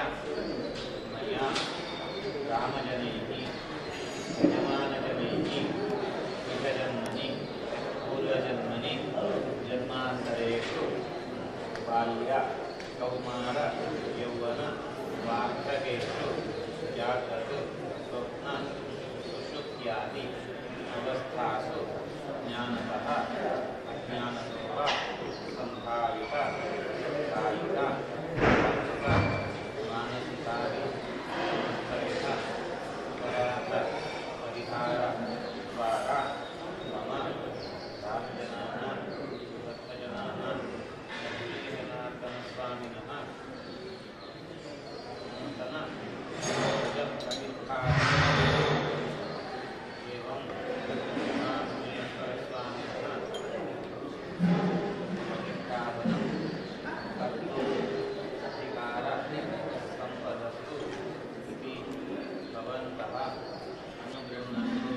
मया रामजनैः यजमानजनैः इहजन्मनि पूर्वजन्मनि जन्मान्तरेषु बाल्य कौमार यौवन वार्धकेषु जाग्रत् स्वप्न सुषुप्त्यादि अवस्थासु ज्ञानतः अज्ञानतो वा संभावित कायिक वाचिक मानसिकादि समस्तविध अपराध परिहार द्वारा मम रामजनानां भक्तजनानां जनार्दनस्वामिनः नूतन एवं उमामहेश्वरस्वामिनः प्रतिष्ठापनं कर्तुम् अधिकार सम्पदस्तु इति भवन्तः अनुगृह्णन्तु।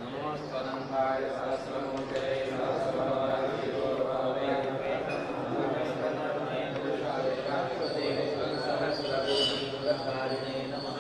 नमोऽस्त्वदन्ताय सहस्रमूर्तये सहस्रकोटियुगधारिणे नमः।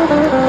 Thank you.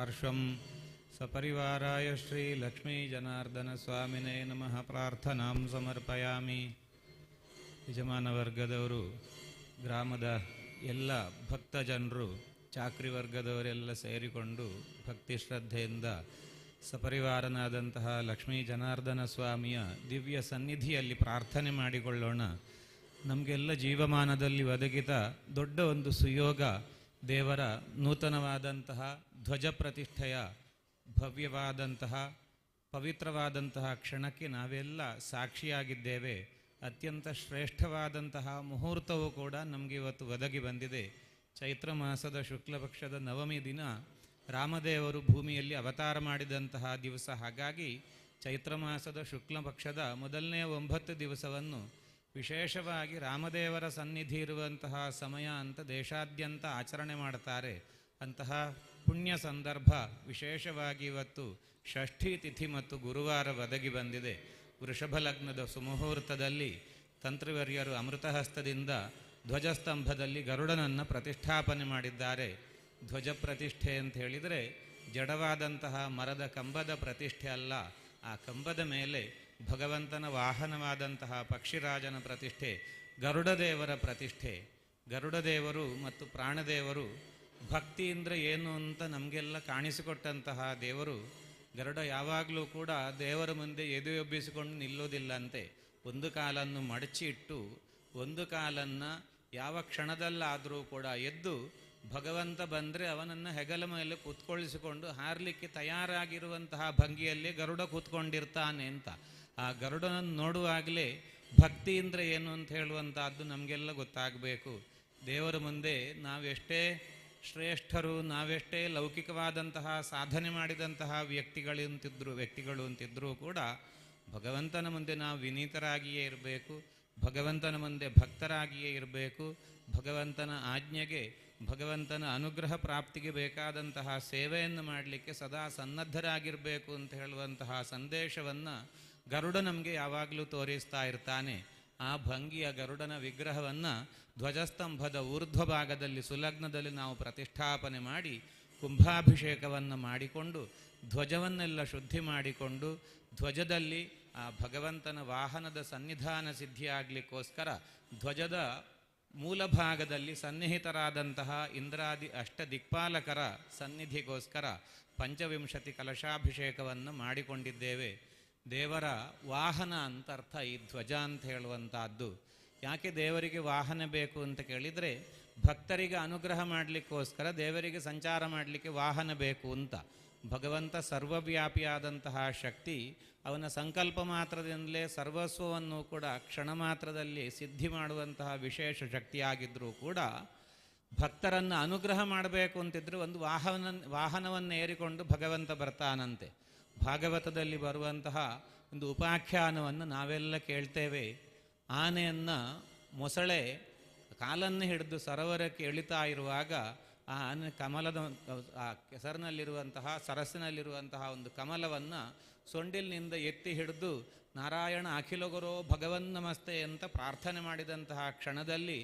ಪಾರ್ಶ್ವಂ ಸಪರಿವಾರಾಯ ಶ್ರೀ ಲಕ್ಷ್ಮೀ ಜನಾರ್ದನ ಸ್ವಾಮಿನೇ ನಮಃ. ಪ್ರಾರ್ಥನಾಂ ಸಮರ್ಪಯಾಮಿ. ಯಜಮಾನ ವರ್ಗದವರು, ಗ್ರಾಮದ ಎಲ್ಲ ಭಕ್ತ ಜನರು, ಚಾಕ್ರಿ ವರ್ಗದವರೆಲ್ಲ ಸೇರಿಕೊಂಡು ಭಕ್ತಿ ಶ್ರದ್ಧೆಯಿಂದ ಸಪರಿವಾರನಾದಂತಹ ಲಕ್ಷ್ಮೀ ಜನಾರ್ದನ ಸ್ವಾಮಿಯ ದಿವ್ಯ ಸನ್ನಿಧಿಯಲ್ಲಿ ಪ್ರಾರ್ಥನೆ ಮಾಡಿಕೊಳ್ಳೋಣ. ನಮಗೆಲ್ಲ ಜೀವಮಾನದಲ್ಲಿ ಒದಗಿದ ದೊಡ್ಡ ಒಂದು ಸುಯೋಗ ದೇವರ ನೂತನವಾದಂತಹ ಧ್ವಜ ಪ್ರತಿಷ್ಠೆಯ ಭವ್ಯವಾದಂತಹ ಪವಿತ್ರವಾದಂತಹ ಕ್ಷಣಕ್ಕೆ ನಾವೆಲ್ಲ ಸಾಕ್ಷಿಯಾಗಿದ್ದೇವೆ. ಅತ್ಯಂತ ಶ್ರೇಷ್ಠವಾದಂತಹ ಮುಹೂರ್ತವೂ ಕೂಡ ನಮಗೆ ಇವತ್ತು ಒದಗಿ ಬಂದಿದೆ. ಚೈತ್ರ ಮಾಸದ ಶುಕ್ಲ ಪಕ್ಷದ ನವಮಿ ದಿನ ರಾಮದೇವರು ಭೂಮಿಯಲ್ಲಿ ಅವತಾರ ಮಾಡಿದಂತಹ ದಿವಸ. ಹಾಗಾಗಿ ಚೈತ್ರ ಮಾಸದ ಶುಕ್ಲ ಪಕ್ಷದ ಮೊದಲನೆಯ 9 ದಿವಸವನ್ನು ವಿಶೇಷವಾಗಿ ರಾಮದೇವರ ಸನ್ನಿಧಿ ಇರುವಂತಹ ಸಮಯ ಅಂತ ದೇಶಾದ್ಯಂತ ಆಚರಣೆ ಮಾಡ್ತಾರೆ. ಅಂತಹ ಪುಣ್ಯ ಸಂದರ್ಭ ವಿಶೇಷವಾಗಿ ಇವತ್ತು ಷಷ್ಠಿ ತಿಥಿ ಮತ್ತು ಗುರುವಾರ ಒದಗಿ ಬಂದಿದೆ. ವೃಷಭ ಲಗ್ನದ ಸುಮುಹೂರ್ತದಲ್ಲಿ ತಂತ್ರಿವರ್ಯರು ಅಮೃತಹಸ್ತದಿಂದ ಧ್ವಜಸ್ತಂಭದಲ್ಲಿ ಗರುಡನನ್ನು ಪ್ರತಿಷ್ಠಾಪನೆ ಮಾಡಿದ್ದಾರೆ. ಧ್ವಜ ಪ್ರತಿಷ್ಠೆ ಅಂತ ಹೇಳಿದರೆ ಜಡವಾದಂತಹ ಮರದ ಕಂಬದ ಪ್ರತಿಷ್ಠೆ ಅಲ್ಲ, ಆ ಕಂಬದ ಮೇಲೆ ಭಗವಂತನ ವಾಹನವಾದಂತಹ ಪಕ್ಷಿರಾಜನ ಪ್ರತಿಷ್ಠೆ, ಗರುಡದೇವರ ಪ್ರತಿಷ್ಠೆ. ಗರುಡದೇವರು ಮತ್ತು ಪ್ರಾಣದೇವರು ಭಕ್ತಿ ಅಂದರೆ ಏನು ಅಂತ ನಮಗೆಲ್ಲ ಕಾಣಿಸಿಕೊಟ್ಟಂತಹ ದೇವರು. ಗರುಡ ಯಾವಾಗಲೂ ಕೂಡ ದೇವರ ಮುಂದೆ ಎದೆಯೊಬ್ಬಿಸಿಕೊಂಡು ನಿಲ್ಲೋದಿಲ್ಲಂತೆ. ಒಂದು ಕಾಲನ್ನು ಮಡಚಿ ಇಟ್ಟು ಒಂದು ಕಾಲನ್ನು ಯಾವ ಕ್ಷಣದಲ್ಲಾದರೂ ಕೂಡ ಎದ್ದು ಭಗವಂತ ಬಂದರೆ ಅವನನ್ನು ಹೆಗಲ ಮೇಲೆ ಕೂತ್ಕೊಳ್ಳಿಸಿಕೊಂಡು ಹಾರಲಿಕ್ಕೆ ತಯಾರಾಗಿರುವಂತಹ ಭಂಗಿಯಲ್ಲಿ ಗರುಡ ಕೂತ್ಕೊಂಡಿರ್ತಾನೆ ಅಂತ. ಆ ಗರುಡನನ್ನು ನೋಡುವಾಗಲೇ ಭಕ್ತಿ ಅಂದರೆ ಏನು ಅಂತ ಹೇಳುವಂತಹದ್ದು ನಮಗೆಲ್ಲ ಗೊತ್ತಾಗಬೇಕು. ದೇವರ ಮುಂದೆ ನಾವೆಷ್ಟೇ ಶ್ರೇಷ್ಠರು, ನಾವೆಷ್ಟೇ ಲೌಕಿಕವಾದಂತಹ ಸಾಧನೆ ಮಾಡಿದಂತಹ ವ್ಯಕ್ತಿಗಳು ಅಂತಿದ್ರೂ ಕೂಡ ಭಗವಂತನ ಮುಂದೆ ನಾವು ವಿನೀತರಾಗಿಯೇ ಇರಬೇಕು, ಭಗವಂತನ ಮುಂದೆ ಭಕ್ತರಾಗಿಯೇ ಇರಬೇಕು. ಭಗವಂತನ ಆಜ್ಞೆಗೆ, ಭಗವಂತನ ಅನುಗ್ರಹ ಪ್ರಾಪ್ತಿಗೆ ಬೇಕಾದಂತಹ ಸೇವೆಯನ್ನು ಮಾಡಲಿಕ್ಕೆ ಸದಾ ಸನ್ನದ್ಧರಾಗಿರಬೇಕು ಅಂತ ಹೇಳುವಂತಹ ಸಂದೇಶವನ್ನು ಗರುಡ ನಮಗೆ ಯಾವಾಗಲೂ ತೋರಿಸ್ತಾ ಇರ್ತಾನೆ. ಆ ಭಂಗಿಯ ಗರುಡನ ವಿಗ್ರಹವನ್ನು ಧ್ವಜಸ್ತಂಭದ ಊರ್ಧ್ವ ಭಾಗದಲ್ಲಿ ಸುಲಗ್ನದಲ್ಲಿ ನಾವು ಪ್ರತಿಷ್ಠಾಪನೆ ಮಾಡಿ ಕುಂಭಾಭಿಷೇಕವನ್ನು ಮಾಡಿಕೊಂಡು ಧ್ವಜವನ್ನೆಲ್ಲ ಶುದ್ಧಿ ಮಾಡಿಕೊಂಡು ಧ್ವಜದಲ್ಲಿ ಆ ಭಗವಂತನ ವಾಹನದ ಸನ್ನಿಧಾನ ಸಿದ್ಧಿಯಾಗಲಿಕ್ಕೋಸ್ಕರ ಧ್ವಜದ ಮೂಲಭಾಗದಲ್ಲಿ ಸನ್ನಿಹಿತರಾದಂತಹ ಇಂದ್ರಾದಿ ಅಷ್ಟ ದಿಕ್ಪಾಲಕರ ಸನ್ನಿಧಿಗೋಸ್ಕರ ಪಂಚವಿಂಶತಿ ಕಲಶಾಭಿಷೇಕವನ್ನು ಮಾಡಿಕೊಂಡಿದ್ದೇವೆ. ದೇವರ ವಾಹನ ಅಂತ ಅರ್ಥ ಈ ಧ್ವಜ ಅಂತ ಹೇಳುವಂತಹದ್ದು. ಯಾಕೆ ದೇವರಿಗೆ ವಾಹನ ಬೇಕು ಅಂತ ಕೇಳಿದರೆ, ಭಕ್ತರಿಗೆ ಅನುಗ್ರಹ ಮಾಡಲಿಕ್ಕೋಸ್ಕರ ದೇವರಿಗೆ ಸಂಚಾರ ಮಾಡಲಿಕ್ಕೆ ವಾಹನ ಬೇಕು ಅಂತ. ಭಗವಂತ ಸರ್ವವ್ಯಾಪಿಯಾದಂತಹ ಶಕ್ತಿ, ಅವನ ಸಂಕಲ್ಪ ಮಾತ್ರದಿಂದಲೇ ಸರ್ವಸ್ವವನ್ನು ಕೂಡ ಕ್ಷಣ ಮಾತ್ರದಲ್ಲಿ ಸಿದ್ಧಿ ಮಾಡುವಂತಹ ವಿಶೇಷ ಶಕ್ತಿಯಾಗಿದ್ದರೂ ಕೂಡ ಭಕ್ತರನ್ನು ಅನುಗ್ರಹ ಮಾಡಬೇಕು ಅಂತಿದ್ದರೆ ಒಂದು ವಾಹನವನ್ನು ಏರಿಕೊಂಡು ಭಗವಂತ ಬರ್ತಾನಂತೆ. ಭಾಗವತದಲ್ಲಿ ಬರುವಂತಹ ಒಂದು ಉಪಾಖ್ಯಾನವನ್ನು ನಾವೆಲ್ಲ ಕೇಳ್ತೇವೆ. ಆನೆಯನ್ನು ಮೊಸಳೆ ಕಾಲನ್ನು ಹಿಡಿದು ಸರೋವರಕ್ಕೆ ಎಳಿತಾ ಇರುವಾಗ ಆ ಆನೆ ಕಮಲದ ಆ ಕೆಸರಿನಲ್ಲಿರುವಂತಹ ಸರಸ್ಸಿನಲ್ಲಿರುವಂತಹ ಒಂದು ಕಮಲವನ್ನು ಸೊಂಡಿಲಿನಿಂದ ಎತ್ತಿ ಹಿಡಿದು ನಾರಾಯಣ ಅಖಿಲಗುರೋ ಭಗವನ್ ನಮಸ್ತೆ ಅಂತ ಪ್ರಾರ್ಥನೆ ಮಾಡಿದಂತಹ ಕ್ಷಣದಲ್ಲಿ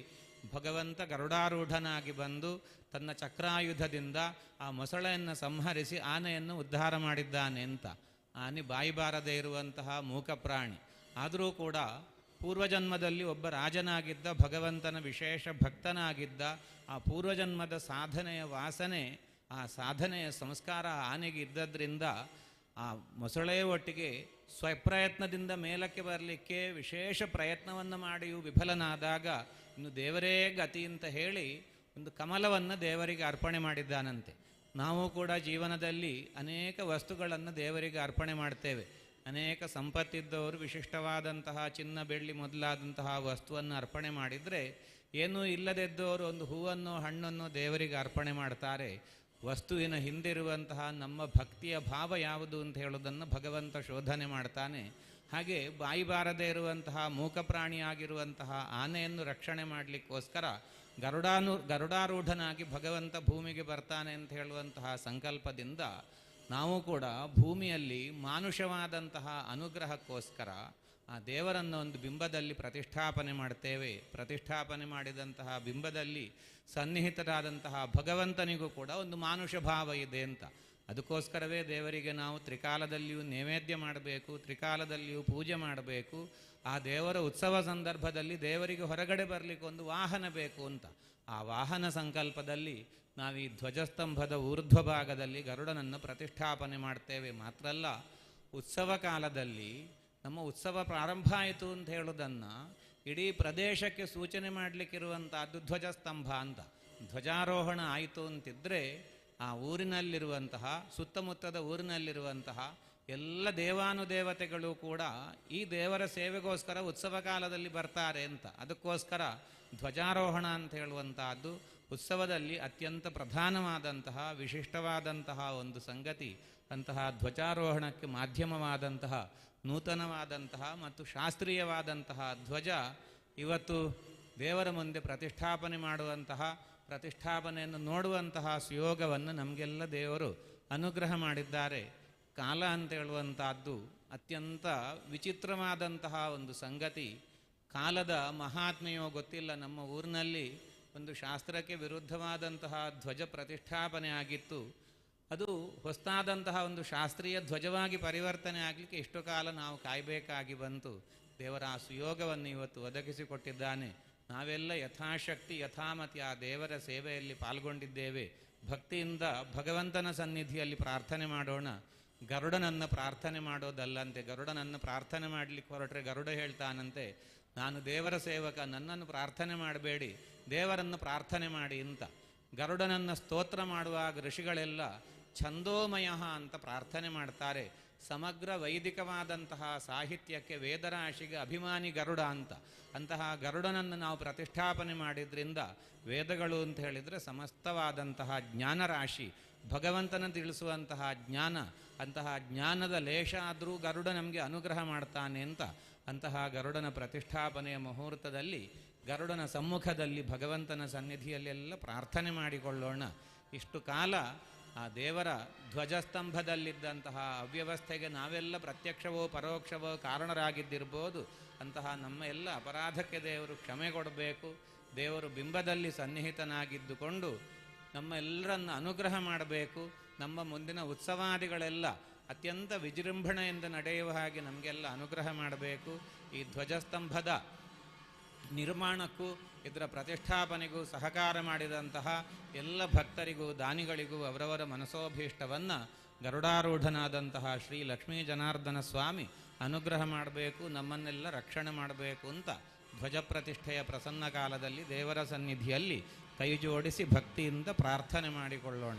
ಭಗವಂತ ಗರುಡಾರೂಢನಾಗಿ ಬಂದು ತನ್ನ ಚಕ್ರಾಯುಧದಿಂದ ಆ ಮೊಸಳೆಯನ್ನು ಸಂಹರಿಸಿ ಆನೆಯನ್ನು ಉದ್ಧಾರ ಮಾಡಿದ್ದಾನೆ ಅಂತ. ಆನೆ ಬಾಯಿ ಬಾರದೇ ಇರುವಂತಹ ಮೂಕ ಪ್ರಾಣಿ ಆದರೂ ಕೂಡ ಪೂರ್ವಜನ್ಮದಲ್ಲಿ ಒಬ್ಬ ರಾಜನಾಗಿದ್ದ, ಭಗವಂತನ ವಿಶೇಷ ಭಕ್ತನಾಗಿದ್ದ. ಆ ಪೂರ್ವಜನ್ಮದ ಸಾಧನೆಯ ವಾಸನೆ, ಆ ಸಾಧನೆಯ ಸಂಸ್ಕಾರ ಆನೆಗೆ ಇದ್ದದ್ರಿಂದ ಆ ಮೊಸಳೆಯ ಒಟ್ಟಿಗೆ ಸ್ವಪ್ರಯತ್ನದಿಂದ ಮೇಲಕ್ಕೆ ಬರಲಿಕ್ಕೆ ವಿಶೇಷ ಪ್ರಯತ್ನವನ್ನು ಮಾಡಿಯೂ ವಿಫಲನಾದಾಗ ಇನ್ನು ದೇವರೇ ಗತಿ ಅಂತ ಹೇಳಿ ಒಂದು ಕಮಲವನ್ನು ದೇವರಿಗೆ ಅರ್ಪಣೆ ಮಾಡಿದ್ದಾನಂತೆ. ನಾವು ಕೂಡ ಜೀವನದಲ್ಲಿ ಅನೇಕ ವಸ್ತುಗಳನ್ನು ದೇವರಿಗೆ ಅರ್ಪಣೆ ಮಾಡ್ತೇವೆ. ಅನೇಕ ಸಂಪತ್ತಿದ್ದವರು ವಿಶಿಷ್ಟವಾದಂತಹ ಚಿನ್ನ ಬೆಳ್ಳಿ ಮೊದಲಾದಂತಹ ವಸ್ತುವನ್ನು ಅರ್ಪಣೆ ಮಾಡಿದರೆ, ಏನೂ ಇಲ್ಲದಿದ್ದವರು ಒಂದು ಹೂವನ್ನು ಹಣ್ಣನ್ನು ದೇವರಿಗೆ ಅರ್ಪಣೆ ಮಾಡ್ತಾರೆ. ವಸ್ತುವಿನ ಹಿಂದಿರುವಂತಹ ನಮ್ಮ ಭಕ್ತಿಯ ಭಾವ ಯಾವುದು ಅಂತ ಹೇಳೋದನ್ನು ಭಗವಂತ ಶೋಧನೆ ಮಾಡ್ತಾನೆ. ಹಾಗೆ ಬಾಯಿ ಬಾರದೇ ಇರುವಂತಹ ಮೂಕಪ್ರಾಣಿಯಾಗಿರುವಂತಹ ಆನೆಯನ್ನು ರಕ್ಷಣೆ ಮಾಡಲಿಕ್ಕೋಸ್ಕರ ಗರುಡಾರೂಢನಾಗಿ ಭಗವಂತ ಭೂಮಿಗೆ ಬರ್ತಾನೆ ಅಂತ ಹೇಳುವಂತಹ ಸಂಕಲ್ಪದಿಂದ ನಾವು ಕೂಡ ಭೂಮಿಯಲ್ಲಿ ಮಾನುಷವಾದಂತಹ ಅನುಗ್ರಹಕ್ಕೋಸ್ಕರ ಆ ದೇವರನ್ನು ಒಂದು ಬಿಂಬದಲ್ಲಿ ಪ್ರತಿಷ್ಠಾಪನೆ ಮಾಡ್ತೇವೆ. ಪ್ರತಿಷ್ಠಾಪನೆ ಮಾಡಿದಂತಹ ಬಿಂಬದಲ್ಲಿ ಸನ್ನಿಹಿತರಾದಂತಹ ಭಗವಂತನಿಗೂ ಕೂಡ ಒಂದು ಮಾನುಷ ಭಾವ ಇದೆ ಅಂತ. ಅದಕ್ಕೋಸ್ಕರವೇ ದೇವರಿಗೆ ನಾವು ತ್ರಿಕಾಲದಲ್ಲಿಯೂ ನೈವೇದ್ಯ ಮಾಡಬೇಕು, ತ್ರಿಕಾಲದಲ್ಲಿಯೂ ಪೂಜೆ ಮಾಡಬೇಕು. ಆ ದೇವರ ಉತ್ಸವ ಸಂದರ್ಭದಲ್ಲಿ ದೇವರಿಗೆ ಹೊರಗಡೆ ಬರಲಿಕ್ಕೆ ಒಂದು ವಾಹನ ಬೇಕು ಅಂತ. ಆ ವಾಹನ ಸಂಕಲ್ಪದಲ್ಲಿ ನಾವು ಈ ಧ್ವಜಸ್ತಂಭದ ಊರ್ಧ್ವ ಭಾಗದಲ್ಲಿ ಗರುಡನನ್ನು ಪ್ರತಿಷ್ಠಾಪನೆ ಮಾಡ್ತೇವೆ. ಮಾತ್ರ ಅಲ್ಲ, ಉತ್ಸವ ಕಾಲದಲ್ಲಿ ನಮ್ಮ ಉತ್ಸವ ಪ್ರಾರಂಭ ಆಯಿತು ಅಂತ ಹೇಳೋದನ್ನು ಇಡೀ ಪ್ರದೇಶಕ್ಕೆ ಸೂಚನೆ ಮಾಡಲಿಕ್ಕಿರುವಂತಹದ್ದು ಧ್ವಜಸ್ತಂಭ ಅಂತ. ಧ್ವಜಾರೋಹಣ ಆಯಿತು ಅಂತಿದ್ದರೆ ಆ ಊರಿನಲ್ಲಿರುವಂತಹ, ಸುತ್ತಮುತ್ತದ ಊರಿನಲ್ಲಿರುವಂತಹ ಎಲ್ಲ ದೇವಾನುದೇವತೆಗಳು ಕೂಡ ಈ ದೇವರ ಸೇವೆಗೋಸ್ಕರ ಉತ್ಸವ ಕಾಲದಲ್ಲಿ ಬರ್ತಾರೆ ಅಂತ. ಅದಕ್ಕೋಸ್ಕರ ಧ್ವಜಾರೋಹಣ ಅಂತ ಹೇಳುವಂತಹದ್ದು ಉತ್ಸವದಲ್ಲಿ ಅತ್ಯಂತ ಪ್ರಧಾನವಾದಂತಹ ವಿಶಿಷ್ಟವಾದಂತಹ ಒಂದು ಸಂಗತಿ. ಅಂತಹ ಧ್ವಜಾರೋಹಣಕ್ಕೆ ಮಾಧ್ಯಮವಾದಂತಹ ನೂತನವಾದಂತಹ ಮತ್ತು ಶಾಸ್ತ್ರೀಯವಾದಂತಹ ಧ್ವಜ ಇವತ್ತು ದೇವರ ಮುಂದೆ ಪ್ರತಿಷ್ಠಾಪನೆ ಮಾಡುವಂತಹ, ಪ್ರತಿಷ್ಠಾಪನೆಯನ್ನು ನೋಡುವಂತಹ ಸುಯೋಗವನ್ನು ನಮಗೆಲ್ಲ ದೇವರು ಅನುಗ್ರಹ ಮಾಡಿದ್ದಾರೆ. ಕಾಲ ಅಂತ ಹೇಳುವಂತಹದ್ದು ಅತ್ಯಂತ ವಿಚಿತ್ರವಾದಂತಹ ಒಂದು ಸಂಗತಿ. ಕಾಲದ ಮಹಾತ್ಮೆಯೋ ಗೊತ್ತಿಲ್ಲ, ನಮ್ಮ ಊರಿನಲ್ಲಿ ಒಂದು ಶಾಸ್ತ್ರಕ್ಕೆ ವಿರುದ್ಧವಾದಂತಹ ಧ್ವಜ ಪ್ರತಿಷ್ಠಾಪನೆ ಆಗಿತ್ತು. ಅದು ಹೊಸದಾದಂತಹ ಒಂದು ಶಾಸ್ತ್ರೀಯ ಧ್ವಜವಾಗಿ ಪರಿವರ್ತನೆ ಆಗಲಿಕ್ಕೆ ಇಷ್ಟು ಕಾಲ ನಾವು ಕಾಯಬೇಕಾಗಿ ಬಂತು. ದೇವರ ಆ ಸುಯೋಗವನ್ನು ಇವತ್ತು ಒದಗಿಸಿಕೊಟ್ಟಿದ್ದಾನೆ. ನಾವೆಲ್ಲ ಯಥಾಶಕ್ತಿ ಯಥಾಮತಿ ಆ ದೇವರ ಸೇವೆಯಲ್ಲಿ ಪಾಲ್ಗೊಂಡಿದ್ದೇವೆ. ಭಕ್ತಿಯಿಂದ ಭಗವಂತನ ಸನ್ನಿಧಿಯಲ್ಲಿ ಪ್ರಾರ್ಥನೆ ಮಾಡೋಣ. ಗರುಡನನ್ನು ಪ್ರಾರ್ಥನೆ ಮಾಡೋದಲ್ಲಂತೆ, ಗರುಡನನ್ನು ಪ್ರಾರ್ಥನೆ ಮಾಡಲಿಕ್ಕೆ ಹೊರಟ್ರೆ ಗರುಡ ಹೇಳ್ತಾನಂತೆ, ನಾನು ದೇವರ ಸೇವಕ, ನನ್ನನ್ನು ಪ್ರಾರ್ಥನೆ ಮಾಡಬೇಡಿ, ದೇವರನ್ನು ಪ್ರಾರ್ಥನೆ ಮಾಡಿ ಅಂತ. ಗರುಡನನ್ನು ಸ್ತೋತ್ರ ಮಾಡುವಾಗ ಋಷಿಗಳೆಲ್ಲ ಛಂದೋಮಯ ಅಂತ ಪ್ರಾರ್ಥನೆ ಮಾಡ್ತಾರೆ. ಸಮಗ್ರ ವೈದಿಕವಾದಂತಹ ಸಾಹಿತ್ಯಕ್ಕೆ ವೇದರಾಶಿಗೆ ಅಭಿಮಾನಿ ಗರುಡ ಅಂತ. ಅಂತಹ ಗರುಡನನ್ನು ನಾವು ಪ್ರತಿಷ್ಠಾಪನೆ ಮಾಡಿದ್ರಿಂದ ವೇದಗಳು ಅಂತ ಹೇಳಿದರೆ ಸಮಸ್ತವಾದಂತಹ ಜ್ಞಾನರಾಶಿ, ಭಗವಂತನ ತಿಳಿಸುವಂತಹ ಜ್ಞಾನ, ಅಂತಹ ಜ್ಞಾನದ ಲೇಷ ಆದರೂ ಗರುಡ ನಮಗೆ ಅನುಗ್ರಹ ಮಾಡ್ತಾನೆ ಅಂತ. ಅಂತಹ ಗರುಡನ ಪ್ರತಿಷ್ಠಾಪನೆಯ ಮುಹೂರ್ತದಲ್ಲಿ ಗರುಡನ ಸಮ್ಮುಖದಲ್ಲಿ ಭಗವಂತನ ಸನ್ನಿಧಿಯಲ್ಲೆಲ್ಲ ಪ್ರಾರ್ಥನೆ ಮಾಡಿಕೊಳ್ಳೋಣ. ಇಷ್ಟು ಕಾಲ ಆ ದೇವರ ಧ್ವಜಸ್ತಂಭದಲ್ಲಿದ್ದಂತಹ ಅವ್ಯವಸ್ಥೆಗೆ ನಾವೆಲ್ಲ ಪ್ರತ್ಯಕ್ಷವೋ ಪರೋಕ್ಷವೋ ಕಾರಣರಾಗಿದ್ದಿರ್ಬೋದು. ಅಂತಹ ನಮ್ಮ ಎಲ್ಲ ಅಪರಾಧಕ್ಕೆ ದೇವರು ಕ್ಷಮೆ ಕೊಡಬೇಕು. ದೇವರು ಬಿಂಬದಲ್ಲಿ ಸನ್ನಿಹಿತನಾಗಿದ್ದುಕೊಂಡು ನಮ್ಮೆಲ್ಲರನ್ನು ಅನುಗ್ರಹ ಮಾಡಬೇಕು. ನಮ್ಮ ಮುಂದಿನ ಉತ್ಸವಾದಿಗಳೆಲ್ಲ ಅತ್ಯಂತ ವಿಜೃಂಭಣೆಯಿಂದ ನಡೆಯುವ ಹಾಗೆ ನಮಗೆಲ್ಲ ಅನುಗ್ರಹ ಮಾಡಬೇಕು. ಈ ಧ್ವಜಸ್ತಂಭದ ನಿರ್ಮಾಣಕ್ಕೂ ಇದರ ಪ್ರತಿಷ್ಠಾಪನೆಗೂ ಸಹಕಾರ ಮಾಡಿದಂತಹ ಎಲ್ಲ ಭಕ್ತರಿಗೂ ದಾನಿಗಳಿಗೂ ಅವರವರ ಮನಸೋಭೀಷ್ಟವನ್ನು ಗರುಡಾರೂಢನಾದಂತಹ ಶ್ರೀ ಲಕ್ಷ್ಮೀ ಜನಾರ್ದನ ಸ್ವಾಮಿ ಅನುಗ್ರಹ ಮಾಡಬೇಕು, ನಮ್ಮನ್ನೆಲ್ಲ ರಕ್ಷಣೆ ಮಾಡಬೇಕು ಅಂತ ಧ್ವಜ ಪ್ರತಿಷ್ಠೆಯ ಪ್ರಸನ್ನ ಕಾಲದಲ್ಲಿ ದೇವರ ಸನ್ನಿಧಿಯಲ್ಲಿ ಕೈ ಜೋಡಿಸಿ ಭಕ್ತಿಯಿಂದ ಪ್ರಾರ್ಥನೆ ಮಾಡಿಕೊಳ್ಳೋಣ.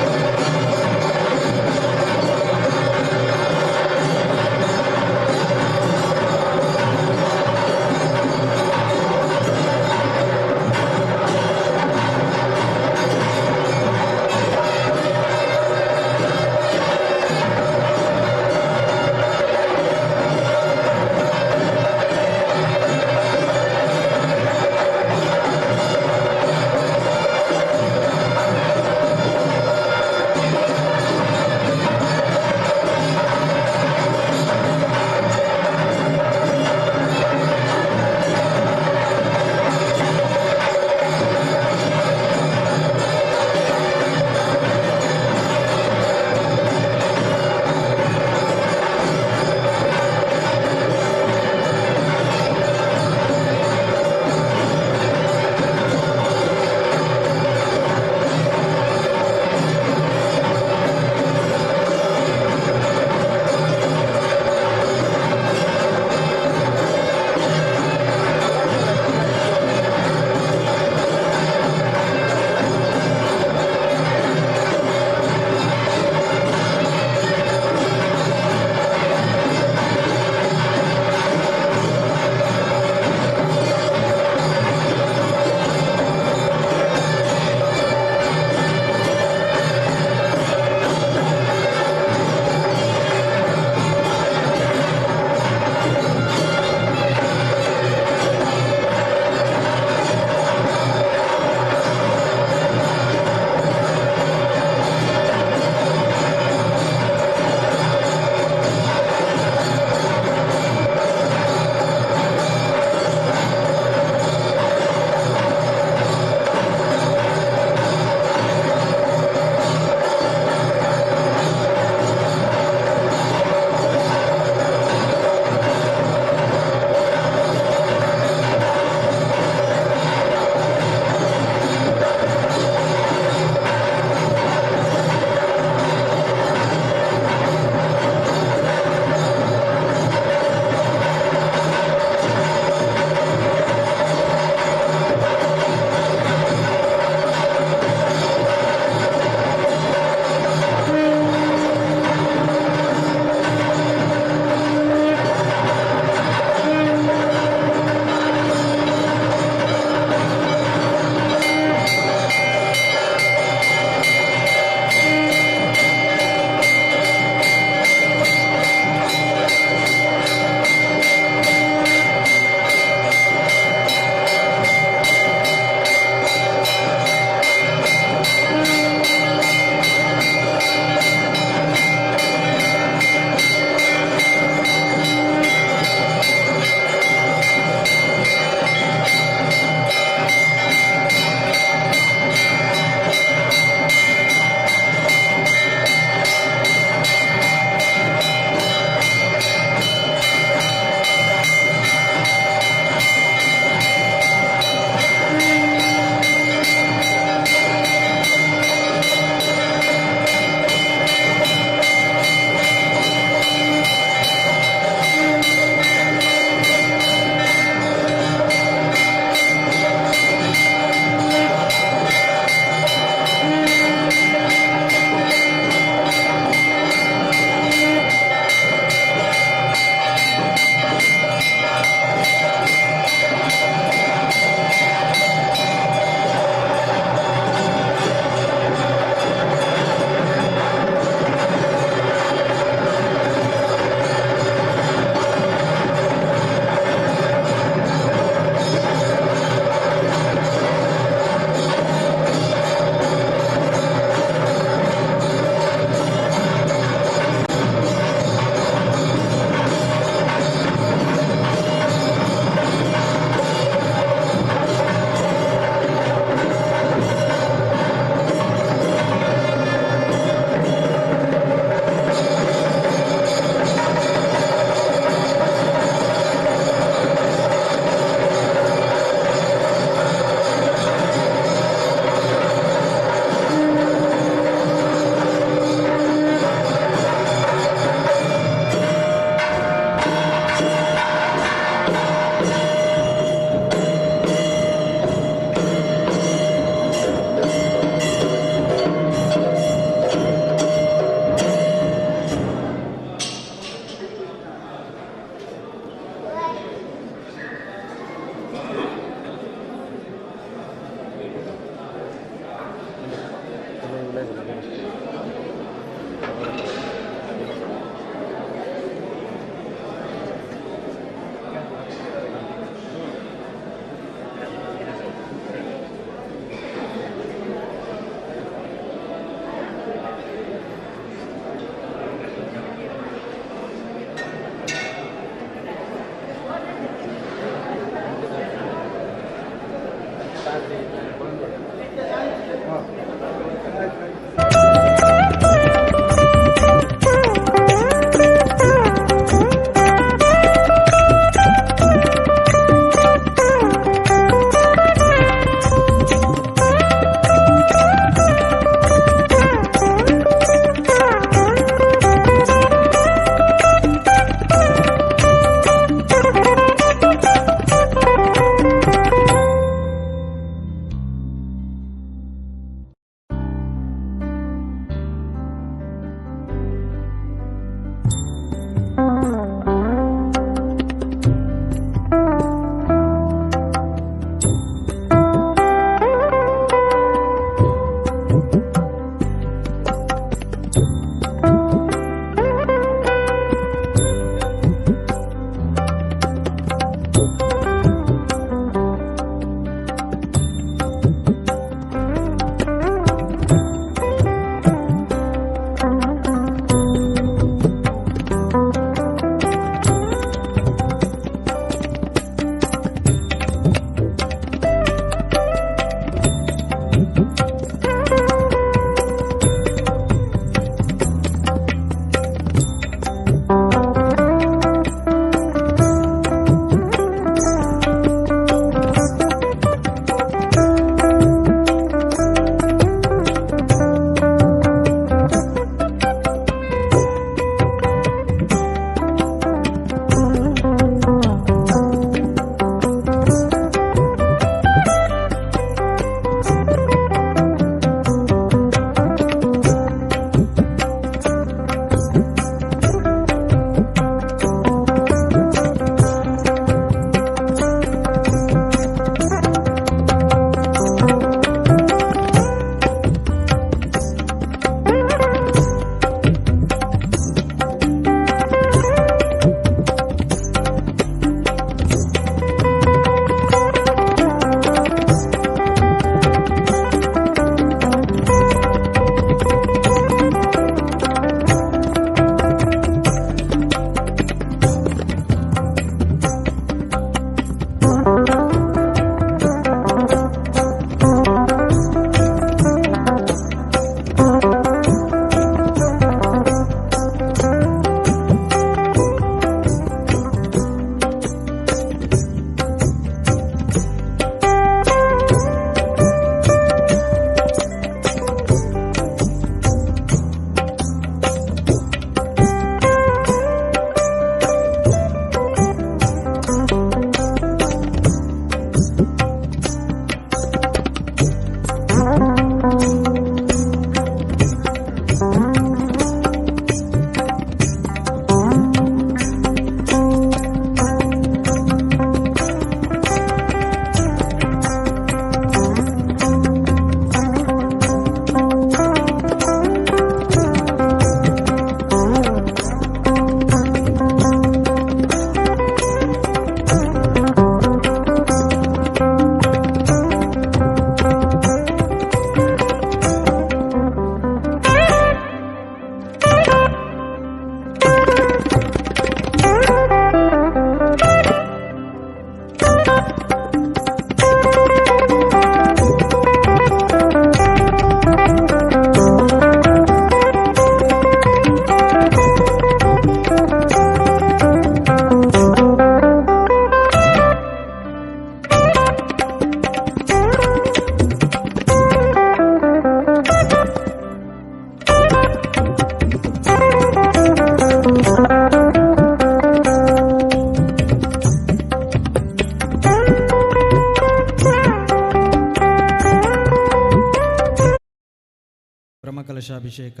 ಬ್ರಹ್ಮಕಲಶಾಭಿಷೇಕ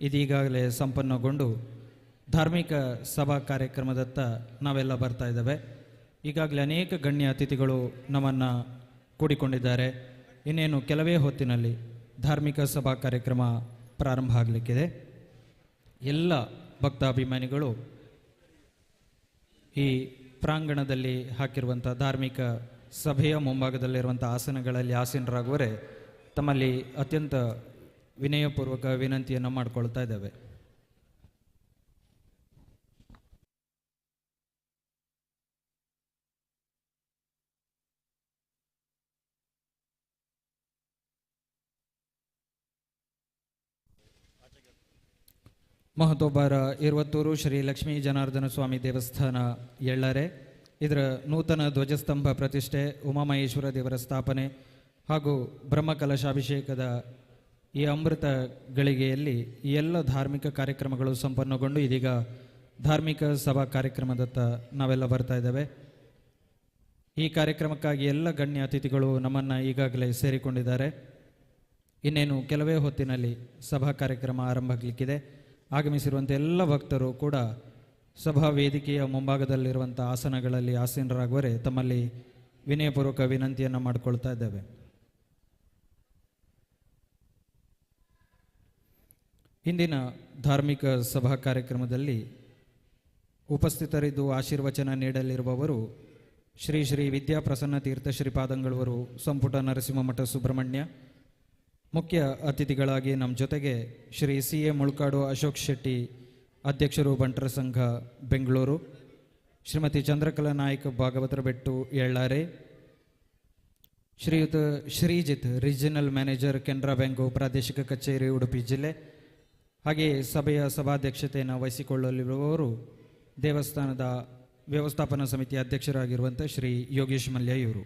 ಇದೀಗಾಗಲೇ ಸಂಪನ್ನಗೊಂಡು ಧಾರ್ಮಿಕ ಸಭಾ ಕಾರ್ಯಕ್ರಮದತ್ತ ನಾವೆಲ್ಲ ಬರ್ತಾ ಇದ್ದೇವೆ. ಈಗಾಗಲೇ ಅನೇಕ ಗಣ್ಯ ಅತಿಥಿಗಳು ನಮ್ಮನ್ನು ಕೂಡಿಕೊಂಡಿದ್ದಾರೆ. ಇನ್ನೇನು ಕೆಲವೇ ಹೊತ್ತಿನಲ್ಲಿ ಧಾರ್ಮಿಕ ಸಭಾ ಕಾರ್ಯಕ್ರಮ ಪ್ರಾರಂಭ ಆಗಲಿಕ್ಕಿದೆ. ಎಲ್ಲ ಭಕ್ತಾಭಿಮಾನಿಗಳು ಈ ಪ್ರಾಂಗಣದಲ್ಲಿ ಹಾಕಿರುವಂಥ ಧಾರ್ಮಿಕ ಸಭೆಯ ಮುಂಭಾಗದಲ್ಲಿರುವಂಥ ಆಸನಗಳಲ್ಲಿ ಆಸೀನರಾಗುವರೆ ತಮ್ಮಲ್ಲಿ ಅತ್ಯಂತ ವಿನಯಪೂರ್ವಕ ವಿನಂತಿಯನ್ನು ಮಾಡಿಕೊಳ್ತಾ ಇದ್ದೇವೆ. ಮಹತೋಬಾರ ಇರುವತ್ತೂರು ಶ್ರೀ ಲಕ್ಷ್ಮೀ ಜನಾರ್ದನ ಸ್ವಾಮಿ ದೇವಸ್ಥಾನ ಎಳ್ಳರೆ ಇದರ ನೂತನ ಧ್ವಜಸ್ತಂಭ ಪ್ರತಿಷ್ಠೆ, ಉಮಾಮಹೇಶ್ವರ ದೇವರ ಸ್ಥಾಪನೆ ಹಾಗೂ ಬ್ರಹ್ಮಕಲಶಾಭಿಷೇಕದ ಈ ಅಮೃತ ಗಳಿಗೆಯಲ್ಲಿ ಈ ಎಲ್ಲ ಧಾರ್ಮಿಕ ಕಾರ್ಯಕ್ರಮಗಳು ಸಂಪನ್ನಗೊಂಡು ಇದೀಗ ಧಾರ್ಮಿಕ ಸಭಾ ಕಾರ್ಯಕ್ರಮದತ್ತ ನಾವೆಲ್ಲ ಬರ್ತಾ ಇದ್ದೇವೆ. ಈ ಕಾರ್ಯಕ್ರಮಕ್ಕಾಗಿ ಎಲ್ಲ ಗಣ್ಯ ಅತಿಥಿಗಳು ನಮ್ಮನ್ನು ಈಗಾಗಲೇ ಸೇರಿಕೊಂಡಿದ್ದಾರೆ. ಇನ್ನೇನು ಕೆಲವೇ ಹೊತ್ತಿನಲ್ಲಿ ಸಭಾ ಕಾರ್ಯಕ್ರಮ ಆರಂಭ ಆಗಲಿಕ್ಕಿದೆ. ಆಗಮಿಸಿರುವಂಥ ಎಲ್ಲ ಭಕ್ತರು ಕೂಡ ಸಭಾ ವೇದಿಕೆಯ ಮುಂಭಾಗದಲ್ಲಿರುವಂಥ ಆಸನಗಳಲ್ಲಿ ಆಸೀನರಾಗುವರೆ ತಮ್ಮಲ್ಲಿ ವಿನಯಪೂರ್ವಕ ವಿನಂತಿಯನ್ನು ಮಾಡಿಕೊಳ್ತಾ ಇದ್ದೇವೆ. ಇಂದಿನ ಧಾರ್ಮಿಕ ಸಭಾ ಕಾರ್ಯಕ್ರಮದಲ್ಲಿ ಉಪಸ್ಥಿತರಿದ್ದು ಆಶೀರ್ವಚನ ನೀಡಲಿರುವವರು ಶ್ರೀ ಶ್ರೀ ವಿದ್ಯಾಪ್ರಸನ್ನ ತೀರ್ಥ ಶ್ರೀಪಾದಂಗಳವರು, ಸಂಪುಟ ನರಸಿಂಹಮಠ ಸುಬ್ರಹ್ಮಣ್ಯ. ಮುಖ್ಯ ಅತಿಥಿಗಳಾಗಿ ನಮ್ಮ ಜೊತೆಗೆ ಶ್ರೀ ಸಿ ಎ ಮುಳ್ಕಾಡು ಅಶೋಕ್ ಶೆಟ್ಟಿ, ಅಧ್ಯಕ್ಷರು ಬಂಟರ ಸಂಘ ಬೆಂಗಳೂರು, ಶ್ರೀಮತಿ ಚಂದ್ರಕಲಾ ನಾಯ್ಕ ಭಾಗವತರ ಬೆಟ್ಟು ಎಳ್ಳಾರೆ, ಶ್ರೀಯುತ Sreejith regional manager Canara bank ಪ್ರಾದೇಶಿಕ ಕಚೇರಿ ಉಡುಪಿ ಜಿಲ್ಲೆ, ಹಾಗೆಯೇ ಸಭೆಯ ಸಭಾಧ್ಯಕ್ಷತೆಯನ್ನು ವಹಿಸಿಕೊಳ್ಳಲಿರುವವರು ದೇವಸ್ಥಾನದ ವ್ಯವಸ್ಥಾಪನಾ ಸಮಿತಿಯ ಅಧ್ಯಕ್ಷರಾಗಿರುವಂಥ ಶ್ರೀ ಯೋಗೇಶ್ ಮಲ್ಯ ಇವರು.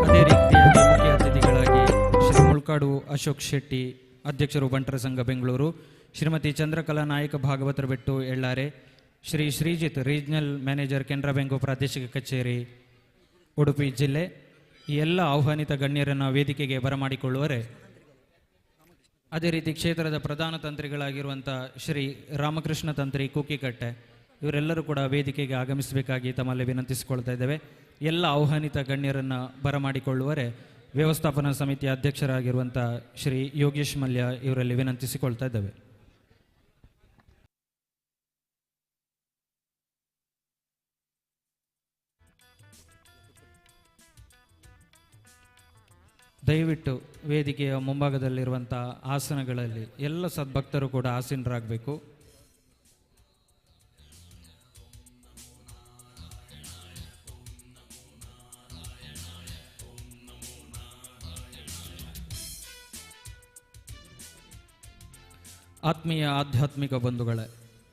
ಅದೇ ರೀತಿಯಾಗಿ ಮುಖ್ಯ ಅತಿಥಿಗಳಾಗಿ ಶ್ರೀ ಮುಳ್ಕಾಡು ಅಶೋಕ್ ಶೆಟ್ಟಿ, ಅಧ್ಯಕ್ಷರು ಬಂಟರ ಸಂಘ ಬೆಂಗಳೂರು, ಶ್ರೀಮತಿ ಚಂದ್ರಕಲಾ ನಾಯಕ ಭಾಗವತರ Bettu Ellare, Shri Srijith regional manager Canara bank ಪ್ರಾದೇಶಿಕ ಕಚೇರಿ ಉಡುಪಿ ಜಿಲ್ಲೆ, ಈ ಎಲ್ಲ ಆಹ್ವಾನಿತ ಗಣ್ಯರನ್ನು ವೇದಿಕೆಗೆ ಬರಮಾಡಿಕೊಳ್ಳುವರೆ. ಅದೇ ರೀತಿ ಕ್ಷೇತ್ರದ ಪ್ರಧಾನ ತಂತ್ರಿಗಳಾಗಿರುವಂಥ ಶ್ರೀ ರಾಮಕೃಷ್ಣ ತಂತ್ರಿ ಕೂಕಿಕಟ್ಟೆ ಇವರೆಲ್ಲರೂ ಕೂಡ ವೇದಿಕೆಗೆ ಆಗಮಿಸಬೇಕಾಗಿ ತಮ್ಮಲ್ಲಿ ವಿನಂತಿಸಿಕೊಳ್ತಾ ಇದ್ದೇವೆ. ಎಲ್ಲ ಆಹ್ವಾನಿತ ಗಣ್ಯರನ್ನು ಬರಮಾಡಿಕೊಳ್ಳುವರೆ ವ್ಯವಸ್ಥಾಪನಾ ಸಮಿತಿಯ ಅಧ್ಯಕ್ಷರಾಗಿರುವಂಥ ಶ್ರೀ ಯೋಗೇಶ್ ಮಲ್ಯ ಇವರಲ್ಲಿ ವಿನಂತಿಸಿಕೊಳ್ತಾ ಇದ್ದೇವೆ. ದಯವಿಟ್ಟು ವೇದಿಕೆಯ ಮುಂಭಾಗದಲ್ಲಿರುವಂಥ ಆಸನಗಳಲ್ಲಿ ಎಲ್ಲ ಸದ್ಭಕ್ತರು ಕೂಡ ಆಸೀನರಾಗಬೇಕು. ಆತ್ಮೀಯ ಆಧ್ಯಾತ್ಮಿಕ ಬಂಧುಗಳೇ,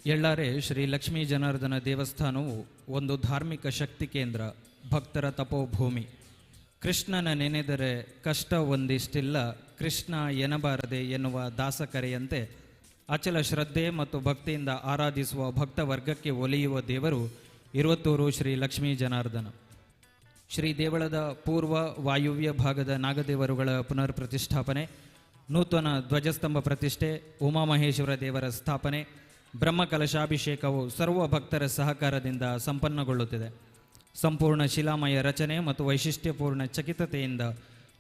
ಎಳ್ಳಾರೆ ಶ್ರೀ ಲಕ್ಷ್ಮೀ ಜನಾರ್ದನ ದೇವಸ್ಥಾನವು ಒಂದು ಧಾರ್ಮಿಕ ಶಕ್ತಿ ಕೇಂದ್ರ, ಭಕ್ತರ ತಪೋಭೂಮಿ. ಕೃಷ್ಣನ ನೆನೆದರೆ ಕಷ್ಟ ಒಂದಿಷ್ಟಿಲ್ಲ, ಕೃಷ್ಣ ಎನಬಾರದೆ ಎನ್ನುವ ದಾಸಕರೆಯಂತೆ ಅಚಲ ಶ್ರದ್ಧೆ ಮತ್ತು ಭಕ್ತಿಯಿಂದ ಆರಾಧಿಸುವ ಭಕ್ತ ವರ್ಗಕ್ಕೆ ಒಲಿಯುವ ದೇವರು ಇರುವತ್ತೂರು ಶ್ರೀ ಲಕ್ಷ್ಮೀ ಜನಾರ್ದನ. ಶ್ರೀ ದೇವಳದ ಪೂರ್ವ ವಾಯುವ್ಯ ಭಾಗದ ನಾಗದೇವರುಗಳ ಪುನರ್ ಪ್ರತಿಷ್ಠಾಪನೆ, ನೂತನ ಧ್ವಜಸ್ತಂಭ ಪ್ರತಿಷ್ಠೆ, ಉಮಾಮಹೇಶ್ವರ ದೇವರ ಸ್ಥಾಪನೆ, ಬ್ರಹ್ಮಕಲಶಾಭಿಷೇಕವು ಸರ್ವ ಭಕ್ತರ ಸಹಕಾರದಿಂದ ಸಂಪನ್ನಗೊಳ್ಳುತ್ತಿದೆ. ಸಂಪೂರ್ಣ ಶಿಲಾಮಯ ರಚನೆ ಮತ್ತು ವೈಶಿಷ್ಟ್ಯಪೂರ್ಣ ಚಕಿತತೆಯಿಂದ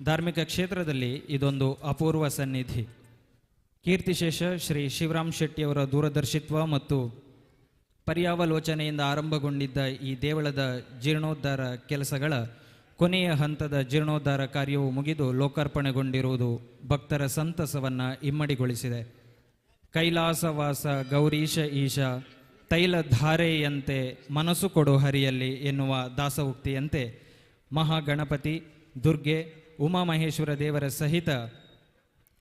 ಧಾರ್ಮಿಕ ಕ್ಷೇತ್ರದಲ್ಲಿ ಇದೊಂದು ಅಪೂರ್ವ ಸನ್ನಿಧಿ. ಕೀರ್ತಿಶೇಷ ಶ್ರೀ ಶಿವರಾಮ್ ಶೆಟ್ಟಿಯವರ ದೂರದರ್ಶಿತ್ವ ಮತ್ತು ಪರ್ಯಾವಲೋಚನೆಯಿಂದ ಆರಂಭಗೊಂಡಿದ್ದ ಈ ದೇವಳದ ಜೀರ್ಣೋದ್ಧಾರ ಕೆಲಸಗಳ ಕೊನೆಯ ಹಂತದ ಜೀರ್ಣೋದ್ಧಾರ ಕಾರ್ಯವು ಮುಗಿದು ಲೋಕಾರ್ಪಣೆಗೊಂಡಿರುವುದು ಭಕ್ತರ ಸಂತಸವನ್ನು ಇಮ್ಮಡಿಗೊಳಿಸಿದೆ. ಕೈಲಾಸವಾಸ ಗೌರೀಶ ಈಶ ತೈಲಧಾರೆಯಂತೆ ಮನಸ್ಸು ಕೊಡು ಹರಿಯಲ್ಲಿ ಎನ್ನುವ ದಾಸೋಕ್ತಿಯಂತೆ ಮಹಾಗಣಪತಿ, ದುರ್ಗೆ, ಉಮಾಮಹೇಶ್ವರ ದೇವರ ಸಹಿತ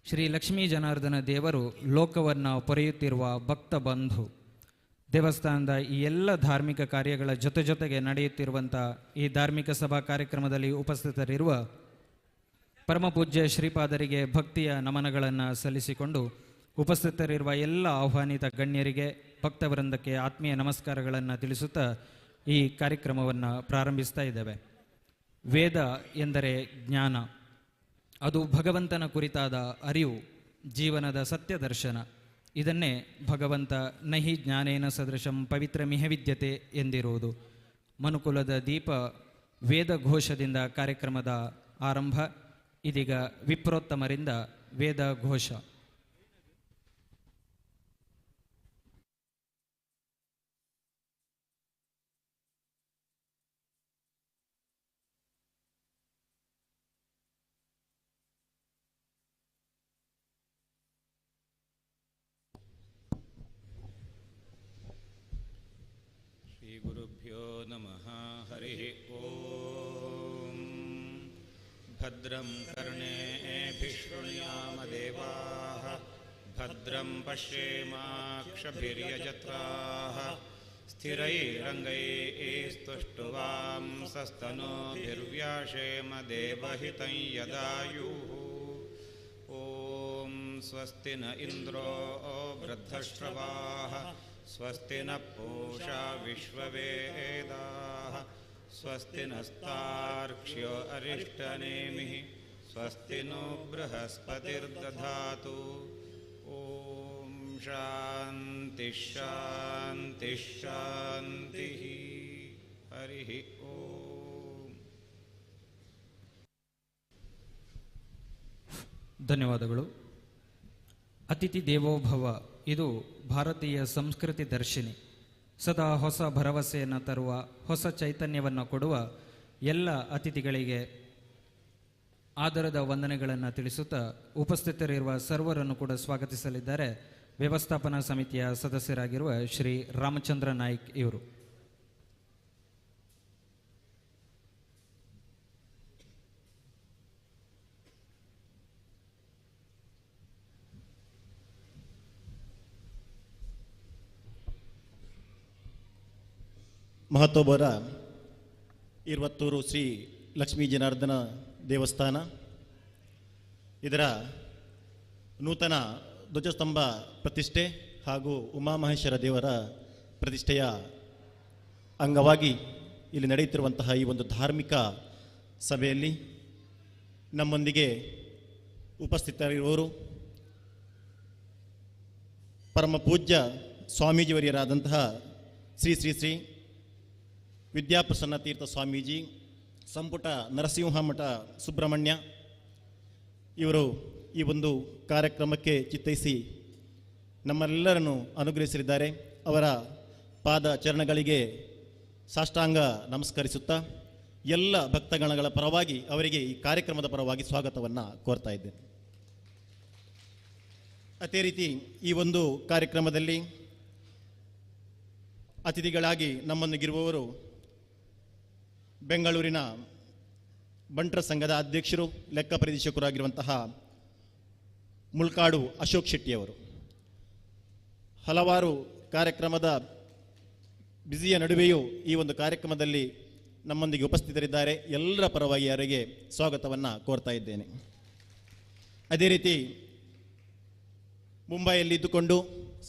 ಶ್ರೀ ಲಕ್ಷ್ಮೀ ಜನಾರ್ದನ ದೇವರು ಲೋಕವನ್ನು ಪೊರೆಯುತ್ತಿರುವ ಭಕ್ತ ಬಂಧು. ದೇವಸ್ಥಾನದ ಈ ಎಲ್ಲ ಧಾರ್ಮಿಕ ಕಾರ್ಯಗಳ ಜೊತೆ ಜೊತೆಗೆ ನಡೆಯುತ್ತಿರುವಂಥ ಈ ಧಾರ್ಮಿಕ ಸಭಾ ಕಾರ್ಯಕ್ರಮದಲ್ಲಿ ಉಪಸ್ಥಿತರಿರುವ ಪರಮಪೂಜ್ಯ ಶ್ರೀಪಾದರಿಗೆ ಭಕ್ತಿಯ ನಮನಗಳನ್ನು ಸಲ್ಲಿಸಿಕೊಂಡು ಉಪಸ್ಥಿತರಿರುವ ಎಲ್ಲ ಆಹ್ವಾನಿತ ಗಣ್ಯರಿಗೆ, ಭಕ್ತವೃಂದಕ್ಕೆ ಆತ್ಮೀಯ ನಮಸ್ಕಾರಗಳನ್ನು ತಿಳಿಸುತ್ತಾ ಈ ಕಾರ್ಯಕ್ರಮವನ್ನು ಪ್ರಾರಂಭಿಸ್ತಾ ಇದ್ದೇವೆ. ವೇದ ಎಂದರೆ ಜ್ಞಾನ, ಅದು ಭಗವಂತನ ಕುರಿತಾದ ಅರಿವು, ಜೀವನದ ಸತ್ಯದರ್ಶನ. ಇದನ್ನೇ ಭಗವಂತ ನಹಿ ಜ್ಞಾನೇನ ಸದೃಶಂ ಪವಿತ್ರಮಿಹ ವಿದ್ಯತೆ ಎಂದಿರುವುದು. ಮನುಕುಲದ ದೀಪ ವೇದ ಘೋಷದಿಂದ ಕಾರ್ಯಕ್ರಮದ ಆರಂಭ. ಇದೀಗ ವಿಪ್ರೋತ್ತಮರಿಂದ ವೇದ ಘೋಷ. ಶ್ರೀಗುರುಭ್ಯೋ ನಮಃ. ಹರಿ ಓಂ. ಭದ್ರಂ ಕರ್ಣೇಭಿಃ ಶೃಣುಯಾಮ ದೇವಾಃ, ಭದ್ರಂ ಪಶ್ಯೇಮಾಕ್ಷಭಿರ್ಯಜತ್ರಾಃ, ಸ್ಥಿರೈರಂಗೈಸ್ತುಷ್ಟುವಾಂಸಸ್ತನೂಭಿರ್ವ್ಯಾಷೇಮ ದೇವಹಿತಂ ಯದಾಯುಃ. ಓಂ ಸ್ವಸ್ತಿ ನ ಇಂದ್ರೋ ವೃದ್ಧಶ್ರವಾಃ, ಸ್ವಸ್ತಿ ನ ಪೂಷಾ ವಿಶ್ವವೇದಾಃ, ಸ್ವಸ್ತಿ ನಸ್ತಾರ್ಕ್ಷ್ಯೋ ಅರಿಷ್ಟನೇಮಿಃ, ಸ್ವಸ್ತಿ ನೋ ಬೃಹಸ್ಪತಿರ್ದಧಾತು. ಓಂ ಶಾಂತಿ ಶಾಂತಿ ಶಾಂತಿ. ಹರಿ ಓಂ. ಧನ್ಯವಾದಗಳು. ಅತಿಥಿ ದೇವೋಭವ ಇದು ಭಾರತೀಯ ಸಂಸ್ಕೃತಿ ದರ್ಶಿನಿ. ಸದಾ ಹೊಸ ಭರವಸೆಯನ್ನು ತರುವ, ಹೊಸ ಚೈತನ್ಯವನ್ನು ಕೊಡುವ ಎಲ್ಲ ಅತಿಥಿಗಳಿಗೆ ಆದರದ ವಂದನೆಗಳನ್ನು ತಿಳಿಸುತ್ತಾ ಉಪಸ್ಥಿತರಿರುವ ಸರ್ವರನ್ನು ಕೂಡ ಸ್ವಾಗತಿಸಲಿದ್ದಾರೆ ವ್ಯವಸ್ಥಾಪನಾ ಸಮಿತಿಯ ಸದಸ್ಯರಾಗಿರುವ ಶ್ರೀ ರಾಮಚಂದ್ರ ನಾಯ್ಕ್ ಇವರು. ಮಹತ್ವಬರ ಇರುವತ್ತೂರು ಶ್ರೀ ಲಕ್ಷ್ಮೀ ಜನಾರ್ದನ ದೇವಸ್ಥಾನ ಇದರ ನೂತನ ಧ್ವಜಸ್ತಂಭ ಪ್ರತಿಷ್ಠೆ ಹಾಗೂ ಉಮಾಮಹೇಶ್ವರ ದೇವರ ಪ್ರತಿಷ್ಠೆಯ ಅಂಗವಾಗಿ ಇಲ್ಲಿ ನಡೆಯುತ್ತಿರುವಂತಹ ಈ ಒಂದು ಧಾರ್ಮಿಕ ಸಭೆಯಲ್ಲಿ ನಮ್ಮೊಂದಿಗೆ ಉಪಸ್ಥಿತರಿರುವವರು ಪರಮ ಪೂಜ್ಯ ಸ್ವಾಮೀಜಿವರ್ಯರಾದಂತಹ ಶ್ರೀ ಶ್ರೀ ಶ್ರೀ ವಿದ್ಯಾಪ್ರಸನ್ನ ತೀರ್ಥ ಸ್ವಾಮೀಜಿ, ಸಂಪುಟ ನರಸಿಂಹಮಠ ಸುಬ್ರಹ್ಮಣ್ಯ ಇವರು ಈ ಒಂದು ಕಾರ್ಯಕ್ರಮಕ್ಕೆ ಚಿತ್ತೈಸಿ ನಮ್ಮೆಲ್ಲರನ್ನು ಅನುಗ್ರಹಿಸಲಿದ್ದಾರೆ. ಅವರ ಪಾದ ಚರಣಗಳಿಗೆ ಸಾಷ್ಟಾಂಗ ನಮಸ್ಕರಿಸುತ್ತಾ ಎಲ್ಲ ಭಕ್ತಗಣಗಳ ಪರವಾಗಿ ಅವರಿಗೆ ಈ ಕಾರ್ಯಕ್ರಮದ ಪರವಾಗಿ ಸ್ವಾಗತವನ್ನು ಕೋರ್ತಾ ಇದ್ದೇನೆ. ಅದೇ ರೀತಿ ಈ ಒಂದು ಕಾರ್ಯಕ್ರಮದಲ್ಲಿ ಅತಿಥಿಗಳಾಗಿ ನಮ್ಮೊಂದಿಗಿರುವವರು ಬೆಂಗಳೂರಿನ ಬಂಟರ ಸಂಘದ ಅಧ್ಯಕ್ಷರು, ಲೆಕ್ಕ ಪರಿದೀಶಕರಾಗಿರುವಂತಹ ಮುಲ್ಕಾಡು ಅಶೋಕ್ ಶೆಟ್ಟಿಯವರು. ಹಲವಾರು ಕಾರ್ಯಕ್ರಮದ ಬ್ಯುಸಿಯ ನಡುವೆಯೂ ಈ ಒಂದು ಕಾರ್ಯಕ್ರಮದಲ್ಲಿ ನಮ್ಮೊಂದಿಗೆ ಉಪಸ್ಥಿತರಿದ್ದಾರೆ. ಎಲ್ಲರ ಪರವಾಗಿ ಅವರಿಗೆ ಸ್ವಾಗತವನ್ನು ಕೋರ್ತಾ ಇದ್ದೇನೆ. ಅದೇ ರೀತಿ ಮುಂಬೈಯಲ್ಲಿ ಇದ್ದುಕೊಂಡು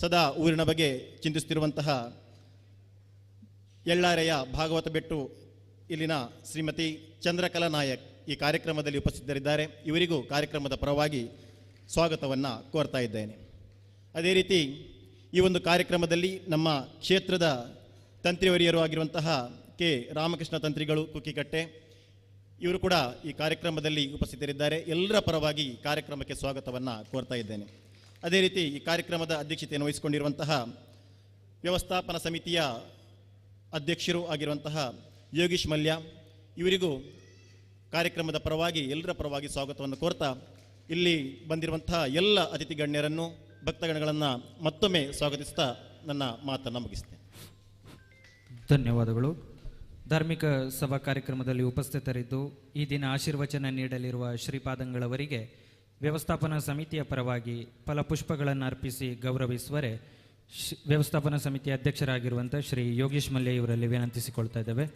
ಸದಾ ಊರಿನ ಬಗ್ಗೆ ಚಿಂತಿಸುತ್ತಿರುವಂತಹ ಎಳ್ಳಾರೆಯ ಭಾಗವತ ಬೆಟ್ಟು ಇಲ್ಲಿನ ಶ್ರೀಮತಿ ಚಂದ್ರಕಲಾ ನಾಯಕ್ ಈ ಕಾರ್ಯಕ್ರಮದಲ್ಲಿ ಉಪಸ್ಥಿತರಿದ್ದಾರೆ. ಇವರಿಗೂ ಕಾರ್ಯಕ್ರಮದ ಪರವಾಗಿ ಸ್ವಾಗತವನ್ನು ಕೋರ್ತಾ ಇದ್ದೇನೆ. ಅದೇ ರೀತಿ ಈ ಒಂದು ಕಾರ್ಯಕ್ರಮದಲ್ಲಿ ನಮ್ಮ ಕ್ಷೇತ್ರದ ತಂತ್ರಿವರಿಯರು ಆಗಿರುವಂತಹ ಕೆ ರಾಮಕೃಷ್ಣ ತಂತ್ರಿಗಳು ಕುಕ್ಕಿಕಟ್ಟೆ ಇವರು ಕೂಡ ಈ ಕಾರ್ಯಕ್ರಮದಲ್ಲಿ ಉಪಸ್ಥಿತರಿದ್ದಾರೆ. ಎಲ್ಲರ ಪರವಾಗಿ ಕಾರ್ಯಕ್ರಮಕ್ಕೆ ಸ್ವಾಗತವನ್ನು ಕೋರ್ತಾ ಇದ್ದೇನೆ. ಅದೇ ರೀತಿ ಈ ಕಾರ್ಯಕ್ರಮದ ಅಧ್ಯಕ್ಷತೆಯನ್ನು ವಹಿಸಿಕೊಂಡಿರುವಂತಹ ವ್ಯವಸ್ಥಾಪನಾ ಸಮಿತಿಯ ಅಧ್ಯಕ್ಷರು ಆಗಿರುವಂತಹ ಯೋಗೀಶ್ ಮಲ್ಯ ಇವರಿಗೂ ಕಾರ್ಯಕ್ರಮದ ಪರವಾಗಿ ಎಲ್ಲರ ಪರವಾಗಿ ಸ್ವಾಗತವನ್ನು ಕೋರ್ತಾ ಇಲ್ಲಿ ಬಂದಿರುವಂತಹ ಎಲ್ಲ ಅತಿಥಿ ಗಣ್ಯರನ್ನು ಭಕ್ತಗಣಗಳನ್ನು ಮತ್ತೊಮ್ಮೆ ಸ್ವಾಗತಿಸ್ತಾ ನನ್ನ ಮಾತನ್ನು ಮುಗಿಸ್ತೇನೆ. ಧನ್ಯವಾದಗಳು. ಧಾರ್ಮಿಕ ಸಭಾ ಕಾರ್ಯಕ್ರಮದಲ್ಲಿ ಉಪಸ್ಥಿತರಿದ್ದು ಈ ದಿನ ಆಶೀರ್ವಚನ ನೀಡಲಿರುವ ಶ್ರೀಪಾದಂಗಳವರಿಗೆ ವ್ಯವಸ್ಥಾಪನಾ ಸಮಿತಿಯ ಪರವಾಗಿ ಫಲಪುಷ್ಪಗಳನ್ನು ಅರ್ಪಿಸಿ ಗೌರವಿಸುವರೆ ವ್ಯವಸ್ಥಾಪನಾ ಸಮಿತಿಯ ಅಧ್ಯಕ್ಷರಾಗಿರುವಂಥ ಶ್ರೀ ಯೋಗೀಶ್ ಮಲ್ಯ ಇವರಲ್ಲಿ ವಿನಂತಿಸಿಕೊಳ್ತಾ ಇದ್ದೇವೆ.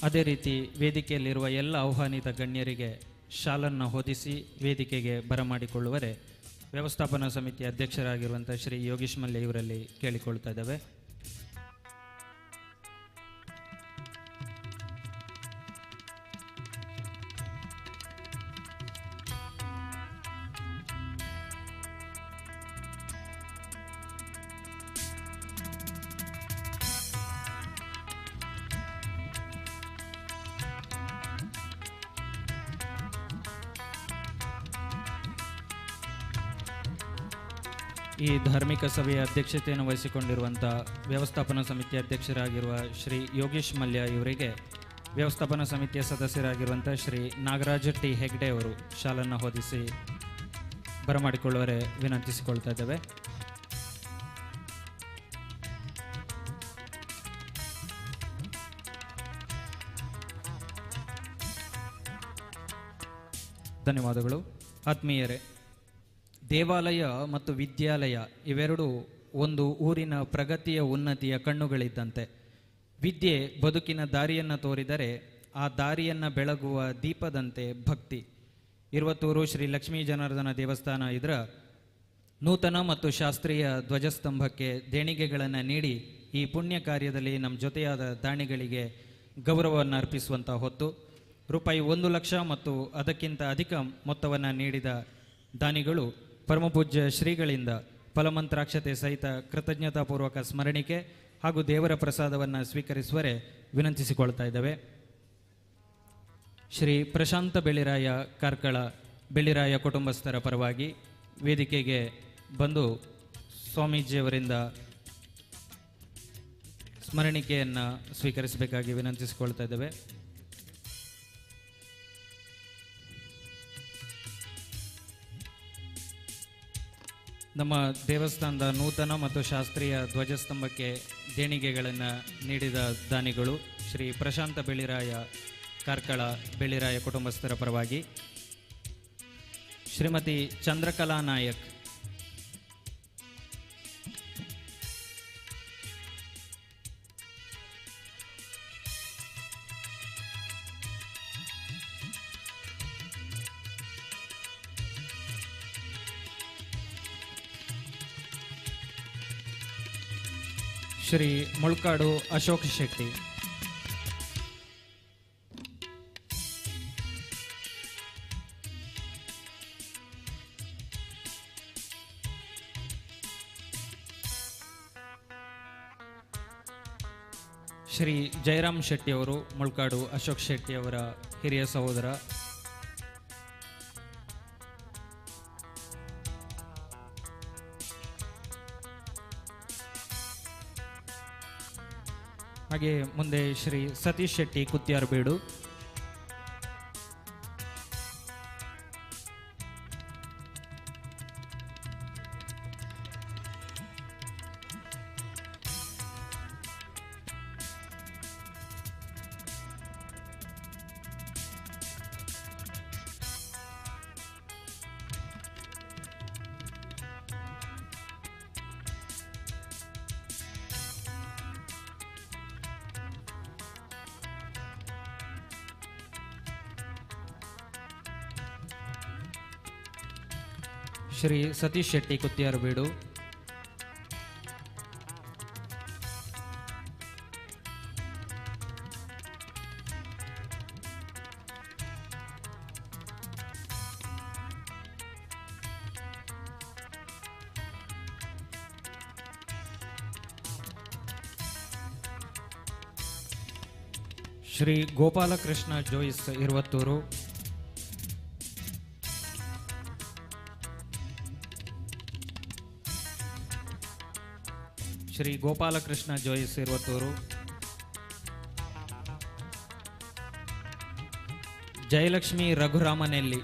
ಅದೇ ರೀತಿ ವೇದಿಕೆಯಲ್ಲಿರುವ ಎಲ್ಲ ಆಹ್ವಾನಿತ ಗಣ್ಯರಿಗೆ ಶಾಲನ್ನು ಹೊದಿಸಿ ವೇದಿಕೆಗೆ ಬರಮಾಡಿಕೊಳ್ಳುವರೆ ವ್ಯವಸ್ಥಾಪನಾ ಸಮಿತಿಯ ಅಧ್ಯಕ್ಷರಾಗಿರುವಂಥ ಶ್ರೀ ಯೋಗೀಶ್ ಮಲ್ಯ ಇವರಲ್ಲಿ ಕೇಳಿಕೊಳ್ತಾ ಇದ್ದೇವೆ. ಈ ಧಾರ್ಮಿಕ ಸಭೆಯ ಅಧ್ಯಕ್ಷತೆಯನ್ನು ವಹಿಸಿಕೊಂಡಿರುವಂಥ ವ್ಯವಸ್ಥಾಪನಾ ಸಮಿತಿಯ ಅಧ್ಯಕ್ಷರಾಗಿರುವ ಶ್ರೀ ಯೋಗೀಶ್ ಮಲ್ಯ ಇವರಿಗೆ ವ್ಯವಸ್ಥಾಪನಾ ಸಮಿತಿಯ ಸದಸ್ಯರಾಗಿರುವಂಥ ಶ್ರೀ ನಾಗರಾಜ ಟಿ ಹೆಗ್ಡೆ ಅವರು ಶಾಲನ್ನು ಹೊದಿಸಿ ಬರಮಾಡಿಕೊಳ್ಳುವರೆ ವಿನಂತಿಸಿಕೊಳ್ತಾ ಇದ್ದೇವೆ. ಧನ್ಯವಾದಗಳು. ಆತ್ಮೀಯರೇ, ದೇವಾಲಯ ಮತ್ತು ವಿದ್ಯಾಲಯ ಇವೆರಡೂ ಒಂದು ಊರಿನ ಪ್ರಗತಿಯ ಉನ್ನತಿಯ ಕಣ್ಣುಗಳಿದ್ದಂತೆ. ವಿದ್ಯೆ ಬದುಕಿನ ದಾರಿಯನ್ನು ತೋರಿದರೆ ಆ ದಾರಿಯನ್ನು ಬೆಳಗುವ ದೀಪದಂತೆ ಭಕ್ತಿ. ಇರುವತ್ತೂರು ಶ್ರೀ ಲಕ್ಷ್ಮೀ ಜನಾರ್ದನ ದೇವಸ್ಥಾನ ಇದರ ನೂತನ ಮತ್ತು ಶಾಸ್ತ್ರೀಯ ಧ್ವಜಸ್ತಂಭಕ್ಕೆ ದೇಣಿಗೆಗಳನ್ನು ನೀಡಿ ಈ ಪುಣ್ಯ ಕಾರ್ಯದಲ್ಲಿ ನಮ್ಮ ಜೊತೆಯಾದ ದಾಣಿಗಳಿಗೆ ಗೌರವವನ್ನು ಅರ್ಪಿಸುವಂಥ ಹೊತ್ತು. ರೂಪಾಯಿ 1 ಲಕ್ಷ ಮತ್ತು ಅದಕ್ಕಿಂತ ಅಧಿಕ ಮೊತ್ತವನ್ನು ನೀಡಿದ ದಾನಿಗಳು ಪರಮಪೂಜ್ಯ ಶ್ರೀಗಳಿಂದ ಫಲಮಂತ್ರಾಕ್ಷತೆ ಸಹಿತ ಕೃತಜ್ಞತಾಪೂರ್ವಕ ಸ್ಮರಣಿಕೆ ಹಾಗೂ ದೇವರ ಪ್ರಸಾದವನ್ನು ಸ್ವೀಕರಿಸುವರೆ ವಿನಂತಿಸಿಕೊಳ್ತಾ ಇದ್ದೇವೆ. ಶ್ರೀ ಪ್ರಶಾಂತ ಬೆಳಿರಾಯ ಕಾರ್ಕಳ ಬೆಳಿರಾಯ ಕುಟುಂಬಸ್ಥರ ಪರವಾಗಿ ವೇದಿಕೆಗೆ ಬಂದು ಸ್ವಾಮೀಜಿಯವರಿಂದ ಸ್ಮರಣಿಕೆಯನ್ನು ಸ್ವೀಕರಿಸಬೇಕಾಗಿ ವಿನಂತಿಸಿಕೊಳ್ತಾ ಇದ್ದೇವೆ. ನಮ್ಮ ದೇವಸ್ಥಾನದ ನೂತನ ಮತ್ತು ಶಾಸ್ತ್ರೀಯ ಧ್ವಜಸ್ತಂಭಕ್ಕೆ ದೇಣಿಗೆಗಳನ್ನು ನೀಡಿದ ದಾನಿಗಳು ಶ್ರೀ ಪ್ರಶಾಂತ ಬೆಳಿರಾಯ ಕಾರ್ಕಳ ಬೆಳಿರಾಯ ಕುಟುಂಬಸ್ಥರ ಪರವಾಗಿ ಶ್ರೀಮತಿ ಚಂದ್ರಕಲಾ ನಾಯಕ್, ಶ್ರೀ ಮುಳ್ಕಾಡು ಅಶೋಕ್ ಶೆಟ್ಟಿ, ಶ್ರೀ ಜಯರಾಮ್ ಶೆಟ್ಟಿ ಅವರು ಮುಳ್ಕಾಡು ಅಶೋಕ್ ಶೆಟ್ಟಿ ಅವರ ಹಿರಿಯ ಸಹೋದರ. ಹಾಗೆ ಮುಂದೆ ಶ್ರೀ ಸತೀಶ್ ಶೆಟ್ಟಿ ಕುತ್ಯಾರ್ಬೀಡು, ಶ್ರೀ ಸತೀಶ್ ಶೆಟ್ಟಿ ಕುತ್ಯಾರ್ಬೀಡು, ಶ್ರೀ ಗೋಪಾಲಕೃಷ್ಣ ಜೋಯಿಸ್ ಇರುವತ್ತೂರು, ಶ್ರೀ ಗೋಪಾಲಕೃಷ್ಣ ಜೋಯಿಸ್ ಇರುವತ್ತೂರು, ಜಯಲಕ್ಷ್ಮಿ ರಘುರಾಮನೆಲ್ಲಿ,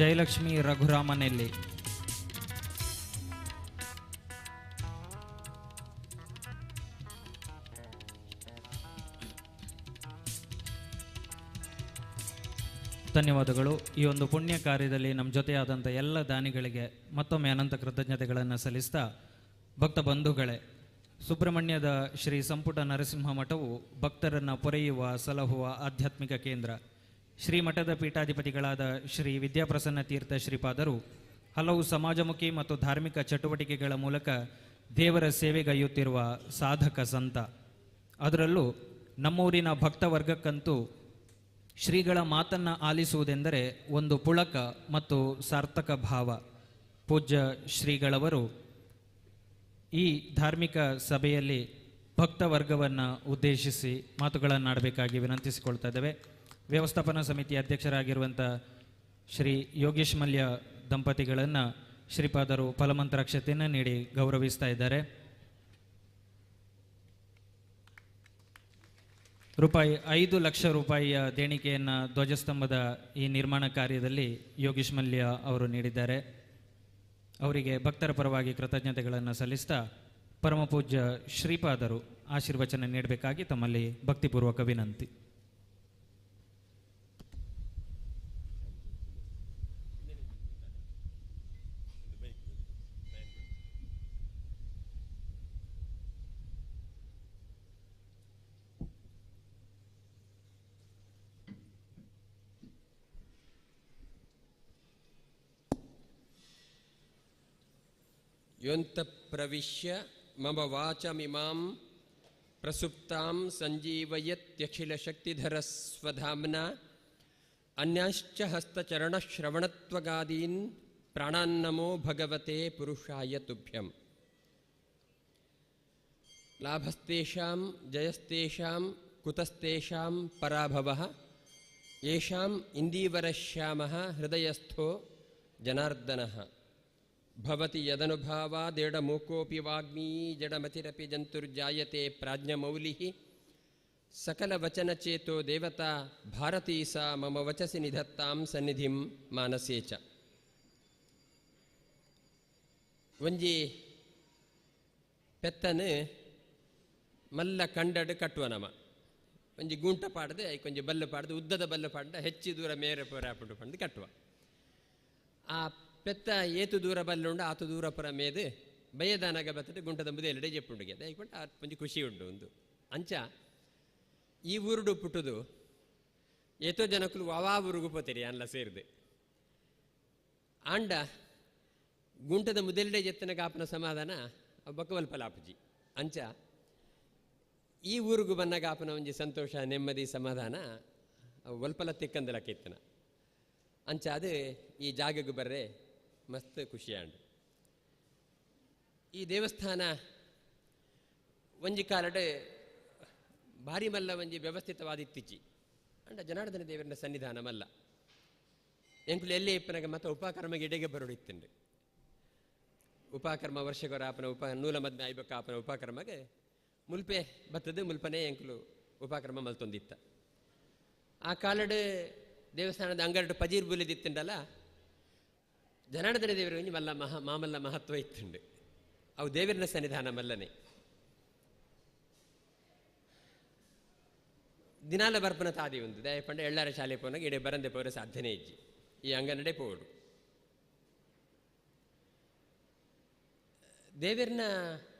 ಜಯಲಕ್ಷ್ಮಿ ರಘುರಾಮನೆಲ್ಲಿ, ಧನ್ಯವಾದಗಳು. ಈ ಒಂದು ಪುಣ್ಯ ಕಾರ್ಯದಲ್ಲಿ ನಮ್ಮ ಜೊತೆಯಾದಂಥ ಎಲ್ಲ ದಾನಿಗಳಿಗೆ ಮತ್ತೊಮ್ಮೆ ಅನಂತ ಕೃತಜ್ಞತೆಗಳನ್ನು ಸಲ್ಲಿಸ್ತಾ, ಭಕ್ತ ಬಂಧುಗಳೇ, ಸುಬ್ರಹ್ಮಣ್ಯದ ಶ್ರೀ ಸಂಪುಟ ನರಸಿಂಹ ಮಠವು ಭಕ್ತರನ್ನು ಪೊರೆಯುವ ಸಲಹುವ ಆಧ್ಯಾತ್ಮಿಕ ಕೇಂದ್ರ. ಶ್ರೀ ಮಠದ ಪೀಠಾಧಿಪತಿಗಳಾದ ಶ್ರೀ ವಿದ್ಯಾಪ್ರಸನ್ನ ತೀರ್ಥ ಶ್ರೀಪಾದರು ಹಲವು ಸಮಾಜಮುಖಿ ಮತ್ತು ಧಾರ್ಮಿಕ ಚಟುವಟಿಕೆಗಳ ಮೂಲಕ ದೇವರ ಸೇವೆಗೈಯುತ್ತಿರುವ ಸಾಧಕ ಸಂತ. ಅದರಲ್ಲೂ ನಮ್ಮೂರಿನ ಭಕ್ತವರ್ಗಕ್ಕಂತೂ ಶ್ರೀಗಳ ಮಾತನ್ನು ಆಲಿಸುವುದೆಂದರೆ ಒಂದು ಪುಳಕ ಮತ್ತು ಸಾರ್ಥಕ ಭಾವ. ಪೂಜ್ಯ ಶ್ರೀಗಳವರು ಈ ಧಾರ್ಮಿಕ ಸಭೆಯಲ್ಲಿ ಭಕ್ತವರ್ಗವನ್ನು ಉದ್ದೇಶಿಸಿ ಮಾತುಗಳನ್ನಾಡಬೇಕಾಗಿ ವಿನಂತಿಸಿಕೊಳ್ತಾ ಇದ್ದೇವೆ. ವ್ಯವಸ್ಥಾಪನಾ ಸಮಿತಿಯ ಅಧ್ಯಕ್ಷರಾಗಿರುವಂಥ ಶ್ರೀ ಯೋಗೇಶ್ ಮಲ್ಯ ದಂಪತಿಗಳನ್ನು ಶ್ರೀಪಾದರು ಫಲಮಂತ್ರಾಕ್ಷತೆಯನ್ನು ನೀಡಿ ಗೌರವಿಸ್ತಾ ಇದ್ದಾರೆ. ರೂಪಾಯಿ 5 ಲಕ್ಷ ರೂಪಾಯಿಯ ದೇಣಿಗೆಯನ್ನು ಧ್ವಜಸ್ತಂಭದ ಈ ನಿರ್ಮಾಣ ಕಾರ್ಯದಲ್ಲಿ ಯೋಗೇಶ್ ಮಲ್ಯ ಅವರು ನೀಡಿದ್ದಾರೆ. ಅವರಿಗೆ ಭಕ್ತರ ಪರವಾಗಿ ಕೃತಜ್ಞತೆಗಳನ್ನು ಸಲ್ಲಿಸ್ತಾ ಪರಮಪೂಜ್ಯ ಶ್ರೀಪಾದರು ಆಶೀರ್ವಚನ ನೀಡಬೇಕಾಗಿ ತಮ್ಮಲ್ಲಿ ಭಕ್ತಿಪೂರ್ವಕ ವಿನಂತಿ. ಯೋಂತ ಪ್ರವಿಶ್ಯ ಮಮ ವಾಚಮಿಮಾಂ ಪ್ರಸುಪ್ತಾಂ ಸಂಜೀವಯತ್ಯಖಿಲಶಕ್ತಿಧರಸ್ವಧಾಮ್ನ ಅನ್ಯಾಶ್ಚ ಹಸ್ತಚರಣಶ್ರವಣತ್ವಗಾದೀನ್ ಪ್ರಾಣಾನ್ನಮೋ ಭಗವತೆ ಪುರುಷಾಯ ತುಭ್ಯಂ. ಲಾಭಸ್ತೇಷಾಂ ಜಯಸ್ತೇಷಾಂ ಕುತಸ್ತೇಷಾಂ ಪರಾಭವಃ ಯೇಷಾಂ ಇಂದೀವರಶ್ಯಾಮಃ ಹೃದಯಸ್ಥೋ ಜನಾರ್ದನಃ. ಭವತಿ ಯದನುಭಾವಾದೇಡಮೂಕೋಪಿ ವಾಗ್ಮೀ ಜಡಮತಿರಪಿ ಜಂತುರ್ಜಾಯತೆ ಪ್ರಾಜ್ಞಮೌಲಿಃ ಸಕಲವಚನಚೇತೋ ದೇವತಾ ಭಾರತೀ ಸಾ ಮಮ ವಚಸಿ ನಿಧತ್ತಾಂ ಸನ್ನಿಧಿಂ ಮಾನಸೇ ಚ. ಒಂಜಿ ಪೆತ್ತನು ಮಲ್ಲ ಕಂಡಡು ಕಟ್ಟುವ ನಮ ಒಂಜಿ ಗೂಂಟ ಪಾಡದೆ ಐಕೊಂಜಿ ಬಲ್ಲು ಪಾಡದೆ ಉದ್ದದ ಬಲ್ಲು ಪಾಡ್ದ ಹೆಚ್ಚು ದೂರ ಮೇರೆ ಪೋರಾಪುಂಡು ಪಂದು ಕಟ್ಟುವ. ಆ ಪೆತ್ತ ಏತು ದೂರ ಬಲ್ಲುಂಡು ಆತು ದೂರ ಪುರ ಮೇದು ಬಯದಾನಗ ಬತ್ತದು ಗುಂಟದ ಮುದೆಲ್ಲಡೆ ಜೆಪ್ಪುಂಡುಗೆ ಐಕೊಂಡು ಆ ಒಂಜಿ ಖುಷಿ ಉಂಡು ಒಂದು. ಅಂಚ ಈ ಊರುಡು ಪುಟ್ಟುದು ಏತೋ ಜನಕ್ಕಲು ವಾವಾ ಊರುಗು ಪೋತೀರಿ ಅನ್ಲ ಸೇರಿದೆ ಆಂಡ ಗುಂಟದ ಮುದೆಲ್ಡೆ ಜೆತ್ತನ ಕಾಪನ ಸಮಾಧಾನ ಬಕ್ಕವಲ್ಪಲಾಪುಜಿ. ಅಂಚ ಈ ಊರುಗು ಬನ್ನಗ ಆಪನ ಒಂಜಿ ಸಂತೋಷ ನೆಮ್ಮದಿ ಸಮಾಧಾನ ಒಲ್ಪಲ ತಿಕ್ಕಂದಲಕ್ಕಿತ್ತನ. ಅಂಚ ಅದು ಈ ಜಾಗಕ್ಕೆ ಬರ್ರೆ ಮಸ್ತ್ ಖುಷಿಯಾಂಡು. ಈ ದೇವಸ್ಥಾನ ಒಂಜಿ ಕಾಲಡೆ ಭಾರಿ ಮಲ್ಲ ಒಂಜಿ ವ್ಯವಸ್ಥಿತವಾದ ಇತ್ತೀಚಿ ಅಂಡ ಜನಾರ್ದನ ದೇವರನ ಸನ್ನಿಧಾನ ಮಲ್ಲ ಎಂಕುಲು ಎಲ್ಲೇ ಇಪ್ಪನಾಗ ಮತ್ತೆ ಉಪಕರ್ಮಗೆ ಎಡೆಗೆ ಬರೋಡಿತ್ತಂಡು. ಉಪಕರ್ಮ ವರ್ಷಗೊರ ಆಪನ ಉಪ ನೂಲ ಮದ್ಮೆ ಆಯ್ಬೇಕು ಆಪನ ಉಪಕರ್ಮಗೆ ಮುಲ್ಪೆ ಬತ್ತದು ಮುಲ್ಪನೆ ಎಂಕುಲು ಉಪಕ್ರಮ ಮಲ್ತೊಂದಿತ್ತ. ಆ ಕಾಲಡು ದೇವಸ್ಥಾನದ ಅಂಗಡು ಪಜೀರ್ ಬುಲಿದಿತ್ತಂಡಲ್ಲ ಜನಾರ್ದನ ದೇವರ ಒಂಜಿ ಮಲ್ಲ ಮಹಾ ಮಾಮಲ್ಲ ಮಹತ್ವ ಇತ್ತುಂಡು. ಅವು ದೇವರನ ಸನ್ನಿಧಾನ ಮಲ್ಲನೆ ದಿನಾಲ ಬರ್ಪನ ತಾದಿ ಒಂದು ದಯಪಂಡ ಎಳ್ಳಾರ ಶಾಲೆ ಪೋನಾಗ ಇಡೆ ಬರಂದೆ ಪೋರ ಸಾಧ್ಯನೇ ಇಜ್ಜಿ ಈ ಅಂಗನಡೆ ಪೋಡು. ದೇವರನ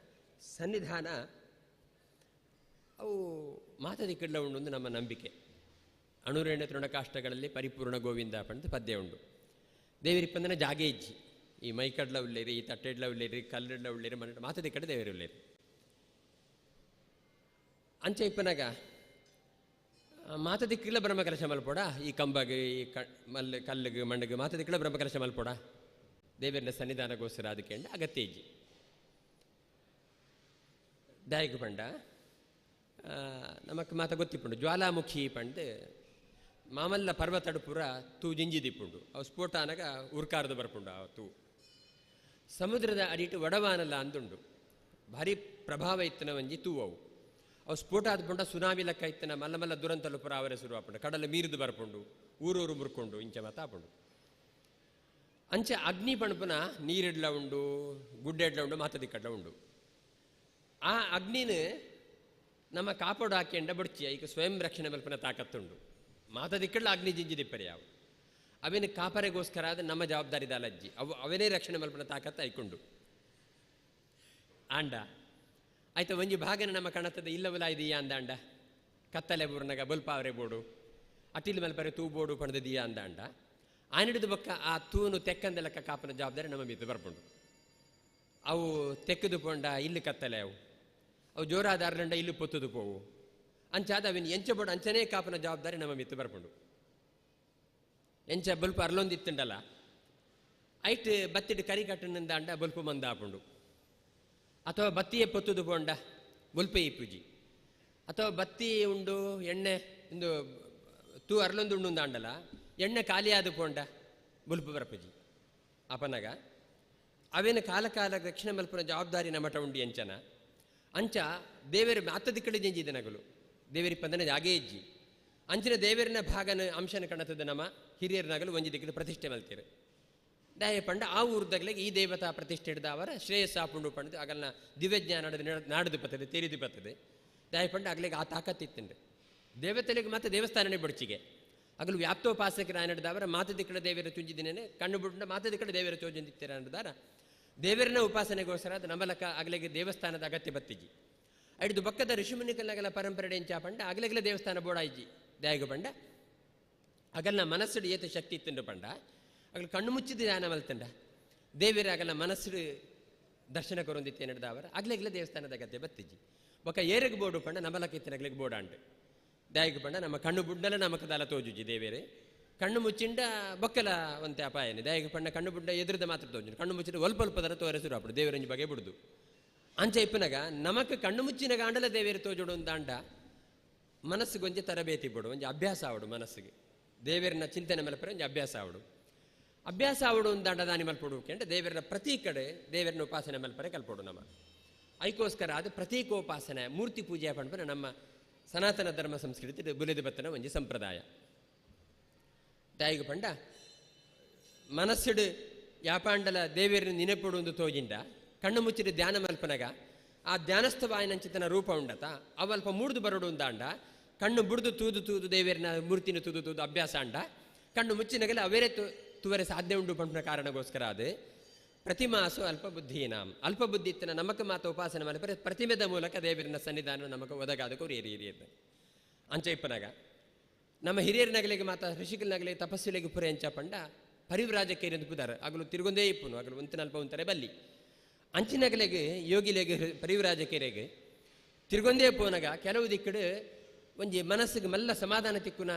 ಸನ್ನಿಧಾನ ಅವು ಮಾತದಿಕ್ಕಡ್ಲ ಉಂಡು ಒಂದು ನಮ್ಮ ನಂಬಿಕೆ. ಅಣುರೇಣ ತೃಣಕಾಷ್ಟಗಳಲ್ಲಿ ಪರಿಪೂರ್ಣ ಗೋವಿಂದ ಪಂಡ ಪದ್ಯ ಉಂಡು. ದೇವರಿಪ್ಪಂದನ ಜಾಗೆ ಇಜ್ಜಿ ಈ ಮೈಕಡ್ಲ ಉಳ್ಳೇರಿ, ಈ ತಟ್ಟೆಡ್ಲ ಉಳ್ಳೇರಿ, ಕಲ್ಲಡ್ಲ ಉಳ್ಳೇರಿ, ಮನೆ ಮಾತದಿಕ್ಕಡ ದೇವರು ಉಳ್ಳೇರಿ. ಅಂಚ ಇಪ್ಪನಾಗ ಮಾತದಿಕ್ಕಿಲ್ಲ ಬ್ರಹ್ಮಕಲಶ ಮಲ್ಪೋಡ, ಈ ಕಂಬಗೆ ಈ ಮಲ್ಲು ಕಲ್ಲಿಗೆ ಮಣ್ಣಿಗೆ ಮಾತದಿಕ್ಕಿಲ್ಲ ಬ್ರಹ್ಮಕಲಶ ಮಲ್ಪೋಡ ದೇವರನ್ನ ಸನ್ನಿಧಾನಗೋಸ್ಕರ ಅದಕ್ಕೆ ಅಗತ್ಯ ಇಜ್ಜಿ. ದಾಯಕ ಪಂಡ ನಮಕ್ ಮಾತ ಗೊತ್ತಿಪ್ಪುಂಡು ಜ್ವಾಲಾಮುಖಿ ಪಂಡು ಮಾಮಲ್ಲ ಪರ್ವತಡು ಪೂರ ತೂ ಜಿಂಜಿದಿಪ್ಪುಂಡು. ಅವು ಸ್ಫೋಟ ಅನಗ ಉರ್ಕಾರ್ದು ಬರ್ಪುಂಡು ಆ ತೂ. ಸಮುದ್ರದ ಅಡಿಟು ವಡವಾನಲ್ಲ ಅಂದುಂಡು ಭಾರಿ ಪ್ರಭಾವ ಇತ್ತನ ಒಂಜಿ ತೂ ಅವು. ಅವು ಸ್ಫೋಟ ಆದ್ಪುಂಡ ಸುನಾಮಿ ಲೆಕ್ಕ ಇತ್ತನ ಮಲ್ಲ ಮಲ್ಲ ದುರಂತಲು ಪೂರ ಅವರೇ ಶುರು ಆಪುಂಡು. ಕಡಲ ಮೀರಿದು ಬರ್ಪುಂಡು, ಊರೂರು ಮುರ್ಕೊಂಡು ಇಂಚ ಮಾತ ಆಪುಂಡು. ಅಂಚೆ ಅಗ್ನಿ ಪಣಪುನ ನೀರಿಡ್ಲ ಉಂಡು, ಗುಡ್ಡೆಡ್ಲ ಉಂಡು, ಮಾತದಿಕ್ಕಡ್ಲ ಉಂಡು. ಆ ಅಗ್ನಿನ ನಮ್ಮ ಕಾಪಾಡು ಹಾಕ್ಯಂಡ ಬಡ್ಚಿ ಈಗ ಸ್ವಯಂ ರಕ್ಷಣೆ ಮಲ್ಪನ ತಾಕತ್ತುಂಡು. ಮಾತದಿಕ್ಕಡ್ಲ ಅಗ್ನಿ ಜಿಂಜಿದಿಪ್ಪರಿ ಅವು ಅವೇನು ಕಾಪರೆಗೋಸ್ಕರ ಆದ ನಮ್ಮ ಜವಾಬ್ದಾರಿ ದಾಲಜ್ಜಿ ಅವು ಅವನೇ ರಕ್ಷಣೆ ಮಲ್ಪನ ತಾಕತ್ತು ಐಕೊಂಡು ಆಂಡ. ಆಯ್ತು ಒಂಜಿ ಭಾಗನ ನಮ್ಮ ಕಣತದ ಇಲ್ಲವಲ ಇದೀಯಾ ಅಂದಾಂಡ ಕತ್ತಲೆ ಬೂರ್ನಗ ಬೊಲ್ಪಾವರೆ ಬೋಡು ಅಟಿಲ್ ಮಲ್ಪರೆ ತೂ ಬೋಡು ಪಣದೀಯಾ ಅಂದಾಂಡ ಆನಿಡಿದ ಬೊಕ್ಕ ಆ ತೂನು ತೆಕ್ಕಂದ ಲೆಕ್ಕ ಕಾಪನ ಜವಾಬ್ದಾರಿ ನಮ್ಮ ಮಿತ್ತು ಬರ್ಪುಂಡು. ಅವು ತೆಕ್ಕದು ಪೋಂಡ ಇಲ್ಲಿ ಕತ್ತಲೆ ಅವು ಅವು ಜೋರಾದ ಅರ್ಲಂಡ ಇಲ್ಲಿ ಪೊತ್ತದು ಪೋವು. ಅಂಚಾದ ಅವಿನ ಎಂಚ ಬೋಡು ಅಂಚನೇ ಕಾಪನ ಜವಾಬ್ದಾರಿ ನಮ್ಮ ಮಿತ್ತು ಬರ್ಪುಂಡು. ಎಂಚ ಬೊಲ್ಪ ಅರ್ಲೊಂದಿತ್ತುಂಡಲ್ಲ ಐಟ್ ಬತ್ತಿಡು ಕರಿ ಕಟ್ಟನಿಂದಾಂಡ ಬೊಲ್ಪು ಮಂದ ಆಪುಂಡು. ಅಥವಾ ಬತ್ತಿಯೇ ಪೊತ್ತುದು ಪೋಂಡ ಬೊಲ್ಪೆ ಇಪ್ಪುಜಿ. ಅಥವಾ ಬತ್ತಿ ಉಂಡು ಎಣ್ಣೆ ಇಂದು ತೂ ಅರ್ಲೊಂದು ಉಂಡು ಅಂಡಲ್ಲ ಎಣ್ಣೆ ಖಾಲಿಯಾದ ಪೋಂಡ ಬೊಲ್ಪು ಬರಪುಜಿ. ಅಪನಗ ಅವೇನು ಕಾಲ ಕಾಲ ರಕ್ಷಣೆ ಮಲ್ಪುನ ಜವಾಬ್ದಾರಿ ನಮಟ ಉಂಡು ಎಂಚನ ಅಂಚ ದೇವರು ಮಾತದಿಕ್ಕಡೆ ಜಂಜಿದೆ ನಗಲು ದೇವರಿ ಪಂದನ ಜಾಗೆ ಇಜ್ಜಿ ಅಂಚಿನ ದೇವರಿನ ಭಾಗನ ಅಂಶನ ಕಣತದ ನಮ್ಮ ಹಿರಿಯರ ನಗಲು ಒಂಜಿ ದಿಕ್ಕದ ಪ್ರತಿಷ್ಠೆ ಮಲ್ತೀರು. ದಾಯ ಪಂಡ ಆ ಊರ್ದಾಗಲಿಗೆ ಈ ದೇವತಾ ಪ್ರತಿಷ್ಠೆ ಹಿಡ್ದ ಅವರ ಶ್ರೇಯಸ್ಸ ಪುಂಡು ಪಂಡು ಆಗಲ್ನ ದಿವ್ಯಜ್ಞಾನ ನಾಡದು ಬರ್ತದೆ ತೇರಿದು ಬರ್ತದೆ. ದಾಯ ಪಂಡ ಆಗ್ಲಿಗೆ ಆ ತಾಕತ್ತಿತ್ತುಂಡು ದೇವತೆಲಿಗೆ ಮತ್ತೆ ದೇವಸ್ಥಾನನೇ ಬಡ್ಚಿಗೆ ಅಗಲು ವ್ಯಾಪ್ತೋಪಾಸಕರ ನಡೆದವರ ಮಾತದಿಕ್ಕಡ ದೇವರ ಚುಂಜಿದಿನೇನೆ ಕಣ್ಣು ಬಿಟ್ಟು ಮಾತದಿಕ್ಕಡ ದೇವರ ಚೋಜಂದಿತ್ತೀರ ಅನ್ನದಾರ ದೇವರನ್ನ ಉಪಾಸನೆಗೋಸ್ಕರ ಅದು ನಮಲಕ ಅಗಲಿಗೆ ದೇವಸ್ಥಾನದ ಅಗತ್ಯ ಬತ್ತಿಜಿ. ಐದು ಬಕ್ಕದ ಋಷಿಮುನಿಕಲ್ಲಾಗಲ ಪರಂಪರೆ ಎಂಚ ಪಂಡ ಅಗಲಗಲ ದೇವಸ್ಥಾನ ಬೋಡಾಯಿಜಿ ದಾಯಗ ಪಂಡ ಅಗಲ್ನ ಮನಸ್ಸುಡು ಏತ ಶಕ್ತಿ ಇತ್ತುಂಡು ಪಂಡ ಅಗಲು ಕಣ್ಣು ಮುಚ್ಚಿದ ಧ್ಯಾನ ಮಲ್ತಂಡ ದೇವರ ಅಗಲ ಮನಸ್ಸು ದರ್ಶನ ಕೊರೊಂದಿತ್ತೆ ನಡೆದವರ ಅಗಲಗಲ ದೇವಸ್ಥಾನದ ಅಗತ್ಯ ಬತ್ತಿಜಿ. ಬೊಕ್ಕ ಏರಗ್ ಬೋಡು ಪಂಡ ನಮಲಕ ಇತ್ತಿನಗ್ಲಿಗೆ ಬೋಡಾಂಡು ದಾಯಗ ಪಂಡ ನಮ್ಮ ಕಣ್ಣು ಬುಡ್ಡಲ ನಮಕದಾಲ ತೋಜುಜಿ ದೇವೇರೆ ಕಣ್ಣು ಮುಚ್ಚಿಂಡ ಬೊಕ್ಕಲ ಒಂತೆ ಅಪಾಯನೆ ದಾಯಗ ಪಂಡ ಕಣ್ಣು ಬುಡ್ಡ ಎದುರದ ಮಾತ್ರ ತೋಜು ಕಣ್ಣು ಮುಚ್ಚಿದ ಒಲ್ಪಲ್ಪದರ ತೋರೆ ಶುರು ಆಪುಡು ದೇವರಂಜಿ ಬಗೆ ಬುಡ್ದು. ಅಂಚ ಇಪ್ಪನಾಗ ನಮಕ್ ಕಣ್ಣು ಮುಚ್ಚಿನ ಗಾಂಡಲ ದೇವೇರು ತೋಜುಡು ಅಂದಾಂಡ ಮನಸ್ಸಿಗೆ ಒಂಜಿ ತರಬೇತಿ ಬಿಡು ಒಂಜಿ ಅಭ್ಯಾಸ ಆವಡು ಮನಸ್ಸಿಗೆ ದೇವೇರನ ಚಿಂತನೆ ಮಲ್ಪರೆ ಒಂಜಿ ಅಭ್ಯಾಸ ಆವಡು. ಅಭ್ಯಾಸ ಆವಡು ಅಂದಾಂಡ ದಾನಿ ಮಲ್ಪೊಡು ಕೆಂಡ ದೇವರನ ಪ್ರತಿ ಕಡೆ ದೇವರನ್ನ ಉಪಾಸನೆ ಮಲ್ಪರೆ ಕಲ್ಪೊಡು ನಮ್ಮ. ಐಕೋಸ್ಕರ ಅದು ಪ್ರತೀಕೋಪಾಸನೆ ಮೂರ್ತಿ ಪೂಜೆ ಪಂಡ್ಪನ ನಮ್ಮ ಸನಾತನ ಧರ್ಮ ಸಂಸ್ಕೃತಿ ಬುಲೆದು ಬತ್ತನ ಒಂಜಿ ಸಂಪ್ರದಾಯ. ದಾಯಿಗ ಪಂಡ ಮನಸ್ಸುಡು ಯಾಪಾಂಡಲ ದೇವರನ್ನ ನಿನೆಪೊಡು ಒಂದು ತೋಜಿಂಡ ಕಣ್ಣು ಮುಚ್ಚಿಡು ಧ್ಯಾನ ಮಲ್ಪನಗ ಆ ಧ್ಯಾನಸ್ಥವಾಯನಂಚಿತನ ರೂಪ ಉಂಡತ ಅವಲ್ಪ ಮೂಡ್ದು ಬರೋಡು ಅಂದಾಂಡ ಕಣ್ಣು ಬುಡ್ದು ತೂದು ತೂದು ದೇವರನ್ನ ಮೂರ್ತಿನ ತೂದು ತೂದು ಅಭ್ಯಾಸ ಅಂಡ ಕಣ್ಣು ಮುಚ್ಚಿನಗಲ ಅವೇರೆ ತುವರೆ ಸಾಧ್ಯ ಉಂಡು ಪಂಪಿನ ಕಾರಣಗೋಸ್ಕರ ಅದು ಪ್ರತಿಮಾಸು ಅಲ್ಪ ಬುದ್ಧೀನಾಂ ಅಲ್ಪ ಬುದ್ಧಿ ಇತ್ತನ ನಮಕ ಮಾತ ಉಪಾಸನೆ ಮಾಡಿ ಪ್ರತಿಮೆದ ಮೂಲಕ ದೇವರನ್ನ ಸನ್ನಿಧಾನ ನಮಕ ಒದಗಾದಕ್ಕೂ ಹಿರಿಯರು ಅಂಚ ಇಪ್ಪನಾಗ ನಮ್ಮ ಹಿರಿಯರ ಮಾತ ಋಷಿಕಲ್ನಗಲಿ ತಪಸ್ಸುಲಿಗೆ ಪುರೆ ಅಂಚ ಪಂಡ ಪರಿವ್ರಾಜಕೇರಿ ಪುದಾರ ಆಗಲು ತಿರುಗೊಂದೇ ಇಪ್ಪುನು ಆಗಲು ಒಂತನಲ್ಪ ಒಂತಾರೆ ಬಲ್ಲಿ ಅಂಚಿನಗಲೆಗೆ ಯೋಗಿಲೆಗೆ ಪರಿವ್ರಾಜಕೇರಿಗೆ ತಿರುಗೊಂದೇ ಪೋನಗ ಕೆಲವು ದಿಕ್ಕಡು ಒಂಜಿ ಮನಸ್ಸಿಗೆ ಮಲ್ಲ ಸಮಾಧಾನ ತಿಕ್ಕುನ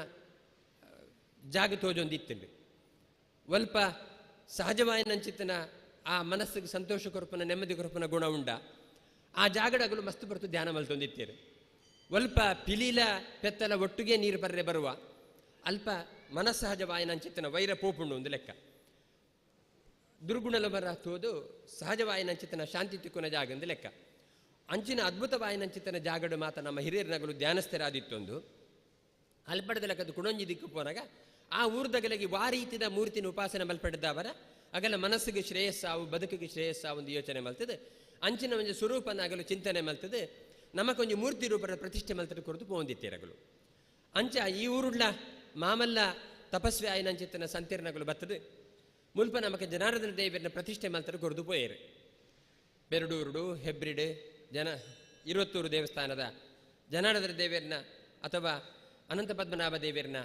ಜಾಗ ತೋಜೊಂದಿತ್ತುಂಡು. ಒಲ್ಪ ಸಹಜವಾಯಿನಂಚಿತ್ತನ ಆ ಮನಸ್ಸಿಗೆ ಸಂತೋಷ ಕೊರಪುನ ನೆಮ್ಮದಿ ಕೊರಪುನ ಗುಣ ಉಂಡ ಆ ಜಾಗಡಗಲು ಮಸ್ತ್ ಬರ್ತು ಧ್ಯಾನ ಮಲ್ತೊಂದಿತ್ತೀರು. ಒಲ್ಪ ಪಿಲೀಲ ಪೆತ್ತಲ ಒಟ್ಟಿಗೆ ನೀರು ಬರ್ರೆ ಬರುವ ಅಲ್ಪ ಮನಸ್ಸಹಜವಾಯಿನಂಚಿತ್ತನ ವೈರ ಪೋಪುಂಡು ಒಂದು ಲೆಕ್ಕ ದುರ್ಗುಣಲ ಬರ ತೋದು ಸಹಜವಾಯಿನಂಚಿತನ ಶಾಂತಿ ತಿಕ್ಕುನ ಜಾಗ ಒಂದು ಲೆಕ್ಕ. ಅಂಚಿನ ಅದ್ಭುತವಾಯಿನಂಚಿತನ ಜಾಗಡು ಮಾತ ನಮ್ಮ ಹಿರಿಯರನಗಲು ಧ್ಯಾನಸ್ಥರಾದಿತ್ತೊಂದು ಅಲ್ಪಡದ ಲೆಕ್ಕದ ಕುಣೊಂಜಿ ದಿಕ್ಕು ಪೋನಾಗ ಆ ಊರ್ದಗಲಗಿ ವಾ ರೀತಿದ ಮೂರ್ತಿನ ಉಪಾಸನೆ ಮಲ್ಪಡೆದವರ ಅಗಲ ಮನಸ್ಸಿಗೆ ಶ್ರೇಯಸ್ಸಾವು ಬದುಕಿಗೆ ಶ್ರೇಯಸ್ಸಾವು ಒಂದು ಯೋಚನೆ ಮಲ್ತದೆ. ಅಂಚಿನ ಒಂದು ಸ್ವರೂಪನ ಅಗಲು ಚಿಂತನೆ ಮಲ್ತದೆ ನಮಕೊಂಜಿ ಮೂರ್ತಿ ರೂಪದ ಪ್ರತಿಷ್ಠೆ ಮಲ್ತದೆ ಕೊರತು ಪೋಂದಿತ್ತೀರಗಲು. ಅಂಚ ಈ ಊರುಡ್ಲ ಮಾಮಲ್ಲ ತಪಸ್ವಿ ಆಯಿನಂಚಿತನ ಸಂತೀರ್ಣಗಳು ಬರ್ತದೆ ಮುಲ್ಪ ನಮಕ ಜನಾರ್ದನ ದೇವರನ್ನ ಪ್ರತಿಷ್ಠೆ ಮಲ್ತದೆ ಕೊರದು ಪೋಯರು. ಬೆರಡೂರುಡು ಹೆಬ್ರಿಡು ಜನ ಇರುವತ್ತೂರು ದೇವಸ್ಥಾನದ ಜನಾರ್ದನ ದೇವರನ್ನ ಅಥವಾ ಅನಂತ ಪದ್ಮನಾಭ ದೇವರನ್ನ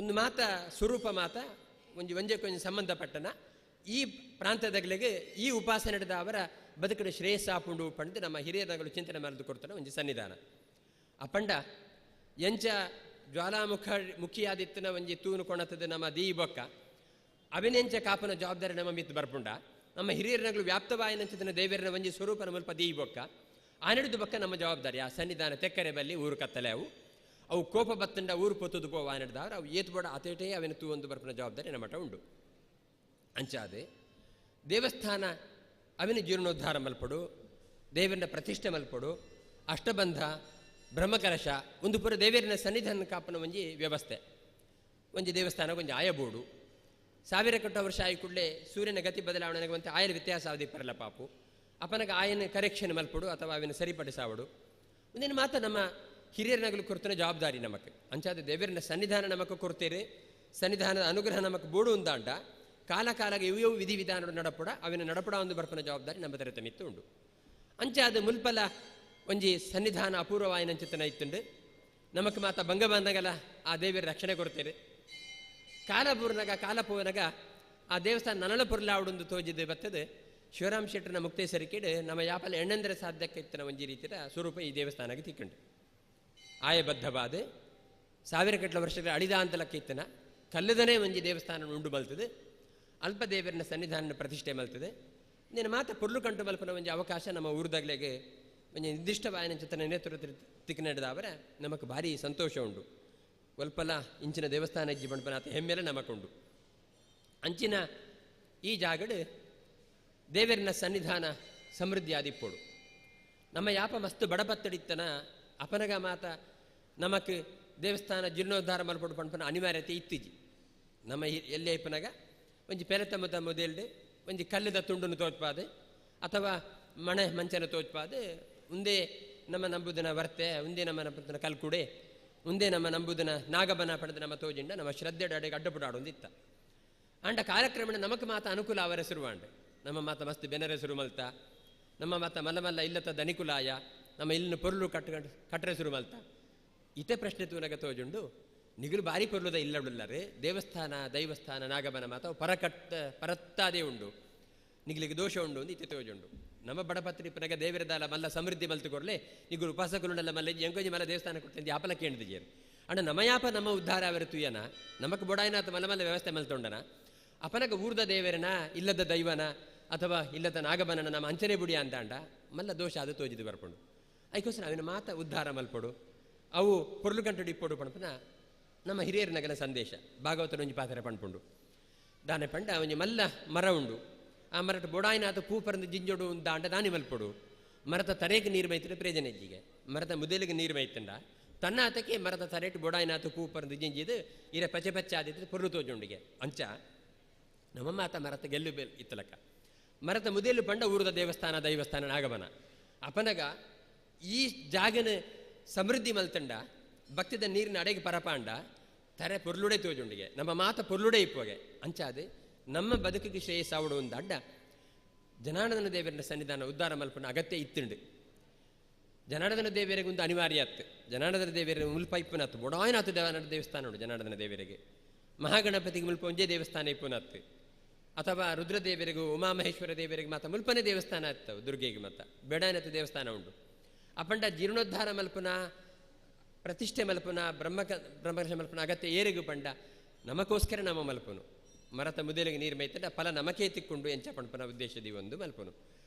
ಒಂದು ಮಾತ ಸ್ವರೂಪ ಮಾತ ಒಂಜಿ ಒಂಜಕ್ಕೊಂಜಿ ಸಂಬಂಧಪಟ್ಟನ ಈ ಪ್ರಾಂತದಗಳಿಗೆ ಈ ಉಪಾಸನೆ ನಡೆದ ಅವರ ಬದುಕಡ ಶ್ರೇಯಸ್ಸಾಪುಂಡು ಪಂಡು ನಮ್ಮ ಹಿರಿಯರಗಳು ಚಿಂತನೆ ಮಾಡಿದು ಕೊಡ್ತಾರೆ ಒಂಜಿ ಸನ್ನಿಧಾನ. ಅಪಂಡ ಎಂಚ ಜ್ವಾಲಾಮುಖ ಮುಖಿಯಾದಿತ್ತನ ಒಂಜಿ ತೂನು ಕೊಣತದ ನಮ್ಮ ದೀಬೊಕ್ಕ ಅವಿನೆಂಚ ಕಾಪನ ಜವಾಬ್ದಾರಿ ನಮ್ಮ ಮಿತ್ತು ಬರ್ಪುಂಡ ನಮ್ಮ ಹಿರಿಯರನಗಳು ವ್ಯಾಪ್ತವಾಯಿನಂಚಿತನ ದೇವರನ ಒಂಜಿ ಸ್ವರೂಪನ ಮುಲ್ಪ ದೀಬೊಕ್ಕ ಆ ನಡೆದು ಬೊಕ್ಕ ನಮ್ಮ ಜವಾಬ್ದಾರಿ ಆ ಸನ್ನಿಧಾನ ತೆಕ್ಕರೆ ಬಲ್ಲಿ ಊರು ಕತ್ತಲೆ ಅವು ಅವು ಕೋಪ ಬತ್ತಂಡ ಊರು ಪೊತ್ತದು ಪೋವ ನಡೆದವ್ರು ಅವು ಏತು ಬೋಡ ಅತೇಟೇ ಅವಿನ ತೂ ಒಂದು ಬರ್ಪನ ಜವಾಬ್ದಾರಿ ನಮ್ಮಟ ಉಂಡು. ಅಂಚಾದೆ ದೇವಸ್ಥಾನ ಅವಿನ ಜೀರ್ಣೋದ್ಧಾರ ಮಲ್ಪಡು ದೇವರನ್ನ ಪ್ರತಿಷ್ಠೆ ಮಲ್ಪಡು ಅಷ್ಟಬಂಧ ಬ್ರಹ್ಮಕಲಶ ಒಂದು ಪೂರ ದೇವರನ್ನ ಸನ್ನಿಧಾನ ಕಾಪನ ಒಂಜಿ ವ್ಯವಸ್ಥೆ ಒಂಜಿ ದೇವಸ್ಥಾನ ಒಂಜಿ ಆಯಬೋಡು ಸಾವಿರ ಕಟ್ಟ ವರ್ಷ ಆಯಿ ಕೂಡಲೇ ಸೂರ್ಯನ ಗತಿ ಬದಲಾವಣೆಗೆ ಒಂದು ಆಯನ ವ್ಯತ್ಯಾಸ ಅವಧಿ ಪರಲ್ಲ ಪಾಪು ಅಪನಗ ಆಯನ ಕರೆಕ್ಷನ್ ಮಲ್ಪಡು ಅಥವಾ ಅವಿನ ಸರಿಪಡಿಸಾವಡು ಒಂದೇನು ಮಾತ್ರ ನಮ್ಮ ಹಿರಿಯರನಗಲು ಕೊಡ್ತಾನೆ ಜವಾಬ್ದಾರಿ ನಮಕ್. ಅಂಚಾದ ದೇವರನ್ನ ಸನ್ನಿಧಾನ ನಮಕ್ ಕೊಡ್ತೇರೆ ಸನ್ನಿಧಾನದ ಅನುಗ್ರಹ ನಮಕ್ ಬೋಡು ಉಂದಾಂಡ ಕಾಲ ಕಾಲಾಗ ಇವು ಇವು ವಿಧಿ ವಿಧಾನ ನಡಪಡ ಅವಿನ ನಡಪಡ ಒಂದು ಬರ್ಪನ ಜವಾಬ್ದಾರಿ ನಮ್ಮ ತರತ ಮಿತ್ತು ಉಂಡು. ಅಂಚಾದ ಮುಲ್ಪಲ ಒಂಜಿ ಸನ್ನಿಧಾನ ಅಪೂರ್ವವಾಯಿನಂಚಿತನ ಇತ್ತುಂಡು ನಮಕ್ ಮಾತ ಭಂಗ ಬಂದಾಗಲ ಆ ದೇವರ ರಕ್ಷಣೆ ಕೊಡ್ತೇರೆ. ಕಾಲಪೂರ್ಣಗ ಕಾಲಪೂರ್ಣಗ ಆ ದೇವಸ್ಥಾನ ನನಲ ಪೊರ್ಲಾವುಡೊಂದು ತೋಜಿದ್ದು ಬರ್ತದೆ. ಶಿವರಾಮ್ ಶೆಟ್ಟರ್ನ ಮುಕ್ತೇಸರಿಕೆಡು ನಮ್ಮ ಯಾಪಲ ಎಣ್ಣಂದರೆ ಸಾಧ್ಯಕ್ಕೆ ಇತ್ತನ ಒಂಜಿ ರೀತಿಯ ಸ್ವರೂಪ ಈ ದೇವಸ್ಥಾನಕ್ಕೆ ತಿಕ್ಕಂಡು ಆಯಬದ್ಧವಾದ ಸಾವಿರ ಕಟ್ಲ ವರ್ಷಗಳ ಅಳಿದ ಅಂತಲಕ್ಕೆ ಇತ್ತನ ಕಲ್ಲದನೇ ಒಂಜಿ ದೇವಸ್ಥಾನ ಉಂಡು ಮಲ್ತದೆ ಅಲ್ಪ ದೇವರನ್ನ ಸನ್ನಿಧಾನ ಪ್ರತಿಷ್ಠೆ ಮಲ್ತದೆ. ನಿನ್ನ ಮಾತ ಪೊರ್ಲು ಕಂಟು ಮಲ್ಪನ ಒಂಜಿ ಅವಕಾಶ ನಮ್ಮ ಊರ್ದಾಗ್ಲೆಗೆ ಒಂಜಿ ನಿರ್ದಿಷ್ಟವಾಯನ ಚಿತ್ತನ ನೇತೃತ್ವ ತಿಕ್ಕ ನಡೆದವರ ನಮಕ್ ಭಾರಿ ಸಂತೋಷ ಉಂಡು. ಒಲ್ಪಲ ಇಂಚಿನ ದೇವಸ್ಥಾನ ಇಜ್ಜಿ ಪಂಪನಾಥ ಹೆಮ್ಮೆಲೆ ನಮಕುಂಡು. ಅಂಚಿನ ಈ ಜಾಗಡು ದೇವರನ್ನ ಸನ್ನಿಧಾನ ಸಮೃದ್ಧಿ ಆದಿಪ್ಪೋಡು. ನಮ್ಮ ಯಾಪ ಮಸ್ತ್ ಬಡಪತ್ತಡಿತ್ತನ ಅಪನಗ ಮಾತ ನಮಕ್ ದೇವಸ್ಥಾನ ಜೀರ್ಣೋದ್ಧಾರ ಮಲ್ಪೊಡು ಪಂಪನ ಅನಿವಾರ್ಯತೆ ಇತ್ತಿಜಿ. ನಮ್ಮ ಎಲ್ಲೇ ಇಪ್ಪನಾಗ ಒಂಜಿ ಪೆರತ ಮುದ ಮೊದಲ್ಡು ಒಂಜಿ ಕಲ್ಲದ ತುಂಡನ್ನು ತೋಚ್ಪಾದೆ ಅಥವಾ ಮಣೆ ಮಂಚನ ತೋಚ್ಪಾದೆ ಉಂದೇ ನಮ್ಮ ನಂಬುದನ ವರ್ತೆ ಉಂದೇ ನಮ್ಮ ನಂಬುದನ ಕಲ್ಕುಡೆ ಉಂದೇ ನಮ್ಮ ನಂಬುದನ ನಾಗಬನ ಪಡೆದ ನಮ್ಮ ತೋಜಿಂಡ ನಮ್ಮ ಶ್ರದ್ಧೆ ಅಡೆಗೆ ಅಡ್ಡಪುಡಾಡೊಂದಿತ್ತ. ಅಂಡ ಕಾರ್ಯಕ್ರಮ ನಮಕ್ ಮಾತ ಅನುಕೂಲ ಅವರ ಶುರುವಾಂಡೆ ನಮ್ಮ ಮಾತ ಮಸ್ತ್ ಬೆನರೆ ಶುರು ಮಲ್ತ ನಮ್ಮ ಮಾತ ಮಲ್ಲ ಮಲ್ಲ ಇಲ್ಲತ ದನಿಕುಲಾಯ ನಮ್ಮ ಇಲ್ಲಿನ ಪೊರ್ಲು ಕಟ್ಕೊಂಡು ಕಟ್ಟರೆ ಶುರು ಮಲ್ತ ಇತೆ ಪ್ರಶ್ನೆ ತೂನಗ ತೋಜುಂಡು ನಿಗುಲು ಬಾರಿ ಪೊರ್ಲುದ ಇಲ್ಲಡುಲ್ಲರೆ ದೇವಸ್ಥಾನ ದೈವಸ್ಥಾನ ನಾಗಬನ ಮಾತ ಪರಕಟ್ಟ ಪರತ್ತಾದೇ ಉಂಡು ನಿಗ್ಲಿಗೆ ದೋಷ ಉಂಡು ಒಂದು ಇತೆ ತೋಜುಂಡು. ನಮ್ಮ ಬಡಪತ್ರಿ ಪನಗ ದೇವರ ದಾಲ ಮಲ್ಲ ಸಮೃದ್ಧಿ ಮಲ್ತು ಕೊರ್ಲೆ ನಿಗುರು ಉಪಾಸಕರುಂಡಲ್ಲ ಮಲ್ಲ ಎಂಕೊಂಜಿ ಮಲ್ಲ ದೇವಸ್ಥಾನ ಕೊಡ್ತೇನೆ ಯಾಪಲ ಕೇಳಿದಿಜೇರು ಅಣ್ಣ ನಮ್ಮ ಯಾಪ ನಮ್ಮ ಉದ್ಧಾರ ಅವರ ತುಯ್ಯನ ನಮಕ್ ಬೊಡಾಯಿನಾಥ ಮಲ್ಲ ಮಲ್ಲ ವ್ಯವಸ್ಥೆ ಮಲ್ತೊಂಡನ ಅಪನಗ ಊರ್ದ ದೇವರನ ಇಲ್ಲದ ದೈವನ ಅಥವಾ ಇಲ್ಲದ ನಾಗಬನನ ನಮ್ಮ ಅಂಚನೆ ಬುಡಿಯ ಅಂದಾಂಡ ಮಲ್ಲ ದೋಷ ಅದು ತೋಜಿದು ಬರ್ಪುಂಡು. ಅದಕ್ಕೋಸ್ಕರ ಅವಿನ ಮಾತ ಉದ್ಧಾರ ಮಲ್ಪೊಡು ಅವು ಪೊರ್ಲು ಗಂಟು ಇಪ್ಪೊಡು ಪಣಪನ ನಮ್ಮ ಹಿರಿಯರ ನಗನ ಸಂದೇಶ ಭಾಗವತನ ಒಂಜಿ ಪಾತ್ರ ಪಣ್ಪುಂಡು. ದಾನೆ ಪಂಡ ಒಂಜಿ ಮಲ್ಲ ಮರ ಉಂಡು ಆ ಮರಟ್ ಬೊಡಾಯಿನಾತ ಪೂಪರಂದು ಜಿಂಜೋಡು ದಾಂಡ ದಾನಿ ಮಲ್ಪೊಡು ಮರತ ತರೇಗೆ ನೀರು ಮೈತಂಡ ಪ್ರಯೋಜನ ಇಜ್ಜಿಗೆ ಮರತ ಮುದಲಿಗೆ ನೀರು ಮೈತಂಡ ತನ್ನ ಆತಕ್ಕೆ ಮರದ ತರೇಟ್ ಬೊಡಾಯಿನಾತ ಪೂಪರಂದು ಜಿಂಜಿದು ಇರ ಪಚೆ ಪಚ್ಚೆ ಆದಿತ್ತು ಪೊರ್ಲು ತೋಜುಂಡಿಗೆ ಅಂಚ ನಮ್ಮ ಮಾತ ಮರತ ಗೆಲ್ಲು ಬೆಲ್ ಇತ್ತಲಕ್ಕ ಮರತ ಮುದೆಲು ಪಂಡ ಊರದ ದೇವಸ್ಥಾನ ದೈವಸ್ಥಾನ ಆಗಮನ ಅಪನಗ ಈ ಜಾಗನ ಸಮೃದ್ಧಿ ಮಲ್ತಂಡ ಭಕ್ತಿದ ನೀರಿನ ಅಡೆಗೆ ಪರಪಾಂಡ ತರೆ ಪೊರ್ಲುಡೆ ತೋಜುಂಡಿಗೆ ನಮ್ಮ ಮಾತ ಪೊರ್ಲುಡೆ ಇಪ್ಪೋಗೆ ಅಂಚಾದೆ ನಮ್ಮ ಬದುಕಿಗೆ ಶ್ರೇಯಸ್ಸಾವಡು ಒಂದು ಅಡ್ಡ ಜನಾರ್ದನ ದೇವರನ ಸನ್ನಿಧಾನ ಉದ್ಧಾರ ಮಲ್ಪನ ಅಗತ್ಯ ಇತ್ತುಂಡು. ಜನಾರ್ದನ ದೇವರಿಗೆ ಒಂದು ಅನಿವಾರ್ಯ ಅತ್ತು ಜನಾರ್ದನ ದೇವರಿಗೆ ಮುಲ್ಪ ಇಪ್ಪನತ್ತು ಬೊಡಾಯನಾಥ ದೇವನ ದೇವಸ್ಥಾನ ಉಂಟು ಜನಾರ್ದನ ದೇವರಿಗೆ ಮಹಾಗಣಪತಿಗೆ ಮುಲ್ಪ ಒಂಜೇ ದೇವಸ್ಥಾನ ಇಪ್ಪನತ್ತು ಅಥವಾ ರುದ್ರದೇವರಿಗೂ ಉಮಾಮಹೇಶ್ವರ ದೇವರಿಗೆ ಮಾತ ಮುಲ್ಪನೇ ದೇವಸ್ಥಾನ ಇತ್ತವು ದುರ್ಗೆಗೆ ಮಾತ ಬೇಡಾಯನಾಥ ದೇವಸ್ಥಾನ ಉಂಟು. ಅಪಂಡ ಜೀರ್ಣೋದ್ಧಾರ ಮಲ್ಪನ ಪ್ರತಿಷ್ಠೆ ಮಲ್ಪನ ಬ್ರಹ್ಮಕಲಶ ಮಲ್ಪನ ಅಗತ್ಯ ಏರಿಗೂ ಪಂಡ ನಮಗೋಸ್ಕರ ನಮ್ಮ ಮಲ್ಪನು ಮರತ ಮುದಲಿಗೆ ನೀರು ಮೈತಂಡ ಫಲ ನಮಕೇ ತಿಕ್ಕೊಂಡು ಎಂಚ ಪಂಪನ ಉದ್ದೇಶದಿ ಒಂದು ಮಲ್ಪನು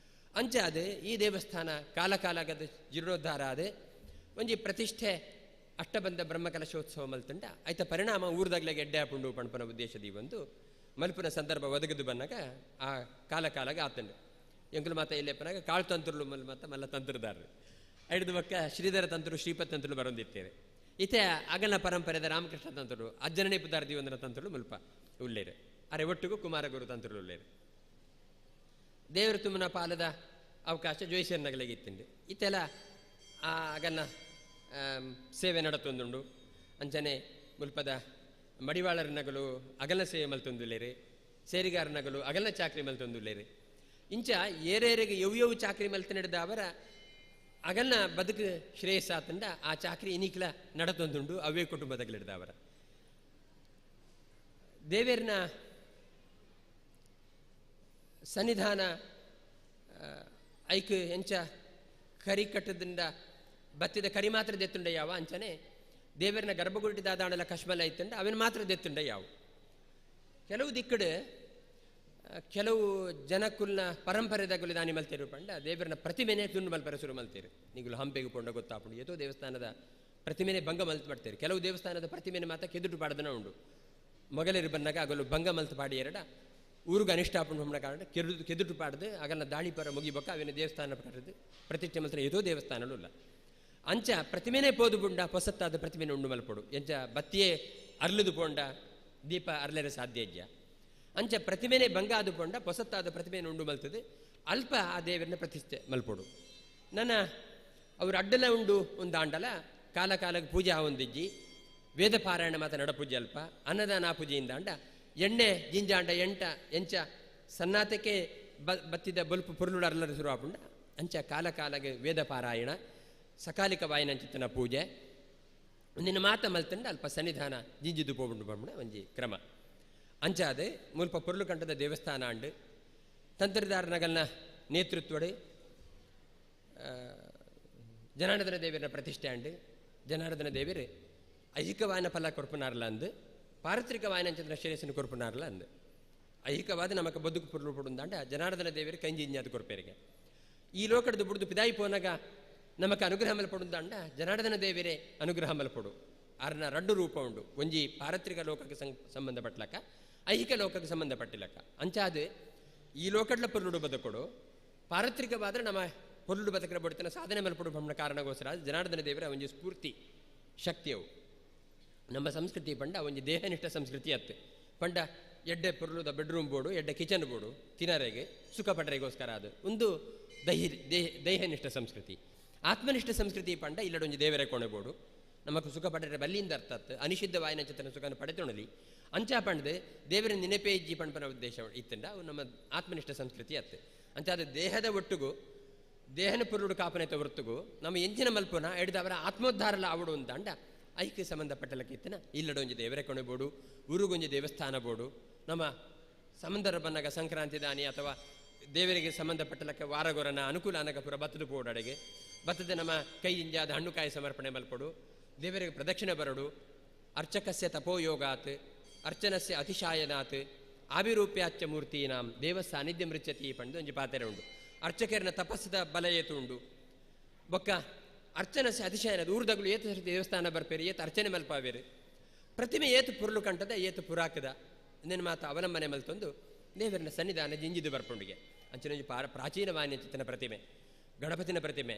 ಅಂಚಾದ ಈ ದೇವಸ್ಥಾನ ಕಾಲ ಕಾಲಾಗದ ಜೀರ್ಣೋದ್ಧಾರ ಆದ ಒಂಜಿ ಪ್ರತಿಷ್ಠೆ ಅಷ್ಟಬಂಧ ಬ್ರಹ್ಮಕಲಶೋತ್ಸವ ಮಲ್ತಂಡ ಆಯ್ತ ಪರಿಣಾಮ ಊರ್ದಾಗ್ಲಾಗ ಎಡ್ಡೆ ಆಪುಂಡು ಪಣಪನ ಉದ್ದೇಶದಿ ಒಂದು ಮಲ್ಪನ ಸಂದರ್ಭ ಒದಗದು ಬಂದಾಗ ಆ ಕಾಲ ಕಾಲಾಗ ಆತಂಡು ಎಂಕುಲು ಮಾತ ಇಲ್ಲೆಪ್ಪನಾಗ ಕಾಳು ತಂತ್ರಲು ಮಲ್ ಮಾತ ಮಲ್ಲ ತಂತ್ರದಾರರು ಐದು ಬಕ್ಕ ಶ್ರೀಧರ ತಂತ್ರರು ಶ್ರೀಪತ್ ತಂತ್ರಲು ಬರೊಂದಿರ್ತೇವೆ ಇತ್ತೆ ಅಗಲ ಪರಂಪರೆದ ರಾಮಕೃಷ್ಣ ತಂತ್ರರು ಅಜ್ಜನನೇ ಪುದಾರ್ ದೇವಂದ್ರ ತಂತ್ರಲು ಮುಲ್ಪ ಉಳ್ಳೇರು ಅರೆ ಒಟ್ಟಿಗೂ ಕುಮಾರಗುರು ತಂತ್ರಲು ಉಳ್ಳೇರು. ದೇವರು ತುಮ್ಮನ ಪಾಲದ ಅವಕಾಶ ಜೋಯಿಸರ್ನಗಲಿಗೆ ಇತ್ತಿಂಡು ಇತ್ತೆಲ್ಲ ಆ ಅಗಲ್ನ ಸೇವೆ ನಡತೊಂದುಂಡು. ಅಂಚನೆ ಮುಲ್ಪದ ಮಡಿವಾಳರ ನಗಲು ಅಗಲ ಸೇವೆ ಮಲ್ತೊಂದುಲ್ಲೇರು ಸೇರಿಗಾರ ನಗಲು ಅಗಲ ಚಾಕ್ರಿ ಮಲ್ತೊಂದುಲ್ಲೇರು ಇಂಚ ಏರೇರಿಗೆ ಯವ್ ಯವ್ ಚಾಕ್ರಿ ಮಲ್ತ ನಡೆದ ಅವರ ಅಗಲ್ನ ಬದುಕು ಶ್ರೇಯಸ್ಸಾತಂಡ ಆ ಚಾಕ್ರಿ ಇನಿಕ್ಲ ನಡತೊಂದುಂಡು ಅವೇ ಕುಟುಂಬದಗಲಿಡ್ದ ಅವರ ದೇವೇರ್ನ ಸನ್ನಿಧಾನ ಐಕ್ ಎಂಚ ಕರಿ ಕಟ್ಟದಿಂದ ಬತ್ತಿದ ಕರಿ ಮಾತ್ರ ದೆತ್ತುಂಡ ಯಾವ ಅಂಚನೆ ದೇವರನ್ನ ಗರ್ಭಗುಡಿ ದಾದಾಣಲ ಕಶ್ಮಲ ಇತ್ತಂಡ ಅವನ ಮಾತ್ರ ದೆತ್ತುಂಡ ಯಾವ ಕೆಲವು ದಿಕ್ಕಡು ಕೆಲವು ಜನಕುಲ್ನ ಪರಂಪರೆದಾಗಲು ದಾನಿ ಮಲ್ತೇರು ಪಂಡ ದೇವರನ್ನ ಪ್ರತಿಮೆನೆ ತುಂಡು ಮಲ್ಪರ ಶುರು ಮಲ್ತೇರು ನೀಗುಲು ಹಂಪೆಗೆ ಪೊಂಡ ಗೊತ್ತಾಪುಂಡು ಏತೋ ದೇವಸ್ಥಾನದ ಪ್ರತಿಮೆನೆ ಭಂಗ ಮಲ್ತು ಪಡ್ತೇರು ಕೆಲವು ದೇವಸ್ಥಾನದ ಪ್ರತಿಮೆನೆ ಮಾತ್ರ ಕೆದುಟು ಪಾಡದನ ಉಂಡು ಮೊಗಲರು ಬಂದಾಗ ಆಗಲು ಭಂಗ ಮಲ್ತು ಪಾಡಿ ಎರಡ ಊರಿಗೆ ಅನಿಷ್ಟ ಆಪುಂಡು ಕಾರಣ ಕೆದುಟು ಪಾಡ್ದು ಆಗಲ್ಲ ದಾಳಿ ಪರ ಮುಗಿಬಕ್ಕ ಅವಿನ ದೇವಸ್ಥಾನ ಕಟ್ಟದು ಪ್ರತಿಷ್ಠೆ ಮಲ್ತಾರೆ ಏತೋ ದೇವಸ್ಥಾನಗಳು ಇಲ್ಲ ಅಂಚ ಪ್ರತಿಮೆನೇ ಪೋದು ಬುಂಡ ಹೊಸತ್ತಾದ ಪ್ರತಿಮೆನೆ ಉಂಡು ಮಲ್ಪೊಡು ಎಂಚ ಬತ್ತಿಯೇ ಅರ್ಲುದು ಪೋಂಡ ದೀಪ ಅರ್ಲರೆ ಸಾಧ್ಯ ಇಜ್ಜ ಅಂಚ ಪ್ರತಿಮೆನೇ ಭಂಗ ಆದು ಪೋಂಡ ಹೊಸತ್ತಾದ ಪ್ರತಿಮೆಯನ್ನು ಉಂಡು ಮಲ್ತದೆ ಅಲ್ಪ ಆ ದೇವರನ್ನ ಪ್ರತಿಷ್ಠೆ ಮಲ್ಪೊಡು. ನನ್ನ ಅವರು ಅಡ್ಡಲ ಉಂಡು ಒಂದು ಆಂಡಲ ಕಾಲ ಕಾಲಕ್ಕೆ ಪೂಜೆ ಒಂದಿಜ್ಜಿ ವೇದ ಪಾರಾಯಣ ಮಾತ ನಡಪೂಜೆ ಅಲ್ಪ ಅನ್ನದಾನ ಪೂಜೆಯಿಂದ ಅಂಡ ಎಣ್ಣೆ ಜಿಂಜಾಂಡ ಎಂಟ ಎಂಚ ಸನ್ನಾತಕ್ಕೆ ಬತ್ತಿದ ಬಲ್ಪು ಪೊರ್ಲುಡು ಅರ್ಲರು ಶುರು ಆಪುಂಡ ಅಂಚ ಕಾಲ ಕಾಲಗೆ ವೇದ ಪಾರಾಯಣ ಸಕಾಲಿಕ ವಾಯಿನಂಚಿತ್ತನ ಪೂಜೆ ಒಂದಿನ ಮಾತ ಮಲ್ತಂಡ ಅಲ್ಪ ಸನ್ನಿಧಾನ ಜಿಂಜಿದ್ದು ಪೋಬುಂಡು ಬಂಡ ಒಂಜಿ ಕ್ರಮ ಅಂಚಾದೆ ಮುಲ್ಪ ಪೊರ್ಲುಕಂಠದ ದೇವಸ್ಥಾನ ಅಂಡು ತಂತ್ರದಾರನಗಲ್ನ ನೇತೃತ್ವಡು ಜನಾರ್ದನ ದೇವರನ ಪ್ರತಿಷ್ಠೆ ಅಂಡು ಜನಾರ್ದನ ದೇವರು ಐಹಿಕವಾಯನ ಫಲ ಕೊರ್ಪುನಾರ್ಲ ಅಂದು ಪಾರತ್ರಿಕ ವಾಯನಂಚಂದ್ರ ಶ್ರೇಯಸ್ಸನ್ನು ಕೊರ್ಪುನಾರ್ಲ ಅಂದು ಐಹಿಕವಾದ ನಮಕ ಬದುಕು ಪೊರ್ಲು ಪೊಡುಂದಾಂಡ ಜನಾರ್ದನ ದೇವರು ಕಂಜಿಂಜಾದ ಕೊರ್ಪೇರಿಗೆ ಈ ಲೋಕಡ್ದು ಬುಡ್ದು ಪಿದಾಯಿ ಪೋನಾಗ ನಮಕ ಅನುಗ್ರಹ ಮಲ್ಪಡುಂದಾಂಡ ಜನಾರ್ದನ ದೇವರೇ ಅನುಗ್ರಹ ಮಲ್ಪಡು ಆರ್ನ ರಡ್ಡು ರೂಪ ಉಂಡು ಒಂಜಿ ಪಾರತ್ರಿಕ ಲೋಕಕ್ಕೆ ಸಂಬಂಧಪಟ್ಟಲಕ್ಕ ಐಹಿಕ ಲೋಕಕ್ಕೆ ಸಂಬಂಧಪಟ್ಟಿಲಕ್ಕ ಅಂಚಾದ ಈ ಲೋಕಡ್ಲ ಪೊರ್ಲುಡು ಬದುಕೊಡು ಪಾರತ್ರಿಕವಾದರೆ ನಮ್ಮ ಪೊರ್ಲುಡು ಬದುಕರ ಬಡ್ತನ ಸಾಧನೆ ಮಲ್ಪಡು ಬಣ್ಣ ಕಾರಣಗೋಸ್ಕರ ಜನಾರ್ದನ ದೇವರ ಒಂಜಿ ಸ್ಫೂರ್ತಿ ಶಕ್ತಿಯವು. ನಮ್ಮ ಸಂಸ್ಕೃತಿ ಪಂಡ ಒಂಜಿ ದೇಹನಿಷ್ಠ ಸಂಸ್ಕೃತಿ ಅತ್ತೆ ಪಂಡ ಎಡ್ಡೆ ಪೊರ್ಲುದ ಬೆಡ್ರೂಮ್ ಬೋರ್ಡು ಎಡ್ಡೆ ಕಿಚನ್ ಬೋರ್ಡು ತಿನರೆಗೆ ಸುಖ ಪಡರೆಗೋಸ್ಕರ ಅದು ಒಂದು ದೈಹನಿಷ್ಠ ಸಂಸ್ಕೃತಿ. ಆತ್ಮನಿಷ್ಠ ಸಂಸ್ಕೃತಿ ಪಂಡ ಇಲ್ಲಡೊಂಜಿ ದೇವರ ಕೊಣೆಬೋಡು ನಮಕ್ ಸುಖ ಪಡೆದರೆ ಬಲ್ಲಿಂದ ಅರ್ಥ ಅತ್ತು ಅನಿಷಿದ್ಧ ವಾಯಿನ ಚಿತ್ತನ ಸುಖನ ಪಡೆತೊಣಲಿ ಅಂಚ ಪಂಡದೆ ದೇವರ ನೆನಪೇ ಇಜ್ಜಿ ಪಂಪನ ಉದ್ದೇಶ ಇತ್ತಂಡ ಅವು ನಮ್ಮ ಆತ್ಮನಿಷ್ಠ ಸಂಸ್ಕೃತಿ ಅತ್ತೆ ಅಂಚಾದ ದೇಹದ ಒಟ್ಟುಗು ದೇಹನ ಪುರುಡು ಕಾಪನೆತ ಹೊರತುಗು ನಮ್ಮ ಎಂಜಿನ ಮಲ್ಪನ ಎಡ್ದ ಅವರ ಆತ್ಮೋದ್ಧಾರಲ ಅವಡು ಅಂತಾಂಡ ಐಕ್ಕೆ ಸಂಬಂಧಪಟ್ಟಲಕ್ಕೆ ಇತ್ತನ ಇಲ್ಲಡೊಂಜಿ ದೇವರ ಕೊಣೆಬೋಡು ಊರುಗೊಂಜಿ ದೇವಸ್ಥಾನ ಬೋಡು ನಮ್ಮ ಸಮಂದರ ಬನ್ನಗ ಸಂಕ್ರಾಂತಿ ದಾನಿ ಅಥವಾ ದೇವರಿಗೆ ಸಂಬಂಧಪಟ್ಟಲಕ್ಕೆ ವಾರಗೊರನ ಅನುಕೂಲ ಅನಗ ಪುರ ಬತ್ತದ ಪೋಡು ಅಡೆಗೆ ಬತ್ತದ ನಮ್ಮ ಕೈ ಇಂಜಾದ ಹಣ್ಣುಕಾಯಿ ಸಮರ್ಪಣೆ ಮಲ್ಪಡು ದೇವರಿಗೆ ಪ್ರದಕ್ಷಿಣೆ ಬರಡು ಅರ್ಚಕಸ್ಯ ತಪೋಯೋಗಾತ್ ಅರ್ಚನಸ್ಯ ಅತಿಶಾಯನಾತ್ ಆವಿರೂಪ್ಯಾಚ್ಚ ಮೂರ್ತೀನಾಂ ದೇವ ಸಾನ್ನಿಧ್ಯ ಮೃಚ್ಯತಿ ಪಂಡು ಒಂಜಿ ಪಾತೆರೆ ಉಂಡು ಅರ್ಚಕರನ ತಪಸ್ಸದ ಬಲ ಏತು ಉಂಡು ಬೊಕ್ಕ ಅರ್ಚನಸ್ಯ ಅತಿಶಯನದ ಊರ್ದಗಳು ಏತು ಸರ್ತಿ ದೇವಸ್ಥಾನ ಬರ್ಪೇರು ಏತು ಅರ್ಚನೆ ಮಲ್ಪಾವೇರು ಪ್ರತಿಮೆ ಏತು ಪುರ್ಲು ಕಂಟದ ಏತು ಪುರಾಕದ ಇಂದೆನ ಮಾತ ಅವಲಂಬನೆ ಮಲ್ತೊಂದು ದೇವರನ ಸನ್ನಿಧಾನ ಜಿಂಜಿದು ಬರ್ಪುಂಡಿಗೆ ಅಂಚಿನ ಪ್ರಾಚೀನ ವಾಣಿಜ್ಯನ ಪ್ರತಿಮೆ, ಗಣಪತಿನ ಪ್ರತಿಮೆ,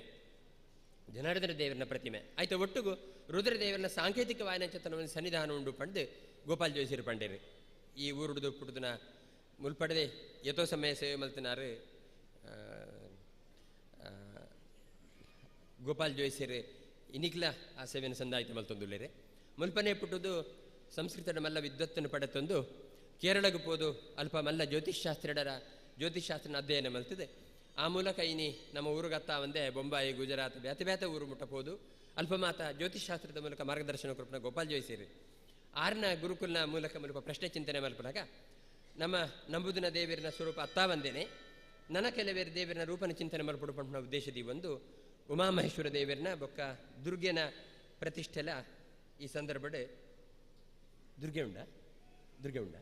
ಜನಾರ್ದನ ದೇವರನ ಪ್ರತಿಮೆ ಆಯ್ತು. ಒಟ್ಟುಗು ರುದ್ರದೇವರನ ಸಾಂಕೇತಿಕ ವಾಯನಚತನ ಸನ್ನಿಧಾನ ಉಂಡು ಪಂಡು ಗೋಪಾಲ್ ಜೋಯಿಸಿರು ಪಂಡೇರು. ಈ ಊರುಡುದು ಪುಟ್ಟುದನ ಮುಲ್ಪಡದೆ ಯಥೋ ಸಮಯ ಸೇವೆ ಮಲ್ತಿನಾರು ಗೋಪಾಲ್ ಜೋಯಿಸಿರು ಇನಿಕ್ಲ ಆ ಸೇವೆಯನ್ನು ಸಂದಾಯಿತ ಮಲ್ತೊಂದುಲ್ಲೇರೆ. ಮುಲ್ಪನೆ ಪುಟ್ಟುದು ಸಂಸ್ಕೃತದ ಮಲ್ಲ ವಿದ್ವತ್ತನ್ನು ಪಡೆತೊಂದು ಕೇರಳಕ್ಕೆ ಪೋದು ಅಲ್ಪ ಮಲ್ಲ ಜ್ಯೋತಿಷ್ಶಾಸ್ತ್ರನ ಅಧ್ಯಯನ ಮಲ್ತದೆ. ಆ ಮೂಲಕ ಇನಿ ನಮ್ಮ ಊರುಗತ್ತ ಒಂದೇ ಬೊಂಬಾಯಿ, ಗುಜರಾತ್ ಬ್ಯಾತೆ ಬ್ಯಾತೆ ಊರು ಮುಟ್ಟಬೋದು ಅಲ್ಪ ಮಾತ ಜ್ಯೋತಿಷ್ಶಾಸ್ತ್ರದ ಮೂಲಕ ಮಾರ್ಗದರ್ಶನ ಕೊರಪನ ಗೋಪಾಲ್ ಜೋಯಿಸಿರಿ. ಆರ್ನ ಗುರುಕುಲ್ನ ಮೂಲಕ ಮೂಲಕ ಪ್ರಶ್ನೆ ಚಿಂತನೆ ಮಲ್ಪನಾಗ ನಮ್ಮ ನಂಬುದಿನ ದೇವರಿನ ಸ್ವರೂಪ ಅತ್ತಾ ಬಂದೇನೆ, ನನ್ನ ಕೆಲವೇರು ದೇವರಿನ ರೂಪನ ಚಿಂತನೆ ಮಲ್ಪಡು ಪಂಪನ ಉದ್ದೇಶದಿ ಒಂದು ಉಮಾಮಹೇಶ್ವರ ದೇವರನ್ನ ಬೊಕ್ಕ ದುರ್ಗೆನ ಪ್ರತಿಷ್ಠೆಲ ಈ ಸಂದರ್ಭಡ್ ದುರ್ಗೆ ಉಂಡ, ದುರ್ಗೆ ಉಂಡ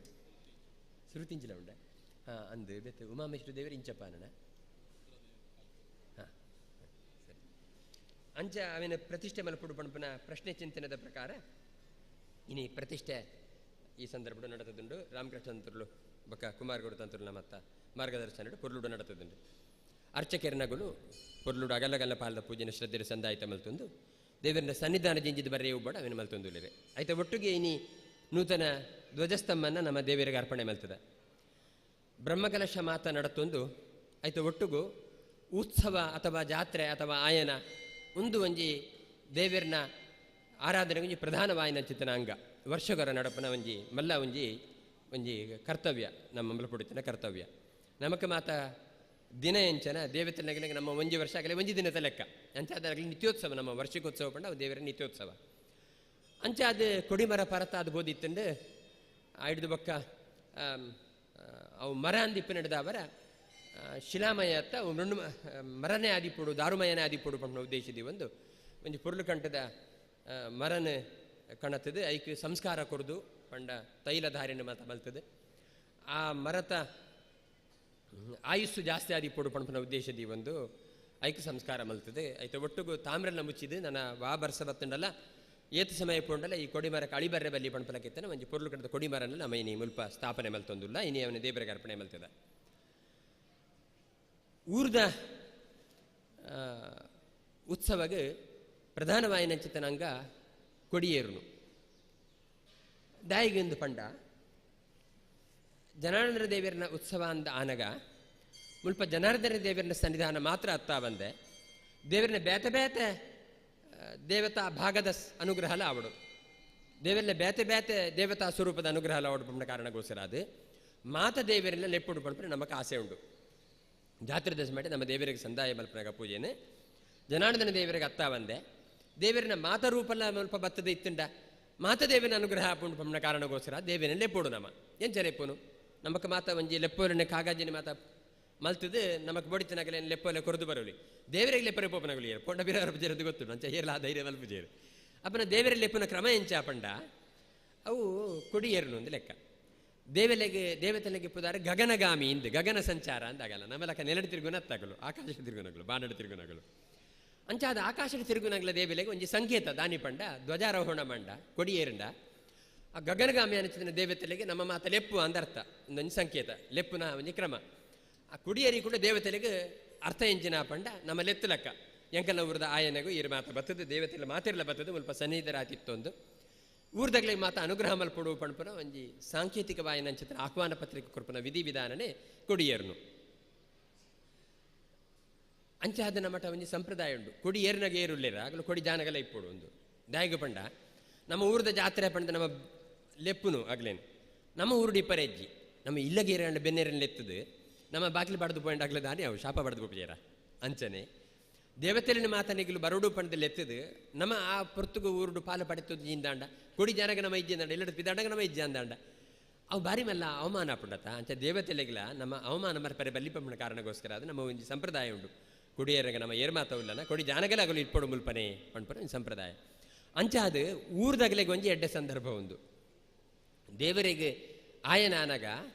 ಸುರುತಿಂಚಿಲ ಉಂಡ ಹಾಂ ಅಂದು ಬೆತ್ತ ಉಮಾಮಹೇಶ್ವರ ದೇವರು ಇಂಚಪ್ಪ ನನ್ನ ಹಾಂ ಸರಿ ಅಂಚ ಅವನ ಪ್ರತಿಷ್ಠೆ ಮಲ್ಪಡು ಪಂಪನ ಪ್ರಶ್ನೆ ಚಿಂತನೆದ ಪ್ರಕಾರ ಇನಿ ಪ್ರತಿಷ್ಠೆ ಈ ಸಂದರ್ಭಡು ನಡತದುಂಡು. ರಾಮಕೃಷ್ಣ ತಂತುರ್ಲು ಬೊಕ್ಕ ಕುಮಾರಗೌಡ ತಂತುರ್ಲ ಮತ್ತ ಮಾರ್ಗದರ್ಶನ ಪೊರ್ಲುಡು ನಡತದುಂಡು. ಅರ್ಚಕೆರ್ನಗುಲು ಪೊರ್ಲುಡು ಅಗಲಗಲ್ಲ ಪಾಲದ ಪೂಜೆನ ಶ್ರದ್ಧೆ ಸಂದಾಯಿತ ಮಲ್ತೊಂದು ದೇವರನ ಸನ್ನಿಧಾನ ಜಿಂಜಿದ ಬರೆಯ ಒಬ್ಬಡ ಅವನ ಮಲ್ತೊಂದುಲ್ಲೇರೆ. ಆಯ್ತ ಒಟ್ಟಿಗೆ ಇನಿ ನೂತನ ಧ್ವಜಸ್ತಂಭನ ನಮ್ಮ ದೇವರಿಗೆ ಅರ್ಪಣೆ ಮಲ್ತದ. ಬ್ರಹ್ಮಕಲಶ ಮಾತ ನಡತೊಂದು ಆಯ್ತ ಒಟ್ಟುಗು ಉತ್ಸವ ಅಥವಾ ಜಾತ್ರೆ ಅಥವಾ ಆಯನ ಒಂದು ಒಂಜಿ ದೇವರನ ಆರಾಧನೆ ಒಂಜಿ ಪ್ರಧಾನವಾಯನ ಚಿತ್ತನ ಅಂಗ ವರ್ಷಗರ ನಡಪನ ಒಂಜಿ ಮಲ್ಲ ಒಂಜಿ ಒಂಜಿ ಕರ್ತವ್ಯ ನಮ್ಮ ಮಲಪುಡಿತನ ಕರ್ತವ್ಯ. ನಮಕ ಮಾತ ದಿನ ಎಂಚನ ದೇವತೆನಗಲಿಗೆ ನಮ್ಮ ಒಂಜಿ ವರ್ಷ ಆಗಲಿ ಒಂಜಿ ದಿನದ ಲೆಕ್ಕ ಅಂಚಾದಾಗಲಿ ನಿತ್ಯೋತ್ಸವ ನಮ್ಮ ವರ್ಷಿಕೋತ್ಸವ ಪಂಡ ಅವು ದೇವರ ನಿತ್ಯೋತ್ಸವ. ಅಂಚ ಅದು ಕೊಡಿಮರ ಪರತ ಅದು ಬೋದಿತ್ತಂಡು ಹಿಡಿದು ಬೊಕ್ಕ ಅವು ಮರ ಅಂದಿಪ್ಪು ನಡೆದವರ ಶಿಲಾಮಯ ಅತ್ತ ಅವು ಮೃಣ್ಣು ಮರನೇ ಆದಿಪುಡು ದಾರುಮಯನೇ ಆದಿಪುಡು ಪಂಡ ಉದ್ದೇಶದಿ ಒಂದು ಒಂಜಿ ಪೊರ್ಲು ಕಂಠದ ಮರನ ಕಣತದೆ ಐಕ್ ಸಂಸ್ಕಾರ ಕೊರ್ದು ಪಂಡ ತೈಲಧಾರಿನ ಮಾತ ಬಲ್ತದೆ. ಆ ಮರತ ಆಯುಸ್ಸು ಜಾಸ್ತಿ ಆದಿಪುಡು ಪಂಪನ ಉದ್ದೇಶದಿ ಒಂದು ಐಕ್ ಸಂಸ್ಕಾರ ಮಲ್ತದೆ. ಐತ ಒಟ್ಟುಗು ತಾಮ್ರನ ಮುಚ್ಚಿದ್ದು ನನ್ನ ವಾ ಬರ್ಸ ಬತ್ತಂಡಲ್ಲ ಏತ ಸಮಯ ಪೋಂಡಲ್ಲ ಈ ಕೊಡಿಮರಕ್ಕೆ ಅಳಿಬರ್ರೆ ಬಲ್ಲಿ ಪಣಪಲಕ್ಕೆತ್ತನ ಒಂಜಿ ಪೊರ್ಲು ಕಂಠದ ಕೊಡಿಮರನ ನಮ್ಮ ಇನಿ ಮುಲ್ಪ ಸ್ಥಾಪನೆ ಮಲ್ತೊಂದುಲ್ಲ ಇನಿ ಅವನ ದೇವರಿಗೆ ಅರ್ಪಣೆ ಮಲ್ತದ. ಊರ್ದ ಉತ್ಸವಗ ಪ್ರಧಾನವಾಯಿನಂಚಿತನಂಗ ಕೊಡಿಯೇರುನು ದಾಯಿಗೆಂದು ಪಂಡ ಜನಾರ್ದನ ದೇವರನ ಉತ್ಸವ ಅಂದ ಆನಗ ಮುಲ್ಪ ಜನಾರ್ದನ ದೇವರನ ಸನ್ನಿಧಾನ ಮಾತ್ರ ಅತ್ತಾ ಬಂದೆ ದೇವರನ ಬೇತೆ ಬೇತೆ ದೇವತಾ ಭಾಗದ ಅನುಗ್ರಹಲ ಅವಡು ದೇವರನ್ನ ಬೇತೆ ಬೇತೆ ದೇವತಾ ಸ್ವರೂಪದ ಅನುಗ್ರಹಲ ಅವಡು ಪಂಡ ಕಾರಣಗೋಸ್ಕರ ಅದು ಮಾತ ದೇವರೆಲ್ಲ ಲೆಪ್ಪುಡು ಪಂಪರೆ ನಮಕ್ ಆಸೆ ಉಂಡು. ಜಾತ್ರೆ ದಶ ಮಾಡಿ ನಮ್ಮ ದೇವರಿಗೆ ಸಂದಾಯ ಮಲ್ಪನಾಗ ಪೂಜೆನೆ ಜನಾರ್ದನ ದೇವರಿಗೆ ಅತ್ತಾ ಬಂದೆ ದೇವರನ ಮಾತರೂಪಲ್ಲ ಮುಲ್ಪ ಬತ್ತದ ಇತ್ತುಂಡ ಮಾತ ದೇವನ ಅನುಗ್ರಹ ಪುಂಡು ಪಂಪನ ಕಾರಣಗೋಸ್ಕರ ದೇವನ ಲೆಪ್ಪೋಡು ನಮ್ಮ ಎಂಚ ಲೆಪ್ಪುನು ನಮಕ್ ಮಾತ ಒಂಜಿ ಲೆಪ್ಪೋಲನೆ ಕಾಗಾಜಿನ ಮಾತ ಮಲ್ತದು ನಮಕ್ ಬೊಡಿತನಗಲೆ ಲೆಪ್ಪೋಲೆ ಕೊರದು ಬರೋಲಿ ದೇವರಿಗೆ ಲೆಪ್ಪರೆ ಪೋಪನಗಲಿ ಪೊಂಡ ಬಿರಾರ ಪೂಜೆರದು ಗೊತ್ತು ನಂಚ ಹೇರ್ಲ ಧೈರ್ಯ ಮಲ್ಪುಜೇರು ಅಪ್ಪನ ದೇವರ ಲೆಪ್ಪುನ ಕ್ರಮ ಎಂಚ ಪಂಡ ಅವು ಕೊಡಿಯೇರುನು ಒಂದು ಲೆಕ್ಕ. ದೇವಲೆಗೆ ದೇವತೆಲೆಗೆ ಪುದಾರ ಗಗನಗಾಮಿ ಇಂದು ಗಗನ ಸಂಚಾರ ಅಂದಾಗಲ್ಲ ನಮ್ಮಲಕ ನೆಲಡು ತಿರುಗುನ ಅತ್ತಾಗಲು ಆಕಾಶ ತಿರುಗುನಗಲು ಬಾನಡು ತಿರುಗುನಗಲು ಅಂಚಾದ ಆಕಾಶದ ತಿರುಗುನಗಲ ದೇವಲೆಗೆ ಒಂಜಿ ಸಂಕೇತ ದಾನಿ ಪಂಡ ಧ್ವಜಾರೋಹಣ ಮಂಡ ಕೊಡಿಯೇರುಂಡ ಆ ಗಗನಗಾಮಿ ಅನಿಸಿದ ದೇವತೆಲೆಗೆ ನಮ್ಮ ಮಾತ ಲೆಪ್ಪು ಅಂದರ್ಥ ಒಂದೊಂದು ಸಂಕೇತ ಲೆಪ್ಪುನ ಒಂಜಿ ಕ್ರಮ. ಆ ಕುಡಿಯರಿ ಕೂಡ ದೇವತೆಲೆಗೆ ಅರ್ಥ ಎಂಜಿನ ಪಂಡ ನಮ್ಮ ಲೆತ್ತು ಲೆಕ್ಕ ಎಂಕಲ್ನ ಊರದ ಆಯನಗೂ ಇರು ಮಾತ ಬತ್ತದು ದೇವತೆಲ ಮಾತಿರ್ಲ ಬತ್ತದು ಮುಲ್ಪ ಸನ್ನಿಹಿತರಾತಿತ್ತೊಂದು ಊರ್ದಗ್ಲಿಗೆ ಮಾತ ಅನುಗ್ರಹ ಮಲ್ಪಡು ಪಣಪನ ಒಂಜಿ ಸಾಂಕೇತಿಕ ವಾಯನಂಚಿತ್ರ ಆಹ್ವಾನ ಪತ್ರಿಕೆ ಕೊರ್ಪನ ವಿಧಿ ವಿಧಾನನೇ ಕೊಡಿಯೇರ್ನು. ಅಂಚಾದನ ಮಠ ಒಂಜಿ ಸಂಪ್ರದಾಯ ಉಂಡು ಕೊಡಿಯೇರ್ನಾಗ ಏರುಲ್ಲೇರ ಆಗಲು ಕೊಡಿ ಜಾನಗಲ ಇಪ್ಪೋಡು ಒಂದು ದಾಯಿಗ ಪಂಡ ನಮ್ಮ ಊರದ ಜಾತ್ರೆ ಪಂಡ ನಮ್ಮ ಲೆಪ್ಪುನು ಆಗ್ಲೇನು ನಮ್ಮ ಊರುಡು ಇಪ್ಪರೆಜ್ಜಿ ನಮ್ಮ ಇಲ್ಲಗೇರ ಬೆನ್ನೇರನ್ನು ಎತ್ತದು ನಮ್ಮ ಬಾಗಿಲು ಬಡ್ದು ಪಾಯಿಂಟ್ ಆಗ್ಲೇ ದಾನಿ ಅವು ಶಾಪ ಬಡ್ದು ಪೋಪುಜೇರ ಅಂಚನೆ ದೇವತೆಲಿನ ಮಾತನಿಗಲು ಬರೋಡು ಪಂಡದಲ್ಲಿ ಎತ್ತದು ನಮ್ಮ ಆ ಪೊರ್ತುಗು ಊರುಡು ಪಾಲು ಪಡೆತದ್ದು ಇಂದಾಂಡ ಕೊಡಿ ಜನಗ ನಮ್ಮ ಇಜ್ಜೆ ಅಂದಾಂಡ ಎಲ್ಲಡು ಪಿದಾಂಡಗ ನಮ್ಮ ಇಜ್ಜೆ ಅಂದಾಂಡ ಅವು ಬಾರಿ ಮಲ್ಲ ಅವಮಾನ ಪುಂಡತ ಅಂಚ ದೇವತೆಲೆಗ್ಲ ನಮ್ಮ ಅವಮಾನ ಮರ್ಪರೆ ಬಲ್ಲಿಪಂಪನ ಕಾರಣಗೋಸ್ಕರ ಅದು ನಮ್ಮ ಒಂಜಿ ಸಂಪ್ರದಾಯ ಉಂಡು ಕೊಡಿಯೇರಗ ನಮ್ಮ ಏರ್ಮಾತವುಲ್ಲನ ಕೊಡಿ ಜಾನಗಲ ಆಗಲು ಇಟ್ಪೊಡು ಮುಲ್ಪನೆ ಪಂಪನ ಒಂಜಿ ಸಂಪ್ರದಾಯ. ಅಂಚ ಅದು ಊರ್ದಗಲೆಗೆ ಒಂಜಿ ಎಡ್ಡೆ ಸಂದರ್ಭ ಒಂದು ದೇವರಿಗೆ ಆಯನಾನಗ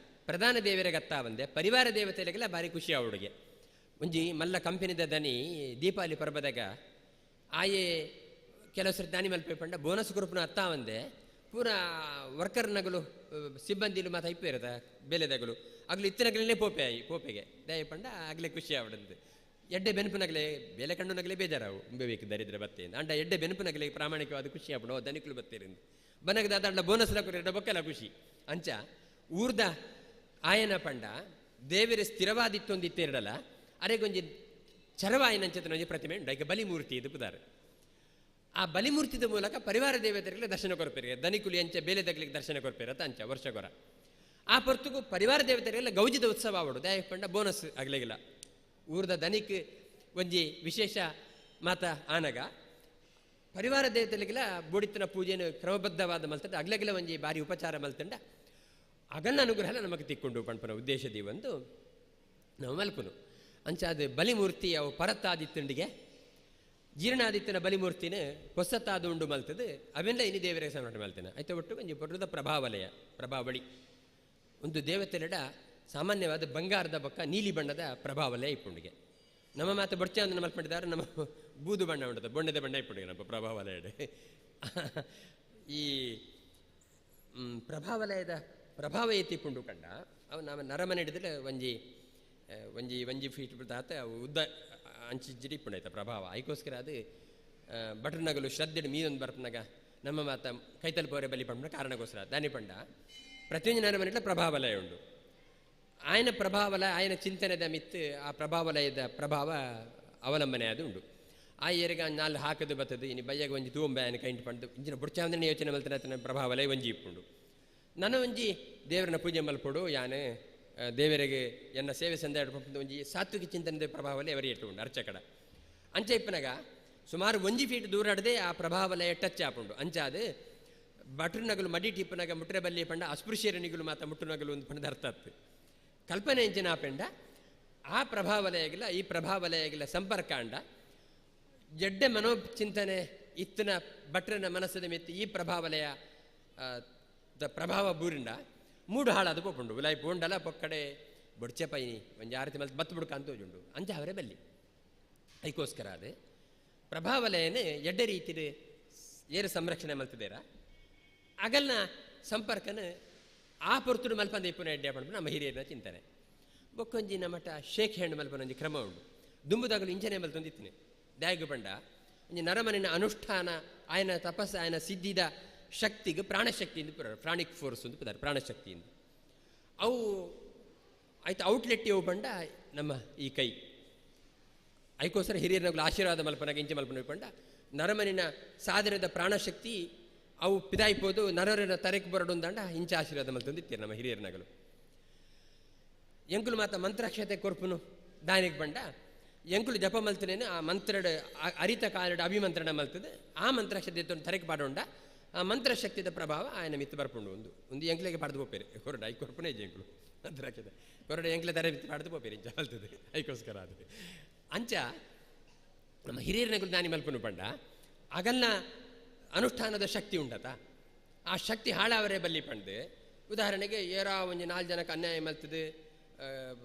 ಪ್ರಧಾನ ದೇವರಿಗೆ ಅತ್ತಾ ಬಂದೆ ಪರಿವಾರ ದೇವತೆಲೆಗೆಲ್ಲ ಭಾರಿ ಖುಷಿ ಅವಳಿಗೆ. ಒಂಜಿ ಮಲ್ಲ ಕಂಪನಿದ ದನಿ ದೀಪಾವಳಿ ಪರ್ಬದಾಗ ಆಯೆ ಕೆಲವು ಸರಿ ದಾನಿ ಮಲ್ಪೆ ಪಂಡ ಬೋನಸ್ ಗ್ರೂಪ್ನ ಅತ್ತಾ ಬಂದೆ ಪೂರ ವರ್ಕರ್ನಗಲು ಸಿಬ್ಬಂದಿಲು ಮಾತ ಇಪ್ಪೇರದ ಬೇಲೆದಗಲು ಅಗ್ಲು ಇತ್ತಿನಗಲೇ ಪೋಪೆ ಆಯಿ ಪೋಪೆಗೆ ದಯ ಪಂಡ ಆಗಲೇ ಖುಷಿ ಆವಡಂದು ಎಡ್ಡೆ ಬೆನ್ಪುನಗಲೇ ಬೇಲೆ ಕಂಡು ನಗಲೇ ಬೇಜಾರಾವು ಬೇಕು ದರಿದ್ರ ಬತ್ತೆ ಅಂಡ ಎಡ್ಡೆ ಬೆನ್ಪುನಗಲೇ ಪ್ರಾಮಾಣಿಕವಾದ ಖುಷಿ ಆಪಡು ದನಿಕುಲು ಬತ್ತೀರಿಂದ ಬನಗದ ದಂಡ ಬೋನಸ್ ಲಕುರ ಬೊಕ್ಕಲ ಖುಷಿ ಅಂಚ ಊರ್ದ ಆಯನ ಪಂಡ ದೇವರ ಸ್ಥಿರವಾದಿತ್ತೊಂದು ಇತ್ತಿರಡಲ್ಲ ಅರೆಗೊಂಜಿ ಚರವಾಯನಂಚತನ ಒಂಜಿ ಪ್ರತಿಮೆ ಉಂಡು ಐಕೆ ಬಲಿಮೂರ್ತಿ ಇದು ಪುದಾರು ಆ ಬಲಿಮೂರ್ತಿದ ಮೂಲಕ ಪರಿವಾರ ದೇವತೆಗಳಿಗೆ ದರ್ಶನ ಕೊರ್ಪೇರಿಗೆ ದನಿಕುಲಿ ಅಂಚ ಬೇಲೆ ದಗ್ಲಿಗೆ ದರ್ಶನ ಕೊರ್ಪೇರತ ಅಂಚ ವರ್ಷಗೊರ ಆ ಪೊರ್ತುಗು ಪರಿವಾರ ದೇವತೆಗೆಲ್ಲ ಗೌಜಿದ ಉತ್ಸವ ಆವಡು ದಾಯ ಪಂಡ ಬೋನಸ್ ಆಗ್ಲಿಗಿಲ್ಲ ಊರ್ದ ದನಿಕ್ ಒಂಜಿ ವಿಶೇಷ ಮಾತ ಆನಗ ಪರಿವಾರ ದೇವತೆಗಳಿಗೆಲ್ಲ ಬೋಡಿತನ ಪೂಜೆಯನ್ನು ಕ್ರಮಬದ್ಧವಾದ ಮಲ್ತಂಡ ಅಗ್ಲಗಿಲ ಒಂಜಿ ಬಾರಿ ಉಪಚಾರ ಮಲ್ತಂಡ ಅಗನ್ನ ಅನುಗ್ರಹ ನಮಗೆ ತಿಕ್ಕೊಂಡು ಪಣ್ಪನ ಉದ್ದೇಶದಿ ಒಂದು ನಾವು ಮಲ್ಪುನು ಅಂಚ ಅದು ಬಲಿಮೂರ್ತಿ ಅವು ಪರತ್ತಾದಿತ್ತಂಡಿಗೆ ಜೀರ್ಣಾದಿತ್ತನ ಬಲಿಮೂರ್ತಿನ ಹೊಸತಾದ ಉಂಡು ಮಲ್ತದೆ ಅವೆಲ್ಲ ಇನಿ ದೇವರಿಗೆ ಸಮರ್ಪಣೆ ಮಲ್ತೇನೆ ಆಯ್ತು ಒಟ್ಟು ಒಂಜಿ ಪೊಟ್ಟದ ಪ್ರಭಾವಲಯ ಪ್ರಭಾವಳಿ ಒಂದು ದೇವತೆಲೆಡ ಸಾಮಾನ್ಯವಾದ ಬಂಗಾರದ ಬೊಕ್ಕ ನೀಲಿ ಬಣ್ಣದ ಪ್ರಭಾವಲಯ ಇಪ್ಪುಂಡಿಗೆ ನಮ್ಮ ಮಾತು ಬೊಡ್ಚ ಅಂದ್ರೆ ಮಲ್ಪಂಡಿದ್ದಾರೆ ನಮ್ಮ ಬೂದು ಬಣ್ಣ ಉಂಟದ ಬೊಣ್ಣದ ಬಣ್ಣ ಇಪ್ಪುಂಡಿಗೆ ನಮ್ಮ ಪ್ರಭಾವಲಯ ಈ ಪ್ರಭಾವಲಯದ ಪ್ರಭಾವ ಎತ್ತಿಪುಂಡು ಕಂಡ ಅವು ನಮ್ಮ ನರಮನೆ ಹಿಡಿದ್ರೆ ಒಂಜಿ ಒಂಜಿ ಒಂಜಿ ಫೀಟ್ ಬಿಡ್ತಾತ ಅವು ಉದ್ದ ಅಂಚಿಜ್ಜಿಡಿ ಇಪ್ಪುಂಡಾಯ್ತ ಪ್ರಭಾವ ಅದಕ್ಕೋಸ್ಕರ ಅದು ಬಟರ್ನಗಲು ಶ್ರದ್ಧೆಡು ಮೀನೊಂದು ಬರ್ಪನಾಗ ನಮ್ಮ ಮಾತ ಕೈತಲ್ಪೋರೆ ಬಲಿ ಪಂಡ ಕಾರಣಕ್ಕೋಸ್ಕರ ದಾನಿ ಪಂಡ ಪ್ರತಿಯೊಂದು ನರಮನೆಟ್ಲ ಪ್ರಭಾವಲಯ ಉಂಡು ಆಯನ ಪ್ರಭಾವಲ ಆಯನ ಚಿಂತನೆದ ಮಿತ್ತು ಆ ಪ್ರಭಾವಲಯದ ಪ್ರಭಾವ ಅವಲಂಬನೆ ಅದು ಉಂಡು ಆ ಏರಿಗ ನಾಲ್ ಹಾಕದು ಬತ್ತದು ಇನ್ನು ಬಯ್ಯಾಗ ಒಂಜಿ ತೂಂಬೆ ಆಯನ ಕೈಂಟ್ ಪಂಡು ಇಂಚಿನ ಬುಡ್ಚಾಂದನೆ ಯೋಚನೆ ಮಲ್ತನ ಪ್ರಭಾವಲಯ ಒಂಜಿ ಇಪ್ಪುಂಡು ನಾನು ಒಂಜಿ ದೇವರನ್ನ ಪೂಜೆ ಮಲ್ಪೊಡು ಯಾನು ದೇವರಿಗೆ ಎನ್ನ ಸೇವೆ ಸಂದ ಒಂಜಿ ಸಾತ್ವಿಕ ಚಿಂತನದ ಪ್ರಭಾವಲಯ ಅವರಿ ಇಟ್ಟು ಉಂಡು ಅರ್ಚಕಡ ಅಂಚ ಇಪ್ಪನಾಗ ಸುಮಾರು ಒಂಜಿ ಫೀಟ್ ದೂರ ಆಡದೆ ಆ ಪ್ರಭಾವಲಯ ಟಚ್ ಆಪುಂಡು ಅಂಚಾದು ಬಟ್ರನಗಲು ಮಡಿ ಟಿಪ್ಪನಾಗ ಮುಟ್ರೆ ಬಲ್ಲಿ ಪಂಡ ಅಸ್ಪೃಶ್ಯರನಿಗಲು ಮಾತ ಮುಟ್ಟುನಗಲು ಒಂದು ಪಂಡದ ಅರ್ಥ ಆತು ಕಲ್ಪನೆ ಎಂಚಿನ ಆಪೆಂಡ ಆ ಪ್ರಭಾವಲಯಗಿಲ್ಲ ಈ ಪ್ರಭಾವಲಯಗಿಲ್ಲ ಸಂಪರ್ಕ ಅಂಡ ಜಡ್ಡೆ ಮನೋಚಿಂತನೆ ಇತ್ತನ ಭಟ್ರನ ಮನಸ್ಸದ ಮೆತ್ತಿ ಈ ಪ್ರಭಾವಲಯ ಪ್ರಭಾವ ಬೂರಿಂಡ ಮೂಡು ಹಾಳಾದ ಪೋಪುಂಡು ಉಲಾಯಿ ಪೋಂಡಲ ಪೊಕ್ಕಡೆ ಬೊಡ್ಚೆ ಪೈನಿ ಒಂಜಿ ಆರತಿ ಮಲ್ತ್ ಬತ್ತು ಬುಡ್ಕ ಅಂತ ಉಂಡು ಅಂಚ ಅವರೇ ಬಲ್ಲಿ ಅದಕ್ಕೋಸ್ಕರ ಅದು ಪ್ರಭಾವಲಯನೇ ಎಡ್ಡೆ ರೀತಿಯ ಏರು ಸಂರಕ್ಷಣೆ ಮಲ್ತಿದ್ದೀರ ಅಗಲ್ನ ಸಂಪರ್ಕನ ಆ ಪೊರ್ತುಡು ಮಲ್ಪಂದ ಇಪ್ಪುನ ಎಡ್ಡೆ ಪಂಡ ನಮ್ಮ ಹಿರಿಯರನ್ನ ಚಿಂತನೆ ಬೊಕ್ಕೊಂಜಿ ನಮ್ಮಟ ಶೇಕ್ ಹ್ಯಾಂಡ್ ಮಲ್ಪನ ಒಂಜಿ ಕ್ರಮ ಉಂಡು ದುಂಬುದಾಗಲು ಇಂಚನೆ ಮಲ್ತೊಂದಿತ್ತಿನಿ ದಾಯಗು ಪಂಡ ಒಂಜಿ ನರಮನಿನ ಅನುಷ್ಠಾನ ಆಯನ ತಪಸ್ಸು ಆಯನ ಸಿದ್ಧಿದ ಶಕ್ತಿಗೆ ಪ್ರಾಣಶಕ್ತಿ ಎಂದು ಪ್ರಾಣಿಕ್ ಫೋರ್ಸ್ ಅಂತ ಪದಾರ ಪ್ರಾಣಶಕ್ತಿ ಎಂದು ಅವು ಆಯ್ತು ಔಟ್ಲೆಟ್ ಇವು ಪಂಡ ನಮ್ಮ ಈ ಕೈ ಅದಕ್ಕೋಸ್ಕರ ಹಿರಿಯರನಗಳು ಆಶೀರ್ವಾದ ಮಲ್ಪನಾಗ ಇಂಚೆ ಮಲ್ಪನ ಪಂಡ ನರಮನಿನ ಸಾಧನದ ಪ್ರಾಣಶಕ್ತಿ ಅವು ಪಿದಾಯ್ಬೋದು ನರರನ ತರೆಕ್ ಬರಡೊಂದಂಡ ಇಂಚ ಆಶೀರ್ವಾದ ಮಲ್ತೊಂದಿತ್ತೀರ ನಮ್ಮ ಹಿರಿಯರನಗಲು ಎಂಕುಲು ಮಾತ ಮಂತ್ರಾಕ್ಷತೆ ಕೊರ್ಪುನು ದಾನಿಗೆ ಬಂಡ ಎಂಕುಲು ಜಪ ಮಲ್ತನೇನು ಆ ಮಂತ್ರಡ್ ಅರಿತ ಕಾಲಡ್ ಅಭಿಮಂತ್ರಣ ಮಲ್ತದೆ ಆ ಮಂತ್ರಾಕ್ಷತೆ ತರೆಕ್ ಪಾಡೋಂಡ ಆ ಮಂತ್ರಶಕ್ತಿದ ಪ್ರಭಾವ ಆಯನ ಮಿತ್ತು ಬರ್ಪುಂಡು ಒಂದು ಒಂದು ಎಂಕ್ಲೆಗೆ ಪಾಡ್ದು ಪೋಪೇರು ಕೊರಡ I ಕೊರ್ಪುನೇ ಎಂಕುಲು ಮಂತ್ರಾಕ್ಷತೆ ಕೊರಡ ಎಂಕ್ಲೆ ತರ ಮಿತ್ತು ಪಾಡ್ದು ಪೋಪೇರು ಇಂಚ ಮಲ್ತದೆ ಐಕೋಸ್ಕರ ಅದು ಅಂಚ ನಮ್ಮ ಹಿರಿಯರನಗಳು ದಾನಿ ಮಲ್ಪುನು ಪಂಡ ಅಗಲ್ನ ಅನುಷ್ಠಾನದ ಶಕ್ತಿ ಉಂಡತ ಆ ಶಕ್ತಿ ಹಾಳಾವರೆ ಬಲ್ಲಿ ಪಂಡು ಉದಾಹರಣೆಗೆ ಏರಾ ಒಂಜಿ ನಾಲ್ಕು ಜನಕ್ಕೆ ಅನ್ಯಾಯ ಮಲ್ತದೆ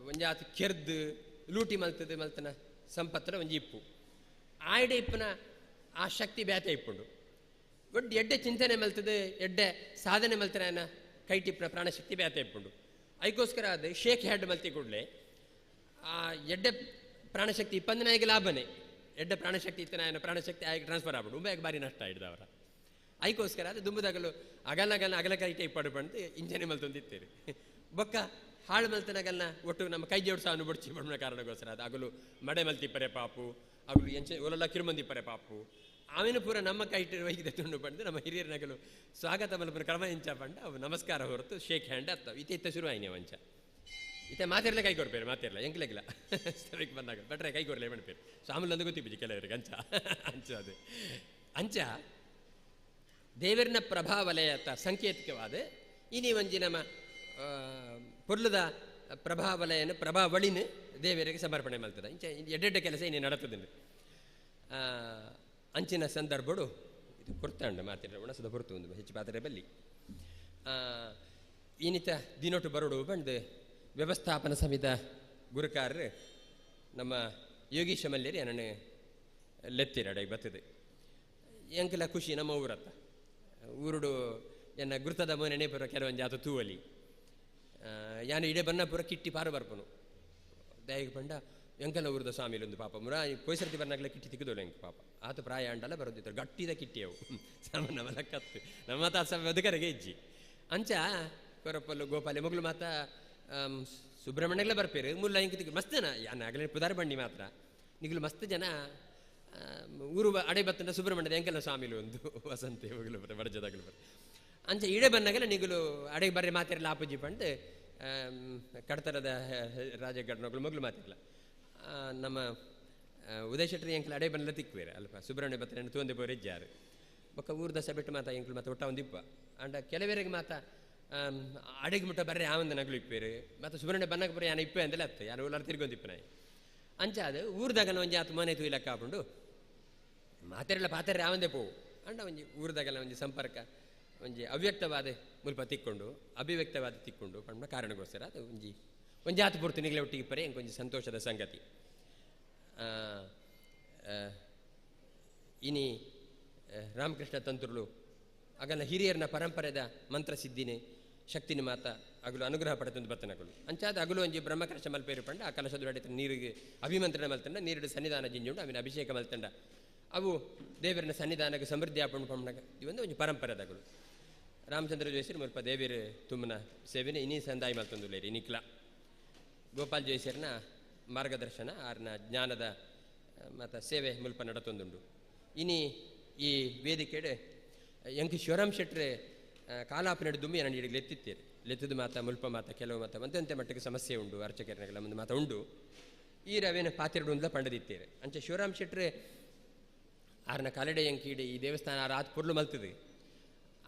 ಒಂಜಾತ ಕೆರ್ದು ಲೂಟಿ ಮಲ್ತದೆ ಮಲ್ತನ ಸಂಪತ್ತರ ಒಂಜಿ ಇಪ್ಪು ಆಯ್ಡೆ ಇಪ್ಪನ ಆ ಶಕ್ತಿ ಬ್ಯಾತೆ ಇಪ್ಪುಂಡು ಒಡ್ಡು ಎಡ್ಡೆ ಚಿಂತನೆ ಮಲ್ತದೆ ಎಡ್ಡೆ ಸಾಧನೆ ಮಲ್ತನ ಕೈಟಿಪ್ಪನ ಪ್ರಾಣಶಕ್ತಿ ಬ್ಯಾತೆ ಇಪ್ಪುಂಡು ಅದಕ್ಕೋಸ್ಕರ ಅದು ಶೇಕ್ ಹ್ಯಾಂಡ್ ಮಲ್ತಿ ಕೂಡಲೇ ಆ ಎಡ್ಡೆ ಪ್ರಾಣಶಕ್ತಿ ಇಪ್ಪಂದನಾಯಿಗೆ ಲಾಭನೇ ಎಡ್ಡೆ ಪ್ರಾಣಶಕ್ತಿ ಇತ್ತನಾಯನ ಪ್ರಾಣಶಕ್ತಿ ಆಯ್ಕೆ ಟ್ರಾನ್ಸ್ಫರ್ ಆಗ್ಬಿಡು ಉಂಬೆಗೆ ಭಾರಿ ನಷ್ಟ ಹಿಡ್ದವರ ಅದಕ್ಕೋಸ್ಕರ ಅದು ದುಂಬುದಾಗಲು ಅಗಲಗಲ ಅಗಲ ಕೈಟೆ ಇಪ್ಪಡು ಪಂಡು ಇಂಜನೆ ಮಲ್ತೊಂದಿತ್ತೀರಿ ಬೊಕ್ಕ ಹಾಳು ಮಲ್ತನಗಲ್ನ ಒಟ್ಟು ನಮ್ಮ ಕೈ ಜೋಡ್ ಸಾನು ಬೊಡ್ಚಿ ಬಣ್ಣ ಕಾರಣಕ್ಕೋಸ್ಕರ ಅದು ಅಗಲು ಮಡೆ ಮಲ್ತಿಪ್ಪರೆ ಪಾಪು ಅಗಲು ಎಂಚೆ ಒಲಲ್ಲ ಕಿರುಮಂದಿಪ್ಪರೆ ಪಾಪು ಆಮೇಲೆ ಪೂರ ನಮ್ಮ ಕೈ ವೈದ್ಯ ತುಂಡು ಪಂಡು ನಮ್ಮ ಹಿರಿಯರ ನಗಲು ಸ್ವಾಗತ ಮಲ್ಪನ ಕ್ರಮ ಎಂಚ ಪಂಡ ಅವು ನಮಸ್ಕಾರ ಹೊರತು ಶೇಕ್ ಹ್ಯಾಂಡ್ ಅತ್ತ ಇತ್ತೆ ಇತ್ತ ಶುರು ಆಯ್ನೆ ವಂಚ ಇತ್ತೆ ಮಾತಿರ್ಲೆ ಕೈ ಕೊಡ್ಪೇರು ಮಾತಿರಲ್ಲ ಎಂಕ್ಲೆಗಿಲ್ಲ ಸ್ಥಳಕ್ಕೆ ಬಂದಾಗ ಬಟ್ರೆ ಕೈ ಕೊಡ್ಲೆ ಮಾಡ್ಪೇರು ಸ್ವಾಮಿಲೊಂದು ಗೊತ್ತಿಪ್ಪಿ ಕೆಲವರಿಗೆ ಅಂಚ ಅಂಚ ಅದು ಅಂಚ ದೇವರನ ಪ್ರಭಾವಲಯತ ಸಂಕೇತಿಕವಾದ ಇನಿ ಒಂಜಿ ನಮ್ಮ ಪೊರ್ಲದ ಪ್ರಭಾವಲಯನ ಪ್ರಭಾವಳಿನ ದೇವರಿಗೆ ಸಮರ್ಪಣೆ ಮಾಡ್ತದೆ ಇಂಚ ಎಡ್ಡೆಡ್ಡೆ ಕೆಲಸ ಇನ್ನೇ ನಡತದೆ ಅಂಚಿನ ಸಂದರ್ಭಡು ಇದು ಕೊಡ್ತಾಂಡ ಮಾತಿರ ಒಣಸದ ಹೊರತು ಒಂದು ಹೆಚ್ಚು ಪಾತ್ರೆ ಬಲ್ಲಿ ಈನಿತ ದಿನೊಟ್ಟು ಬರೋಡು ಬಂದು ವ್ಯವಸ್ಥಾಪನಾ ಸಮಿತ ಗುರುಕಾರರು ನಮ್ಮ ಯೋಗೀಶ ಮಲ್ಯರಿ ನನ್ನ ಲೆತ್ತಿರ ಅಡಗೆ ಬರ್ತದೆ ಎಂಕೆಲ್ಲ ಖುಷಿ ನಮ್ಮ ಊರತ್ತ ಊರುಡು ಎನ್ನ ಗುರ್ತದ ಮೋನೆನೆ ಪೂರ ಕೆಲವೊಂದು ಜಾತ ತೂವಲಿ ಯಾನು ಇಡೆ ಬನ್ನ ಪೂರ ಕಿಟ್ಟಿ ಪಾರು ಬರ್ಪನು ದಯಗೆ ಪಂಡ ಎಂಕಲ ಊರದ ಸ್ವಾಮಿಲೊಂದು ಪಾಪ ಮುರ ಪೊಯ್ಸರ್ತಿ ಬರ್ನಾಗಲ ಕಿಟ್ಟಿ ತಿಕ್ಕದೋಲ್ಲ ಎಂಕ್ ಪಾಪ ಆತ ಪ್ರಾಯ ಅಂಡಲ ಬರೋದಿತ್ತು ಗಟ್ಟಿದ ಕಿಟ್ಟಿಯವು ಸಾಮಾನ್ಯ ಮಲಕತ್ತು ನಮ್ಮ ತಾತ ಬದುಕರಿಗೆ ಇಜ್ಜಿ ಅಂಚ ಕೊರಪಲ್ಲು ಗೋಪಾಲೆ ಮೊಗಲು ಮಾತ ಸುಬ್ರಹ್ಮಣ್ಯಗ್ಲ ಬರ್ಪೇರು ಮುಲ್ಲ ಇಂಕ ತಿಕ್ಕ ಮಸ್ತ್ ಜನ ಯಾನ್ ಆಗಲೇ ಪುದಾರ್ ಬಂಡಿ ಮಾತ್ರ ನಿಗಲು ಮಸ್ತ್ ಜನ ಊರು ಅಡೆ ಬತ್ತಂಡ ಸುಬ್ರಹ್ಮಣ್ಯದ ಎಂಕಲ ಸ್ವಾಮಿಲು ಒಂದು ವಸಂತೆ ಹೋಗಲು ಬರ ಬಡಜದಾಗಲು ಬರ ಅಂಚ ಈಡೆ ಬನ್ನಾಗಲ ನಿಗಲು ಅಡೆಗೆ ಬರ್ರೆ ಮಾತಿರಲ್ಲ ಆಪುಜಿ ಪಂಡ್ ಕಡ್ತರದ ರಾಜಗಡ್ನೋಗ್ಲು ಮಗಳು ಮಾತಿರಲ್ಲ ನಮ್ಮ ಉದಯ ಶೆಟ್ಟರು ಎಂಕಲ ಅಡೆ ಬನ್ನಲ ತಿಕ್ವೇರು ಅಲ್ಪ ಸುಬ್ರಹ್ಮಣ್ಯ ಬತ್ತನ ತೋಂದೆ ಬೋರೆಜ್ಜಾರು ಬೊಕ್ಕ ಊರ್ದ ಸಬೆಟ್ಟು ಮಾತ ಎಂಕಲು ಮಾತ ಒಟ್ಟ ಒಂದು ಇಪ್ಪ ಅಂಡ ಕೆಲವರಿಗೆ ಮಾತ ಅಡೆಗೆ ಮುಟ್ಟ ಬರ್ರೆ ಆವಂದ ನಗಲು ಇಪ್ಪೇರು ಮತ್ತು ಸುಬ್ರಹ್ಮಣ್ಯ ಬನ್ನಕ ಬರ ಯಾನ ಇಪ್ಪೆ ಅಂದಲೇ ಅತ್ತ ಯಾರು ಉಲಾರ ತಿರ್ಗೊಂದಿಪ್ಪನಾಯಿ ಅಂಚ ಅದು ಊರ್ದಾಗನ ಒಂಜಿ ಆತ ಮನೆ ತೂಯ್ಲಕ್ಕ ಹಾಕೊಂಡು ಮಾತೆರೆಲ್ಲ ಪಾತೆರೆ ಆವಂದೇ ಪೋವು ಅಂಡ ಒಂಜಿ ಊರ್ದಾಗೆಲ್ಲ ಒಂಜಿ ಸಂಪರ್ಕ ಒಂಜಿ ಅವ್ಯಕ್ತವಾದ ಮುಲ್ಪ ತಿಕ್ಕೊಂಡು ಅಭಿವ್ಯಕ್ತವಾದ ತಿಕ್ಕೊಂಡು ಪಂಡ ಕಾರಣಗೋಸ್ಕರ ಅದು ಒಂಜಿ ಒಂಜಿ ಆತ ಪೂರ್ತಿ ನಿಗಲೆ ಒಟ್ಟಿಗೆ ಇಪ್ಪರೆ ಎಂಕೊಂಜಿ ಸಂತೋಷದ ಸಂಗತಿ. ಇನಿ ರಾಮಕೃಷ್ಣ ತಂತ್ರುಲು ಅಗಲ ಹಿರಿಯರನ ಪರಂಪರೆದ ಮಂತ್ರ ಸಿದ್ಧಿನೇ ಶಕ್ತಿನ ಮಾತ ಅಗಲು ಅನುಗ್ರಹ ಪಡೆತಂದು ಬತ್ತನಗಳು ಅಂಚಾದ ಅಗಲು ಒಂಜಿ ಬ್ರಹ್ಮಕಲಶ ಮಲ್ಪೇರು ಪಂಡ ಆ ಕಲಶದ ಅಡಿತ ನೀರಿಗೆ ಅಭಿಮಂತ್ರಣ ಮಲ್ತಂಡ ನೀರಿಡು ಸನ್ನಿಧಾನ ಜಿಂಜುಂಡು ಅವಿನ ಅಭಿಷೇಕ ಮಲ್ತಂಡ ಅವು ದೇವರನ ಸನ್ನಿಧಾನಕ್ಕೆ ಸಮೃದ್ಧಿ ಆಪಂಡು ಪಂಡಗ ಇವೊಂದು ಒಂಜಿ ಪರಂಪರೆದಗಳು. ರಾಮಚಂದ್ರ ಜೋಯಿಸರು ಮುಲ್ಪ ದೇವಿರ ತುಮ್ಮನ ಸೇವೆನೆ ಇನಿ ಸಂದಾಯ ಮಲ್ತಂದುಲ್ಲೇರಿ ಇನಿಕ್ಲ ಗೋಪಾಲ್ ಜೋಯಿಸರ್ನ ಮಾರ್ಗದರ್ಶನ ಆರ್ನ ಜ್ಞಾನದ ಮತ್ತು ಸೇವೆ ಮುಲ್ಪ ನಡತೊಂದುಂಡು. ಇನಿ ಈ ವೇದಿಕೆಡೆ ಎಂಕ್ ಶಿವರಾಮ್ ಶೆಟ್ರೆ ಕಾಲಾಪನೆಡು ದುಮ್ಮಿ ನಾನು ಇಡೀ ಲೆತ್ತಿತ್ತೇನೆ ಲೆತ್ತದ ಮಾತ ಮುಲ್ಪ ಮಾತ ಕೆಲವು ಮಾತ ಒಂದಂತೆ ಮಟ್ಟಕ್ಕೆ ಸಮಸ್ಯೆ ಉಂಡು ಅರ್ಚಕರನೆಲ್ಲ ಒಂದು ಮಾತ ಉಂಡು ಈ ರವೇನ ಪಾತಿರಡು ಉಂಡ್ಲ ಪಂಡದಿತ್ತೇರೆ ಅಂಚೆ ಶಿವರಾಮ್ ಶೆಟ್ರೆ ಆರ್ನ ಕಲಡೆ ಎಂಕ್ ಇಡೀ ಈ ದೇವಸ್ಥಾನ ಆರು ಆತ್ ಪೊರ್ಲು ಮಲ್ತದೆ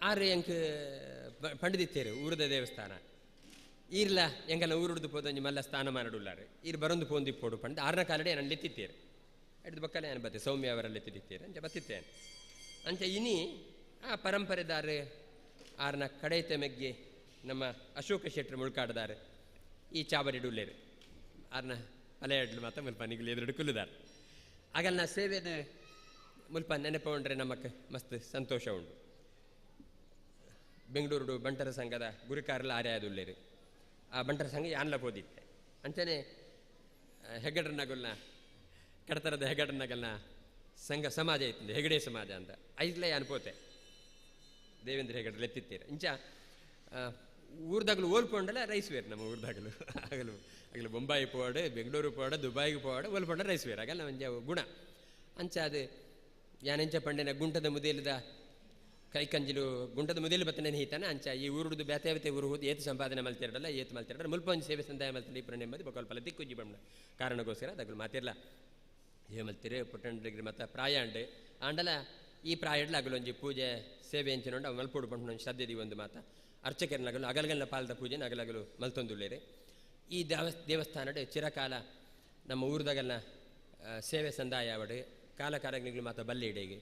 ಆರು ಎಂಕ್ ಪಂಡದಿತ್ತೇರು ಊರದ ದೇವಸ್ಥಾನ ಈರ್ಲ ಎಂಕಲ್ಲ ಊರುಡ್ದು ಪೋದೊಂಜಿ ಮಲ್ಲ ಸ್ಥಾನಮಾನ ಉಲ್ಲಾರೆ ಈರ್ ಬರೊಂದು ಪೋಂದಿಪ್ಪೋಡು ಪಂಡ ಆರ್ನ ಕಾಲಡೆ ನಾನು ಲೆತ್ತಿತ್ತೇರು ಎಡ್ದು ಬಕ್ಕಲೆ ನಾನು ಬತ್ತೆ ಸೌಮ್ಯ ಅವರ ಲೆತ್ತಿತ್ತೇರು ಅಂಚೆ ಬತ್ತಿತ್ತೇನೆ ಅಂಚೆ ಇನಿ ಆ ಪರಂಪರೆದಾರೆ ಆರ್ನ ಕಡೈತೆ ಮೆಗ್ಗೆ ನಮ್ಮ ಅಶೋಕ ಶೆಟ್ಟರು ಮುಳ್ಕಾಡ್ದಾರೆ ಈ ಚಾವರಿಡುಲ್ಲೇರು ಆರ್ನ ಅಲೆಯಡ್ಲು ಮಾತ ಮುಲ್ಪ ನಿಗುಲು ಎದುರು ಕುಲ್ಲುದಾರೆ ಆಗಲ್ಲ ಸೇವೆನ ಮುಲ್ಪ ನೆನಪುಂಡ್ರೆ ನಮಕ್ ಮಸ್ತ್ ಸಂತೋಷ ಉಂಡು. ಬೆಂಗಳೂರು ಬಂಟರ ಸಂಘದ ಗುರುಕಾರಲ ಆರ್ಯಾದುಲ್ಲೇರು ಆ ಬಂಟರ ಸಂಘ ಯಾನ್ಲ ಪೋದಿತ್ತೆ ಅಂಚನೆ ಹೆಗ್ಗಡ್ರನಗಲ್ನ ಕಡತರದ ಹೆಗ್ಗಡ್ರನಗಲ್ನ ಸಂಘ ಸಮಾಜ ಇತ್ತು ಹೆಗಡೆ ಸಮಾಜ ಅಂತ ಐದ್ಲೇ ಯಾನ್ ಪೋತೆ ದೇವೇಂದ್ರ ಹೆಗಡೆ ಲೆತ್ತಿತ್ತೀರ ಇಂಚ ಊರ್ದಾಗಲು ಓಲ್ಕೊಂಡಲ್ಲ ರೈಸ್ವೇರ್ ನಮ್ಮ ಊರ್ದಾಗಲು ಆಗಲು ಆಗಲು ಬೊಂಬಾಯಿ ಪೋಡು ಬೆಂಗಳೂರು ಪೋಡು ದುಬಾಯಿಗೆ ಪೋಡು ಓಲ್ಕೊಂಡ ರೈಸ್ವೇರ್ ಆಗಲ್ಲ ಒಂಜ ಗುಣ ಅಂಚ ಅದು ಯಾನೆಂಚ ಪಂಡೆನ ಗುಂಟದ ಮುದೇಲದ ಕೈಕಂಜಿಲು ಗುಂಟದ ಮುದೇಲು ಬತ್ತನೆ ಹೀತಾನೆ ಅಂಚ ಈ ಊರುಡ್ದು ಬೇತೆ ಊರು ಹೋದು ಏತು ಸಂಪಾದನೆ ಮಲ್ತಿರಡಲ್ಲ ಏತು ಮಲ್ತಿರಡ ಮುಲ್ಪ ಒಂದು ಸೇವೆ ಸಂದಾಯ ಮಲ್ತಿರ ಇಬ್ಬರು ನೆಮ್ಮದಿ ಬೊಕಲ್ಪಲ ದಿಕ್ಕುಜ್ಜಿ ಬಂಡ ಕಾರಣಗೋಸ್ಕರ ಅದಗಳು ಮಾತಿರಲ್ಲ ಏ ಮಲ್ತಿರು ಪುಟ್ಟಂಡ್ರಿಗೆ ಮತ್ತು ಪ್ರಾಯ ಅಂಡು ಆಂಡಲ ಈ ಪ್ರಾಯಡ್ಲ ಅಗಲೊಂಜಿ ಪೂಜೆ ಸೇವೆ ಅಂಚಿನೊಂಡು ಅವು ಮಲ್ಪೋಡು ಪಂಡು ಒಂಜಿ ಶ್ರದ್ಧೆ ಒಂದು ಮಾತ ಅರ್ಚಕರನಗಲು ಅಗಲಗಲ್ನ ಪಾಲದ ಪೂಜೆನ ಅಗಲಗಲು ಮಲ್ತೊಂದುಲ್ಲೇರಿ. ಈ ದೇವಸ್ಥಾನಡು ಚಿರಕಾಲ ನಮ್ಮ ಊರ್ದಾಗಲ್ನ ಸೇವೆ ಸಂದಾಯ ಅವಡು ಕಾಲ ಕಾಲಗ್ನಿಗಳು ಮಾತ ಬಲ್ಲೆ ಇಡೆಗೆ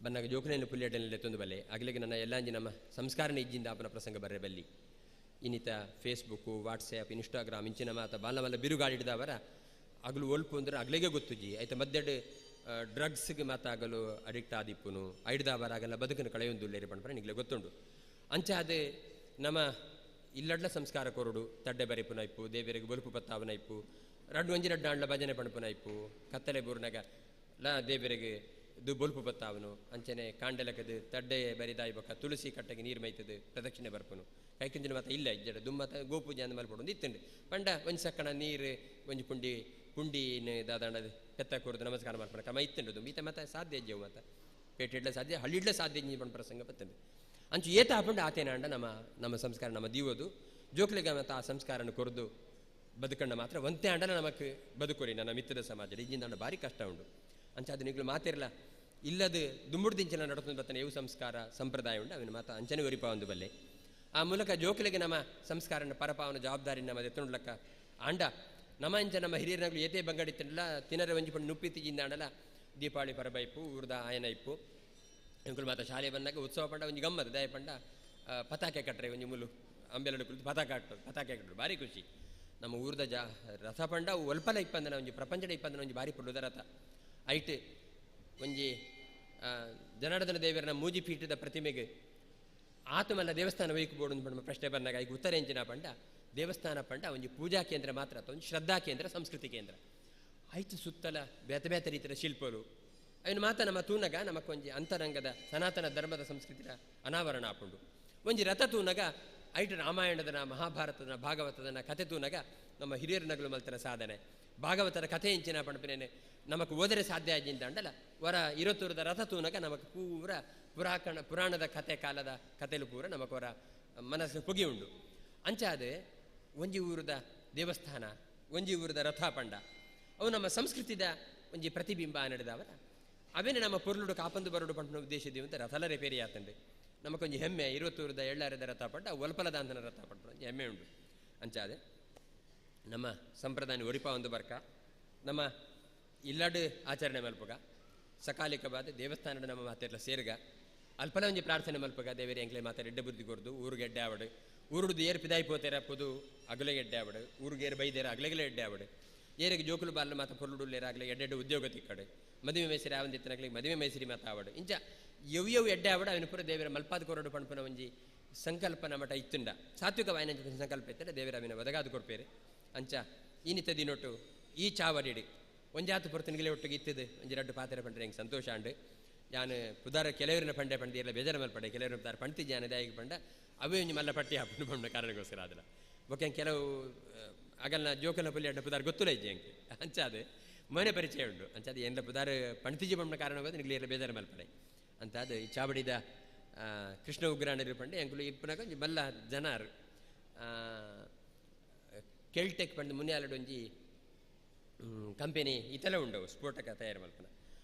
ಬನ್ನಾಗ ಜೋಕನೇನು ಪುಲ್ಲೇಟಲ್ಲಿ ತೊಂದು ಬಲ್ಲೆ ಅಗಲಿಗೆ ನನ್ನ ಎಲ್ಲಾಂಜಿ ನಮ್ಮ ಸಂಸ್ಕಾರನ ಇಜ್ಜಿಂದ ಆಪನ ಪ್ರಸಂಗ ಬರ್ರೆ ಬಲ್ಲಿ ಇನ್ನಿತ ಫೇಸ್ಬುಕ್ಕು ವಾಟ್ಸ್ಯಾಪ್ ಇನ್ಸ್ಟಾಗ್ರಾಮ್ ಇಂಚಿನ ಮಾತ ಬಾಲ ಮಲ್ಲ ಬಿರುಗಾಡಿಡ್ದವರ ಅಗಲು ಒಲ್ಪು ಅಂದ್ರೆ ಅಗಲಿಗೆ ಗೊತ್ತುಜಿ ಆಯ್ತು ಮದ್ದೆಡು ಡ್ರಗ್ಸ್ಗೆ ಮಾತಾಗಲು ಅಡಿಕ್ಟ್ ಆದಿಪ್ಪುನು ಐಡ್ದಾವರ ಆಗಲ್ಲ ಬದುಕನ್ನು ಕಳೆಯೊಂದುಲ್ಲೇರಿ ಪಂಡ್ಪರ ನಿಗ್ಲೆ ಗೊತ್ತುಂಡು. ಅಂಚ ಅದು ನಮ್ಮ ಇಲ್ಲಡ್ಲ ಸಂಸ್ಕಾರ ಕೊರಡು ತಡ್ಡೆ ಬರಿಪುನ ಇಪ್ಪು ದೇವರಿಗೆ ಬೊಲುಪು ಪತ್ತಾವನ ಇಪ್ಪು ರಡ್ಡು ಒಂಜಿ ರಡ್ಡು ಆಂಡ್ಲ ಭಜನೆ ಪಣಪುನ ಇಪ್ಪು ಕತ್ತಲೆ ಬೂರ್ನಾಗ ಲ ದೇವರಿಗೆ ದು ಬೊಲ್ಪು ಬತ್ತಾವನು ಅಂಚನೆ ಕಾಂಡಲಕದು ತಡ್ಡೆ ಬರಿದಾಯಿ ಬೊಕ್ಕ ತುಳಸಿ ಕಟ್ಟೆಗೆ ನೀರು ಮೈತದು ಪ್ರದಕ್ಷಿಣೆ ಬರ್ಪುನು ಕೈಕಂಜಿನ ಮಾತ ಇಲ್ಲ ಇಜ್ಜಡ ದುಮ್ಮತ ಗೋಪೂಜೆ ಅಂದ ಮಲ್ಪಡು ಇತ್ತುಂಡು ಪಂಡ ಒಂಜಿ ಸಕ್ಕಣ ನೀರು ಒಂಜಿ ಪುಂಡಿ ಪುಂಡಿನ ದಾದಾಂಡ ಪೆತ್ತ ಕೂರ್ದು ನಮಸ್ಕಾರ ಮಲ್ಪಣ ಕ್ರಮ ಇತ್ತುಂಡು ದುಂಬಿ ಈತ ಮಾತ ಸಾಧ್ಯ ಇಜ್ಜವು ಮಾತ ಪೇಟೆ ಇಡ್ಲ ಸಾಧ್ಯ ಹಳ್ಳಿಡ್ಲ ಸಾಧ್ಯ ಇಜ್ಜಿ ಪಂಡ ಪ್ರಸಂಗ ಬತ್ತಂಡು ಅಂಚು ಏತ ಹಾಪಂಡು ಆತೇನಾಂಡ ನಮ್ಮ ನಮ್ಮ ಸಂಸ್ಕಾರ ನಮ್ಮ ದೀವೋದು ಜೋಕ್ಲಿಗ ಮಾತ ಆ ಸಂಸ್ಕಾರನ ಕೊರ್ದು ಬದುಕಂಡ ಮಾತ್ರ ಒಂತೆ ಅಂಡಲ ನಮಕ್ ಬದುಕೋರಿ ನನ್ನ ಮಿತ್ರದ ಸಮಾಜ ಇಜ್ಜಿಂದ ಭಾರಿ ಕಷ್ಟ ಉಂಡು ಅಂಚ ಅದು ನಿಗ್ಲು ಮಾತಿರಲ್ಲ ಇಲ್ಲದು ದುಂಬುಡ್ದಿಂಚನ ನಡತೊಂದು ಬತ್ತನೆ ಇವು ಸಂಸ್ಕಾರ ಸಂಪ್ರದಾಯ ಉಂಡು ಅವನ ಮಾತ ಅಂಚನೆ ಒರಿಪ ಒಂದು ಬಲ್ಲೆ ಆ ಮೂಲಕ ಜೋಕಲಿಗೆ ನಮ್ಮ ಸಂಸ್ಕಾರನ ಪರಪಾವನ ಜವಾಬ್ದಾರಿ ನಮ್ಮ ಎತ್ತುಂಡ್ಲಕ್ಕ ಆಂಡ ನಮ್ಮ ಅಂಚ ನಮ್ಮ ಹಿರಿಯರನಾಗಲು ಏತೇ ಬಂಗಡಿ ತಿನ್ನಲ್ಲ ತಿನ್ನರೆ ಒಂಜಿ ಪಂಡು ನುಪ್ಪಿ ತಿಂದ ಆಂಡಲ ದೀಪಾವಳಿ ಪರಬ ಇಪ್ಪು ಊರ್ದ ಆಯನ ಇಪ್ಪು ಎಂಕುಲು ಮಾತ ಶಾಲೆ ಬಂದಾಗ ಉತ್ಸವ ಪಂಡ ಒಂಜಿ ಗಮ್ಮತ್ ದಯ ಪಂಡ ಪತಾಕೆ ಕಟ್ರೆ ಒಂಜಿ ಮುಲು ಅಂಬೆಲಡು ಕುಳಿತು ಪತಾಕ ಕಟ್ಟರು ಪತಾಕೆ ಕಟ್ಟರು ಭಾರಿ ಖುಷಿ. ನಮ್ಮ ಊರ್ದ ಜಾ ರಥ ಪಂಡ ಒಲ್ಪಲ ಇಪ್ಪಂದನ ಒಂಜಿ ಪ್ರಪಂಚದ ಇಪ್ಪಂದನ ಒಂಜಿ ಭಾರಿ ಪೊಡ್ಡುದ ರಥ ಐಟ್ ಒಂಜಿ ಜನಾರ್ದನ ದೇವರನ ಮೂಜಿ ಪೀಠದ ಪ್ರತಿಮೆಗೆ ಆತಮಲ್ಲ ದೇವಸ್ಥಾನ ವೈಕ್ ಬೋಡು ಪಂಡ ಪ್ರಶ್ನೆ ಬಂದಾಗ ಈಗ ಉತ್ತರ ಎಂಚಿನ ಪಂಡ ದೇವಸ್ಥಾನ ಪಂಡ ಒಂಜಿ ಪೂಜಾ ಕೇಂದ್ರ ಮಾತ್ರ ಅಥವಾ ಒಂದು ಶ್ರದ್ಧಾ ಕೇಂದ್ರ, ಸಂಸ್ಕೃತಿ ಕೇಂದ್ರ. ಆಯ್ತು ಸುತ್ತಲ ಬೇತೆ ಬೇತೆ ರೀತಿಯ ಶಿಲ್ಪರು ಅವನು ಮಾತ ನಮ್ಮ ತೂನಗ ನಮಕೊಂಜಿ ಅಂತರಂಗದ ಸನಾತನ ಧರ್ಮದ ಸಂಸ್ಕೃತಿಯ ಅನಾವರಣ ಆಪುಂಡು. ಒಂಜಿ ರಥ ತೂನಗ ಐಟ್ ರಾಮಾಯಣದನ ಮಹಾಭಾರತದ ಭಾಗವತದನ ಕತೆ ತೂನಗ ನಮ್ಮ ಹಿರಿಯರ ನಗಲು ಮಲ್ತನ ಸಾಧನೆ ಭಾಗವತರ ಕಥೆ ಎಂಚಿನ ಪಣಪಿನೇನೆ ನಮಕ್ ಓದರೆ ಸಾಧ್ಯ ಆಜಿಂದ ವರ ಇರತೂರದ ರಥ ತೂನಗ ನಮಕ್ ಪೂರ ಪುರಾಣದ ಕತೆ ಕಾಲದ ಕತೆಲು ಪೂರ ನಮಕ್ ವರ ಮನಸ್ಸು ಪುಗಿ ಉಂಡು. ಅಂಚಾದೆ ಒಂಜಿ ಊರದ ದೇವಸ್ಥಾನ ಒಂಜಿ ಊರದ ರಥ ಪಂಡ ಅವು ನಮ್ಮ ಸಂಸ್ಕೃತಿದ ಒಂಜಿ ಪ್ರತಿಬಿಂಬ ನಡೆದವರ ಅವೇನೆ ನಮ್ಮ ಪೊರ್ಲುಡು ಕಾಪಂದು ಬರಡು ಪಂಟನ ಉದ್ದೇಶ ಇದೀವಿ ಅಂತ ರಥಲ ರಿಪೇರಿ ಆತಂಡೆ. ನಮಕೊಂಜಿ ಹೆಮ್ಮೆ ಇರುವತ್ತೂರದ ಎಳ್ಳಾರದ ರಥ ಪಂಡ ಒಲ್ಪಲದಾಂತನ ರಥ ಪಂಡ ಒಂಜಿ ಹೆಮ್ಮೆ ಉಂಡು. ಅಂಚಾದೆ ನಮ್ಮ ಸಂಪ್ರದಾಯ ಒರಿಪ ಒಂದು ಬರ್ಕ ನಮ್ಮ ಇಲ್ಲಡು ಆಚರಣೆ ಮಲ್ಪಗ ಸಕಾಲಿಕವಾದ ದೇವಸ್ಥಾನದ ನಮ್ಮ ಮಾತೆಲ್ಲ ಸೇರ್ಗ ಅಲ್ಪಲ ಒಂಜಿ ಪ್ರಾರ್ಥನೆ ಮಲ್ಪಗ ದೇವರಿ ಎಂಕ್ಲೆ ಮಾತಾಡ ಎಡ್ಡೆ ಬುದ್ಧಿ ಕೊರ್ದು ಊರಿಗೆ ಎಡ್ಡೆ ಆವಡು ಊರುಡ್ದು ಏರು ಪಿದಾಯಿ ಪೋತೇರ ಪೊದು ಅಗಲೆಗೆ ಎಡ್ಡೆ ಆವಡು ಊರಿಗೆ ಏರು ಬೈದೇರ ಅಗಲೆಗಲೆ ಎಡ್ಡೆ ಆವಡು ಏರಿಗೆ ಜೋಕುಲು ಬಾರ್ಲು ಮಾತ ಪೊರ್ಲುಡುಲ್ಲೇರಾಗಲಿ ಎಡ್ಡೆಡ್ಡೆ ಉದ್ಯೋಗ ತಿಕ್ಕಡು ಮದುವೆ ಮೈಸೂರಿ ಆವಂದಿತ್ತನಗ್ಲಿಗೆ ಮದುವೆ ಮೈಸೂರಿ ಮಾತ ಆವಡು ಇಂಚ ಯವ್ ಯವ್ ಎಡ್ಡೆ ಆವಡು ಅವನ ಪೂರ ದೇವರ ಮಲ್ಪಾದ ಕೊರಡು ಪಣಪುನ ಒಂಜಿ ಸಂಕಲ್ಪ ನಮಟ ಇತ್ತುಂಡ ಸಾತ್ವಿಕ ವಾಯನ ಸಂಕಲ್ಪ ಇತ್ತಂಡ ದೇವರ ಅವಿನ ಒದಗಾದು ಕೊಡ್ಪೇರು. ಅಂಚ ಈ ನಿತ್ಯ ದಿನೊಟ್ಟು ಈ ಚಾವಡಿಡು ಒಂಜಾತು ಪೊರ್ತನಿಗೆ ಒಟ್ಟಿಗೆ ಇತ್ತಿದ್ದು ಒಂಜಿ ರಡ್ಡು ಪಾತ್ರೆ ಪಂಡ್ರೆ ಹೆಂಗೆ ಸಂತೋಷ ಅಂಡು ಯಾನು ಪುದಾರ ಕೆಲವರಿನ ಪಂಡೆ ಪಂಡಿಯಲ್ಲ ಬೇಜಾರ ಮಲ್ಪಡೆ ಪಂಡೆ ಕೆಲವರು ಪುದಾರ ಪಂಡ್ತಿ ಜಾನ ದಾಯಿಗೆ ಪಂಡ ಅವೇ ಒಂಜಿ ಮಲ್ಲ ಪಟ್ಟಿ ಹಾಕೊಂಡು ಪಂಡ ಕಾರಣಕ್ಕೋಸ್ಕರ ಅದಲ್ಲ ಬೊಕ್ಕೆ ಕೆಲವು ಅಗಲ್ನ ಜೋಕಲ್ನ ಪುಲಿ ಅಡ್ಡ ಪುದಾರ ಗೊತ್ತಿಲ್ಲ ಇಜ್ಜಿ ಅಂಕೆ ಅಂಚಾದ ಮನೆ ಪರಿಚಯ ಉಂಟು ಅಂಚಾದ ಎಲ್ಲ ಪುದಾರ ಪಂಡ್ತಿಜಿ ಪಂಡ ಕಾರಣ ನಿಗ್ಲಿ ಎಲ್ಲ ಬೇಜಾರ ಮಲ್ಪಡೆ ಅಂತ ಅದು ಈ ಚಾವಡಿದ ಕೃಷ್ಣ ಉಗ್ರಾಣರು ಪಂಡೆ ಅಂಕುಲು ಇಪ್ಪನಾಗ ಒಂಜಿ ಮಲ್ಲ ಜನಾರು ಕೆಲ್ಟೆಕ್ ಪಂಡ ಮುನ್ಯಾಲಡು ಒಂಜಿ ಕಂಪೆನಿ ಇತೆಲ್ಲ ಉಂಡವು ಸ್ಫೋಟಕ ತಯಾರು ಮಲ್ಪನ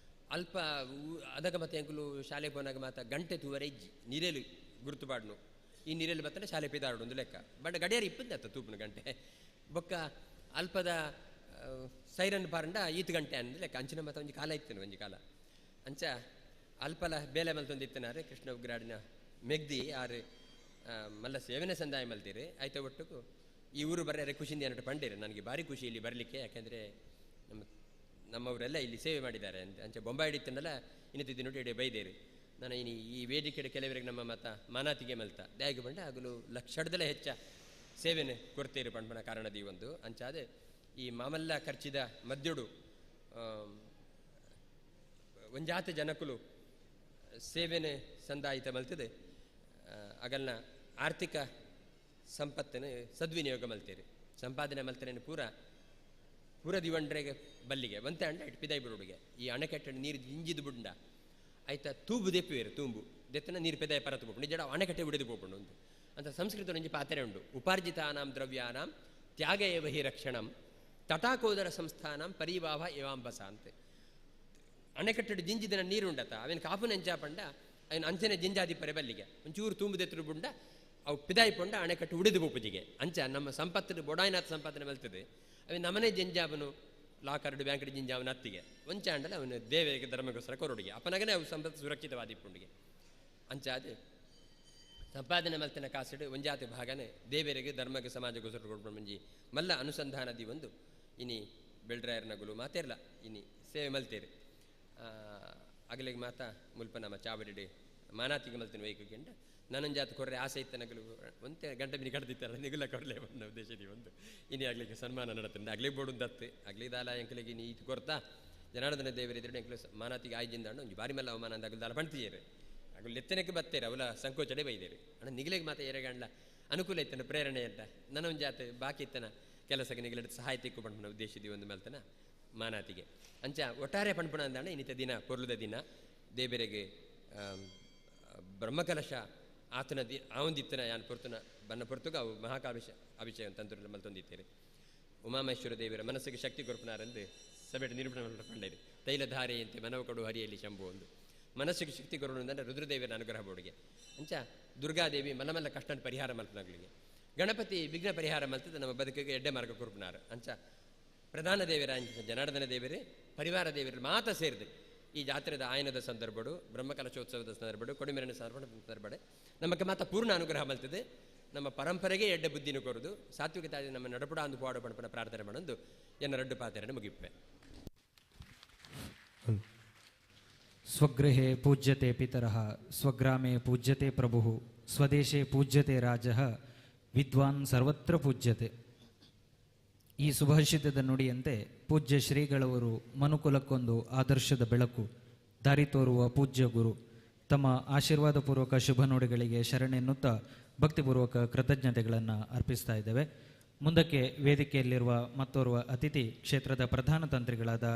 ಅಲ್ಪ ಅದಗ ಮತ್ತೆ ಅಂಕುಲು ಶಾಲೆ ಪೋನಾಗ ಮಾತ ಗಂಟೆ ತೂವರೆ ಇಜ್ಜಿ ನೀರೇಲು ಗುರುತು ಪಾಡ್ನು ಈ ನೀರಲ್ಲಿ ಬತ್ತನೆ ಶಾಲೆ ಪಿದಾಡು ಒಂದು ಲೆಕ್ಕ ಬಟ್ ಗಡಿಯಾರ ಇಪ್ಪಂದೆ ಅತ್ತ ತೂಪುನ ಗಂಟೆ ಬೊಕ್ಕ ಅಲ್ಪದ ಸೈರನ್ ಪಾರಂಡ ಈತ್ ಗಂಟೆ ಅಂದ ಲೆಕ್ಕ ಅಂಚಿನ ಮತ್ತೆ ಒಂಜಿ ಕಾಲ ಇತ್ತನು ಒಂಜಿ ಕಾಲ ಅಂಚ ಅಲ್ಪಲ ಬೇಲೆ ಮಲ್ತೊಂದಿತ್ತನಾರೆ ಕೃಷ್ಣ ಉಗ್ರಾಡಿನ ಮೆಗ್ದಿ ಆರು ಮಲ್ಲ ಸೇವನೆ ಸಂದಾಯ ಮಲ್ತೀರಿ ಆಯ್ತ ಒಟ್ಟುಕು ಈ ಊರು ಬರ್ರೆ ಖುಷಿಯಿಂದ ಅನ್ನಟ್ಟು ಪಂಡೇರು ನನಗೆ ಭಾರಿ ಖುಷಿ ಇಲ್ಲಿ ಬರಲಿಕ್ಕೆ ಯಾಕೆಂದರೆ ನಮ್ಮ ನಮ್ಮವರೆಲ್ಲ ಇಲ್ಲಿ ಸೇವೆ ಮಾಡಿದ್ದಾರೆ ಅಂತ ಅಂಚೆ ಬೊಂಬಾಯಿ ಹಿಡಿತಂಡಲ್ಲ ಇನ್ನಿದ್ದು ನೋಡಿ ಇಡೀ ಬೈದೇರಿ ನಾನು ಇನ್ನು ಈ ವೇದಿಕೆ ಕೆಲವರಿಗೆ ನಮ್ಮ ಮತ ಮಾನಾತಿಗೆ ಮಲ್ತ ದಾಯಿಗೆ ಬಂಡ ಆಗಲು ಲಕ್ಷದಲ್ಲೇ ಹೆಚ್ಚ ಸೇವೆನೆ ಕೊಡ್ತೀರಿ ಪಂಪನ ಕಾರಣದಿ ಒಂದು ಅಂಚಾದೆ ಈ ಮಾಮಲ್ಲ ಖರ್ಚಿದ ಮದ್ಯುಡು ಒಂಜಾತ ಜನಕುಲು ಸೇವೆನೆ ಸಂದಾಯಿತ ಮಲ್ತದೆ ಅಗಲ್ನ ಆರ್ಥಿಕ ಸಂಪತ್ತನ್ನು ಸದ್ವಿನಿಯೋಗ ಮಲ್ತೀರಿ ಸಂಪಾದನೆ ಮಲ್ತರೇನು ಪೂರ ಪೂರ ದಿವಂಡ್ರೆಗೆ ಬಲ್ಲಿಗೆ ಒಂತೆ ಅಂಡ ಇಟ್ಟು ಪಿದಾಯಿ ಬಿಡುಡುಗೆ ಈ ಅಣೆಕಟ್ಟೆ ನೀರು ಜಿಂಜಿದು ಬುಂಡ ಆಯ್ತಾ ತೂಬು ದೆಪ್ಪುವೇರು ತೂಂಬು ದೆತ್ತನ ನೀರು ಪೆದಾಯ ಪರತು ಪೋಪುಂಡು ಜಡ ಅಣೆಕಟ್ಟೆ ಬಿಡಿದು ಪೋಪುಂಡು ಅಂತ ಅಂತ ಸಂಸ್ಕೃತ ಒಂಜಿ ಪಾತ್ರೆ ಉಂಡು ಉಪಾರ್ಜಿತಾನಾಂ ದ್ರವ್ಯಾನಾಂ ತ್ಯಾಗ ಏವ ಹಿ ರಕ್ಷಣಂ ತಟಾಕೋದರ ಸಂಸ್ಥಾನಂ ಪರಿವಾಹ ಏವಾಂಬಸ ಅಂತೆ ಅಣೆಕಟ್ಟೆಡು ಜಿಂಜಿದನ ನೀರು ಉಂಡತ ಅವೇನು ಕಾಪು ನೆಂಚಾ ಪಂಡ ಅವನ ಅಂಚನೆ ಜಿಂಜಾದಿ ಪರೆ ಬಲ್ಲಿಗೆ ಒಂಚೂರು ತೂಂಬು ದೆತ್ತರು ಬುಂಡ ಅವು ಪಿದಾಯಿ ಪೊಂಡ ಅಣೆಕಟ್ಟು ಉಡಿದು ಪೂಪುಜಿಗೆ ಅಂಚ ನಮ್ಮ ಸಂಪತ್ತು ಬೊಡಾಯಿನಾಥ ಸಂಪಾದನೆ ಮಲ್ತದೆ ಅವೆ ನಮನೆ ಜಿಂಜಾಬನು ಲಾಕರ್ಡು ಬ್ಯಾಂಕ್ಡ್ ಜಿಂಜಾವನ ಅತ್ತಿಗೆ ಒಂಚಾಂಡಲ ಅವನು ದೇವರಿಗೆ ಧರ್ಮಗೋಸ್ಕರ ಕೊರೊಡುಗೆ ಅಪ್ಪನಗನೇ ಅವು ಸಂಪತ್ತು ಸುರಕ್ಷಿತವಾದಿಪ್ಪುಂಡಿಗೆ ಅಂಚಾದ ಸಂಪಾದನೆ ಮಲ್ತನ ಕಾಸಿಡು ಒಂಜಾತಿ ಭಾಗನೆ ದೇವರಿಗೆ ಧರ್ಮಕ್ಕೆ ಸಮಾಜಕ್ಕೋಸ್ಕರ ಕೊಡ್ಕೊಂಡು ಮಂಜಿ ಮಲ್ಲ ಅನುಸಂಧಾನದಿ ಒಂದು ಇನಿ ಬೆಳ್ರಾಯರ್ನಗುಲು ಮಾತೇರ್ಲ ಇನಿ ಸೇವೆ ಮಲ್ತೇರು ಅಗಲಿಗೆ ಮಾತಾ ಮುಲ್ಪ ನಮ್ಮ ಚಾವಡಿಡೆ ಮಾನಾತಿಗೆ ಮಲ್ತಿನ ವೈಕುಗೆಂಡ ನಾನೊಂದು ಕೊರ್ರೆ ಆಸೆ ಇತ್ತ ನಗಲು ಒಂತೆ ಗಂಟೆ ಮಿನಿ ಕಡ್ದಿತ್ತಾರೆ ನಿಗುಲ ಕೊಡಲೇ ಬಂದ ಉದ್ದೇಶ ಒಂದು ಇನಿ ಆಗ್ಲಿಕ್ಕೆ ಸನ್ಮಾನ ನಡತಂದೆ ಅಗ್ಲಿ ಬೋಡು ದತ್ತು ಅಗ್ಲಿ ದಾಲ ಎಂಕಲಿಗೆ ಇನಿ ಈತು ಕೊರ್ತಾ ಜನಾರ್ದನ ದೇವರಿದ್ರೆ ಎಂಕಲು ಮಾನಾತಿಗೆ ಆಯ್ಜಿಂದ ಒಂಜಿ ಬಾರಿ ಮೇಲೆ ಅವಮಾನ ಅಂದ ಅಗಲು ದಾಲ ಪಣ್ತಿಯರು ಅಗಲು ಲೆತ್ತನಕ್ಕೆ ಬತ್ತೇರು ಅವಲ ಸಂಕೋಚಡೆ ಬೈದೇರು ಅಣ್ಣ ನಿಗಲಿಗೆ ಮಾತ ಏರೆಗಂಡ್ಲ ಅನುಕೂಲ ಇತ್ತನ ಪ್ರೇರಣೆ ಅಂತ ನನ್ನೊಂದು ಜಾತೆ ಬಾಕಿ ಇತ್ತನ ಕೆಲಸಕ್ಕೆ ನಿಗಲಿಡ ಸಹಾಯ ತಿಕ್ಕು ಪಣ್ಪುನ ಉದ್ದೇಶ ಇದೀವಿ ಒಂದು ಮೇಲ್ತನ ಮಾನಾತಿಗೆ ಅಂಚ ಒಟ್ಟಾರೆ ಪಣ್ಪುಣ ಅಂದಾಣ ಇನ್ನಿತ ದಿನ ಪೊರ್ಲುದ ದಿನ ದೇವರಿಗೆ ಬ್ರಹ್ಮಕಲಶ ಆತನ the ಆವಂದಿತ್ತನ ಯಾನ್ ಪೊರ್ತುನ ಬನ್ನ ಪೊರ್ತುಗ ಅವು ಮಹಾಕಾಭಿಷ ಅಭಿಷೇಕ ತಂತ್ರ ಮಲ್ತೊಂದಿತ್ತೇರಿ ಉಮಾಮಹೇಶ್ವರ ದೇವರ ಮನಸ್ಸಿಗೆ ಶಕ್ತಿ ಕೊರ್ಪುನಾರೆಂದು ಸಭೆಟ್ ನಿರೂಪಣೆ ಪಂಡೇರಿ ತೈಲಧಾರೆಯಂತೆ ಮನವ ಕೊಡು ಹರಿಯಲ್ಲಿ ಶಂಭು ಒಂದು ಮನಸ್ಸಿಗೆ ಶಕ್ತಿ ಕೊರಡು ಅಂದರೆ ರುದ್ರದೇವಿಯರ ಅನುಗ್ರಹ ಬೋಡಿಗೆ ಅಂಚ ದುರ್ಗಾದೇವಿ ಮಲ್ಲ ಮಲ್ಲ ಕಷ್ಟ ಪರಿಹಾರ ಮಲ್ಪನಾಗ್ಲಿಗೆ ಗಣಪತಿ ವಿಘ್ನ ಪರಿಹಾರ ಮಲ್ತದ ನಮ್ಮ ಬದುಕಿಗೆ ಎಡ್ಡೆ ಮಾರ್ಗ ಕೊರ್ಪುನಾರು ಅಂಚ ಪ್ರಧಾನ ದೇವರ ಜನಾರ್ದನ ದೇವರೇ ಪರಿವಾರ ದೇವರು ಮಾತ ಸೇರಿದೆ ಈ ಜಾತ್ರೆದ ಆಯನದ ಸಂದರ್ಭಡು ಬ್ರಹ್ಮಕಲಶೋತ್ಸವದ ಸಂದರ್ಭಡು ಕೊಡಿಮೆರಣ ಸಂದರ್ಭಡೆ ನಮಗೆ ಮಾತ ಪೂರ್ಣ ಅನುಗ್ರಹ ಮಲ್ತದೆ ನಮ್ಮ ಪರಂಪರೆಗೆ ಎಡ್ಡೆ ಬುದ್ಧಿನ ಕೊರದು ಸಾತ್ವಿಕ ತಾಯಿ ನಮ್ಮ ನಡಪುಡ ಅಂದು ಪೋಡ ಪಣಪನ ಪ್ರಾರ್ಥನೆ ಮಾಡೊಂದು ಎನ್ನ ರಡ್ಡು ಪಾತ್ರೆಯನ್ನು ಮುಗಿಪೆ. ಸ್ವಗೃಹೇ ಪೂಜ್ಯತೆ ಪಿತರಃ ಸ್ವಗ್ರಾಮೇ ಪೂಜ್ಯತೆ ಪ್ರಭುಃ ಸ್ವದೇಶೇ ಪೂಜ್ಯತೆ ರಾಜಃ ವಿದ್ವಾನ್ ಸರ್ವತ್ರ ಪೂಜ್ಯತೆ. ಈ ಸುಭಾಷಿತದ ನುಡಿಯಂತೆ ಪೂಜ್ಯ ಶ್ರೀಗಳವರು ಮನುಕುಲಕ್ಕೊಂದು ಆದರ್ಶದ ಬೆಳಕು, ದಾರಿ ತೋರುವ ಪೂಜ್ಯ ಗುರು. ತಮ್ಮ ಆಶೀರ್ವಾದಪೂರ್ವಕ ಶುಭ ನುಡಿಗಳಿಗೆ ಶರಣೆನ್ನುತ್ತಾ ಭಕ್ತಿಪೂರ್ವಕ ಕೃತಜ್ಞತೆಗಳನ್ನು ಅರ್ಪಿಸ್ತಾ ಇದ್ದೇವೆ. ಮುಂದಕ್ಕೆ ವೇದಿಕೆಯಲ್ಲಿರುವ ಮತ್ತೋರ್ವ ಅತಿಥಿ ಕ್ಷೇತ್ರದ ಪ್ರಧಾನ ತಂತ್ರಿಗಳಾದ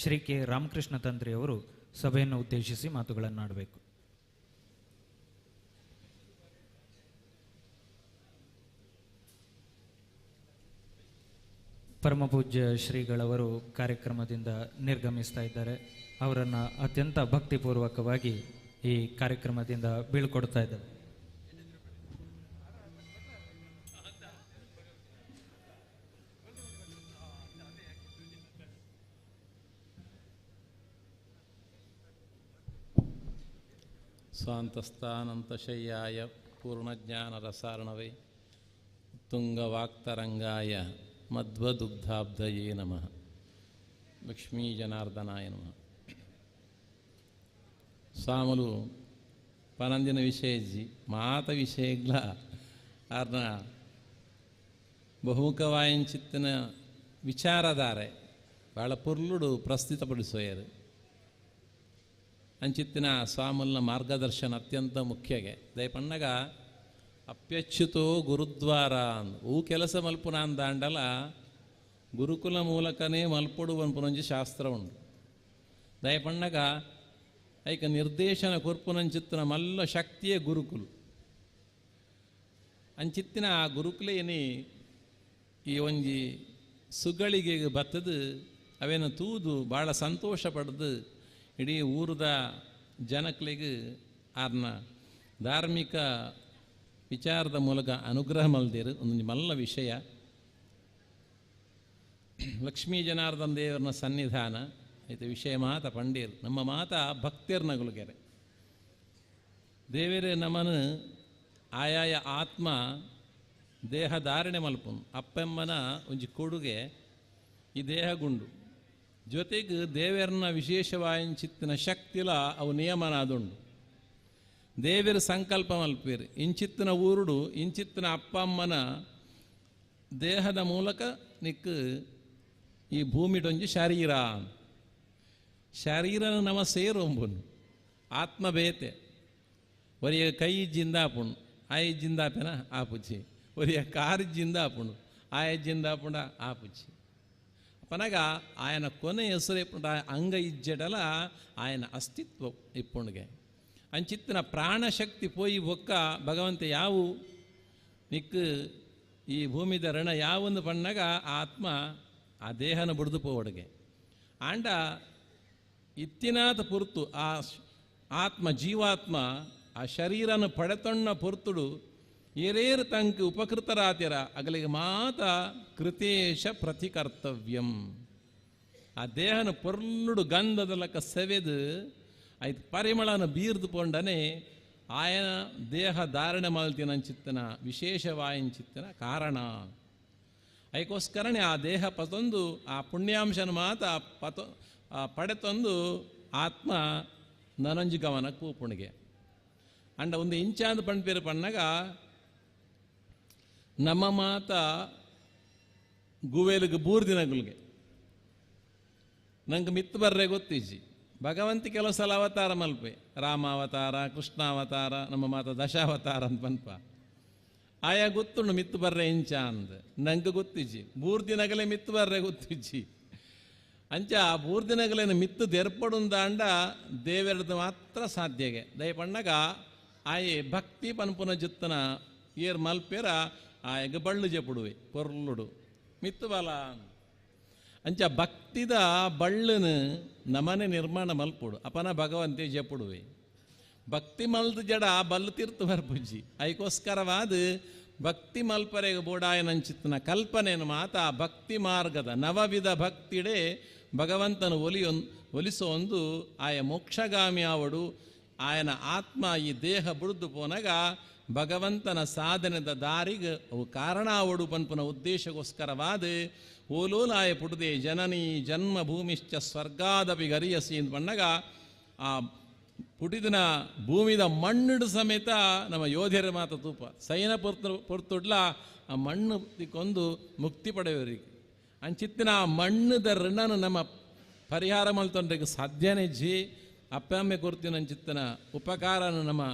ಶ್ರೀ ಕೆ ರಾಮಕೃಷ್ಣ ತಂತ್ರಿಯವರು ಸಭೆಯನ್ನು ಉದ್ದೇಶಿಸಿ ಮಾತುಗಳನ್ನಾಡಬೇಕು. ಪರಮಪೂಜ್ಯ ಶ್ರೀಗಳವರು ಕಾರ್ಯಕ್ರಮದಿಂದ ನಿರ್ಗಮಿಸ್ತಾ ಇದ್ದಾರೆ. ಅವರನ್ನು ಅತ್ಯಂತ ಭಕ್ತಿಪೂರ್ವಕವಾಗಿ ಈ ಕಾರ್ಯಕ್ರಮದಿಂದ ಬೀಳ್ಕೊಡ್ತಾ ಇದ್ದಾರೆ. ಸ್ವಾಂತಸ್ಥಾನಂತಶಯ್ಯಾಯ ಪೂರ್ಣಜ್ಞಾನರಸಾರ್ಣವೇ ತುಂಗವಾಕ್ತರಂಗಾಯ ಮಧ್ವದುಗ್ಧಾಬ್ಧಯೇ ನಮಃ. ಲಕ್ಷ್ಮೀ ಜನಾರ್ದನಾಯ ನಮಃ. ಸ್ವಾಮುಲು ಪನಂದಿನ ವಿಷಯಜ್ಜಿ ಮಾತ ವಿಷಯಗ್ಲ ಆರ್ನ ಬಹುಮುಖವಾಯಂಚಿತ್ತಿನ ವಿಚಾರಧಾರೆ ಭಾಳ ಪೊರ್ಲುಡು ಪ್ರಸ್ತುತಪಡಿಸೋಯರು. ಅಂಚಿತ್ತಿನ ಸ್ವಾಮುಲ್ನ ಮಾರ್ಗದರ್ಶನ ಅತ್ಯಂತ ಮುಖ್ಯಗೆ. ದಯಪಣ್ಣಗ ಅಪ್ಯಚ್ಯುತೋ ಗುರುದ್ವಾರ ಹೂ ಕೆಲಸ ಮಲ್ಪುನ ಅಂದಾಂಡಲ ಗುರುಕುಲ ಮೂಲಕನೇ ಮಲ್ಪೊಡು ಪನ್ಪುನೊಂಜಿ ಶಾಸ್ತ್ರ ಉಂಡು. ದಯಪಣ್ಣಗ ಐಕ ನಿರ್ದೇಶನ ಕೊರ್ಪುನಂಚಿತ್ತಿನ ಮಲ್ಲ ಶಕ್ತಿಯೇ ಗುರುಕುಲು. ಅಂಚಿತ್ತಿನ ಆ ಗುರುಕುಲೇನಿ ಈ ಒಂಜಿ ಸುಗಳಿಗೆ ಬತ್ತದು ಅವೇನು ತೂದು ಭಾಳ ಸಂತೋಷ ಪಡೆದು ಇಡೀ ಊರದ ಜನಕ್ಲಿಗೆ ಆರ್ನ ಧಾರ್ಮಿಕ ವಿಚಾರದ ಮೂಲಕ ಅನುಗ್ರಹ ಮಲ್ದಿರು ಒಂದೊಂದು ಮಲ್ಲ ವಿಷಯ. ಲಕ್ಷ್ಮೀ ಜನಾರ್ದನ ದೇವರನ ಸನ್ನಿಧಾನ ಇದು ವಿಷಯ ಮಾತ ಪಂಡೀರ್ ನಮ್ಮ ಮಾತ ಭಕ್ತಿರ್ನಗುಲುಗೆರೆ ದೇವರೇ ನಮ್ಮನು ಆಯಾಯ ಆತ್ಮ ದೇಹ ಧಾರಣೆ ಮಲ್ಪುನು ಅಪ್ಪೆಮ್ಮನ ಒಂಜಿ ಕೊಡುಗೆ ಈ ದೇಹಗುಂಡು ಜೊತೆಗೆ ದೇವರನ್ನ ವಿಶೇಷವಾಯಿಂಚಿತ್ತಿನ ಶಕ್ತಿಲ ಅವು ನಿಯಮನ ಅದುಂಡು. ದೇವರ ಸಂಕಲ್ಪ ಮಲ್ಪೇರು ಇಂಚಿತ್ತಿನ ಊರುಡು ಇಂಚಿತ್ತಿನ ಅಪ್ಪ ಅಮ್ಮನ ದೇಹದ ಮೂಲಕ ನಿಕ್ಕು ಈ ಭೂಮಿಡೊಂಜಿ ಶರೀರ ಶರೀರನ ನಮ ಸೇರೊಂಬುನು ಆತ್ಮ ಬೇತೆ ಒರಿಯ ಕೈ ಜಿಂದಾಪುಣು ಆಯ ಜಿಂದಾಪೆನ ಆಪುಚಿ ಒರಿಯ ಕಾರು ಜಿಂದಾಪುಣು ಆಯ ಜಿಂದಾಪುಂಡ ಆಪುಚಿ ಪನಗ ಆಯನ ಕೊನೆ ಹೆಸರು ಇಪ್ಪುಂಡ ಅಂಗ ಇಜ್ಜಡಲ ಆಯನ ಅಸ್ತಿತ್ವ ಇಪ್ಪುಣ್ಗೆ ಅಂಚಿತ್ತಿನ ಪ್ರಾಣಶಕ್ತಿ ಪೋಯಿ ಬೊಕ್ಕ ಭಗವಂತ ಯಾವು ನಿಕ್ಕು ಈ ಭೂಮಿದ ಋಣ ಯಾವೊಂದು ಪಣ್ಣಗ ಆತ್ಮ ಆ ದೇಹನ ಬುಡ್ದು ಪೋವಡ್ಗೆ ಆಂಡ ಇತ್ತಿನಾಥ ಪುರ್ತು ಆ ಆತ್ಮ ಜೀವಾತ್ಮ ಆ ಶರೀರನ ಪಡೆತೊಣ್ಣ ಪುರ್ತುಡು ಏರೇರು ತಂಕ ಉಪಕೃತರಾತಿರ ಅಗಲಿಗೆ ಮಾತ ಕೃತೇಶ ಪ್ರತಿಕರ್ತವ್ಯಂ ಆ ದೇಹನ ಪೊರ್ಲುಡು ಗಂಧದ ಲಕ್ಕ ಸೆವೆದು ಐದು ಪರಿಮಳನ ಬೀರ್ದು ಪೊಂಡನೆ ಆಯನ ದೇಹ ಧಾರಣೆ ಮಲ್ತಿನಂಚಿತ್ತನ ವಿಶೇಷವಾಯಿಂಚಿತ್ತನ ಕಾರಣ. ಅದಕ್ಕೋಸ್ಕರನೇ ಆ ದೇಹ ಪತೊಂದು ಆ ಪುಣ್ಯಾಂಶನ ಮಾತ ಪತೊ ಪಡೆತೊಂದು ಆತ್ಮ ನನಂಜು ಗಮನ ಕೂಪುಣಿಗೆ ಅಂಡ ಒಂದು ಇಂಚಾಂದು ಪಣ್ಪೇರು ಪಣ್ಣಗ ನಮ್ಮ ಮಾತ ಗುವೇಲಿಗೆ ಬೂರ್ದಿನಗುಲ್ಗೆ ನಂಗೆ ಮಿತ್ತು ಬರ್ರೆ ಗೊತ್ತಿಜ್ಜಿ ಭಗವಂತ ಕೆಲವು ಸಲ ಅವತಾರ ಮಲ್ಪೆ ರಾಮಾವತಾರ ಕೃಷ್ಣಾವತಾರ ನಮ್ಮ ಮಾತ ದಶಾವತಾರ ಅಂತ ಪನ್ಪ ಆಯಾ ಗೊತ್ತುಂಡು ಮಿತ್ತು ಬರ್ರೆ ಇಂಚ ಅಂದ ನಂಗೆ ಗೊತ್ತಿಜ್ಜಿ ಬೂರ್ದಿನಗಲೇ ಮಿತ್ತು ಬರ್ರೆ ಗೊತ್ತಿಜ್ಜಿ ಅಂಚ ಆ ಬೂರ್ದಿನಗಲೇನು ಮಿತ್ತು ದೆರ್ಪಡುಂದಾಂಡ ದೇವರದ್ದು ಮಾತ್ರ ಸಾಧ್ಯಗೆ ದಯಪಣ್ಣಗ ಆಯೆ ಭಕ್ತಿ ಪನ್ಪುನ ಜುತ್ತನ ಏರ್ ಮಲ್ಪೇರ ಆಯಗ ಬಳ್ಳು ಜಪುಡುವೆ ಪೊರ್ಲುಡು ಮಿತ್ತು ಬಲ ಅಂಚ ಭಕ್ತಿದ ಬಳ್ಳನು ನಮನೆ ನಿರ್ಮಾಣ ಮಲ್ಪುಡು ಅಪನ ಭಗವಂತೆ ಜಪುಡುವೆ ಭಕ್ತಿ ಮಲ್ದು ಜಡ ಬಲ್ಲು ತೀರ್ತು ಬರ್ಪುಜ್ಜಿ ಅದಕ್ಕೋಸ್ಕರವಾದ ಭಕ್ತಿ ಮಲ್ಪರೆಗೆ ಬೋಡಾಯನಂಚಿತ್ತನ ಕಲ್ಪನೆಯನ್ನು ಮಾತ ಭಕ್ತಿ ಮಾರ್ಗದ ನವವಿಧ ಭಕ್ತಿಡೆ ಭಗವಂತನ ಒಲಿಸೋ ಒಂದು ಆಯ ಮೋಕ್ಷಗಾಮಿ ಆವಡು ಆಯನ ಆತ್ಮ ಈ ದೇಹ ಬುಡ್ದು ಪೋನಗ ಭಗವಂತನ ಸಾಧನೆದ ದಾರಿಗೆ ಅವು ಕಾರಣ ಆವಡು ಪನ್ಪುನ ಉದ್ದೇಶಕ್ಕೋಸ್ಕರವಾದ ಓಲೋಲಾಯ ಪುಟದೆ ಜನನಿ ಜನ್ಮ ಭೂಮಿಶ್ಚ ಸ್ವರ್ಗಾದಪಿ ಗರಿಯಸಿ ಅಂತ ಪಣ್ಣಗ ಆ ಪುಟಿದಿನ ಭೂಮಿದ ಮಣ್ಣುಡು ಸಮೇತ ನಮ್ಮ ಯೋಧರ ಮಾತ ತೂಪ ಸೈನ ಪೊರ್ತುಡ್ಲ ಆ ಮಣ್ಣು ತಿಕ್ಕೊಂದು ಮುಕ್ತಿ ಪಡೆಯವರಿಗೆ ಅಂಚಿತ್ತಿನ ಆ ಮಣ್ಣುದ ಋಣನ ನಮ್ಮ ಪರಿಹಾರ ಮಲ್ತೊಂಡ್ರಿಗೆ ಸಾಧ್ಯನೇ ಜಿ ಅಪ್ಪಮ್ಮೆ ಕೊರ್ತಿನ ಅಂಚಿತ್ತಿನ ಉಪಕಾರನ ನಮ್ಮ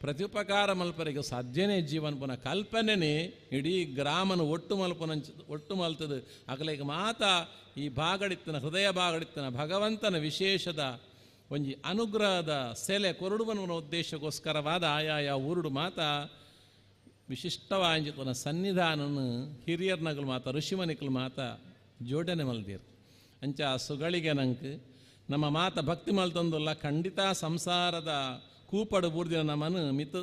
ಪ್ರತ್ಯುಪಕಾರ ಮಲ್ಪರಿಗೆ ಸಾಧ್ಯನೇ ಜೀವನ ಪುನಃ ಕಲ್ಪನೆನೇ ಇಡೀ ಗ್ರಾಮನ ಒಟ್ಟು ಮಲ್ಪನ ಒಟ್ಟು ಮಲ್ತದ ಅಗಲಿಗೆ ಮಾತ ಈ ಭಾಗಡಿತ್ತನ ಹೃದಯ ಭಾಗಡಿತ್ತನ ಭಗವಂತನ ವಿಶೇಷದ ಒಂಜಿ ಅನುಗ್ರಹದ ಸೆಲೆ ಕೊರಡುವನ ಉದ್ದೇಶಕ್ಕೋಸ್ಕರವಾದ ಆಯಾಯ ಊರುಡು ಮಾತ ವಿಶಿಷ್ಟವಾಂಜಿತನ ಸನ್ನಿಧಾನನ ಹಿರಿಯರ್ನಗಲು ಮಾತ ಋಷಿಮನಿಕಲು ಮಾತ ಜೋಡಣೆ ಮಲ್ದಿರು. ಅಂಚ ಆ ಸುಗಳಿಗೆ ನಂಗೆ ನಮ್ಮ ಮಾತ ಭಕ್ತಿ ಮಲ್ತಂದುಲ್ಲ ಖಂಡಿತ ಸಂಸಾರದ ಕೂಪಡು ಬೂರ್ದಿನ ನಮ್ಮನ್ನು ಮಿತ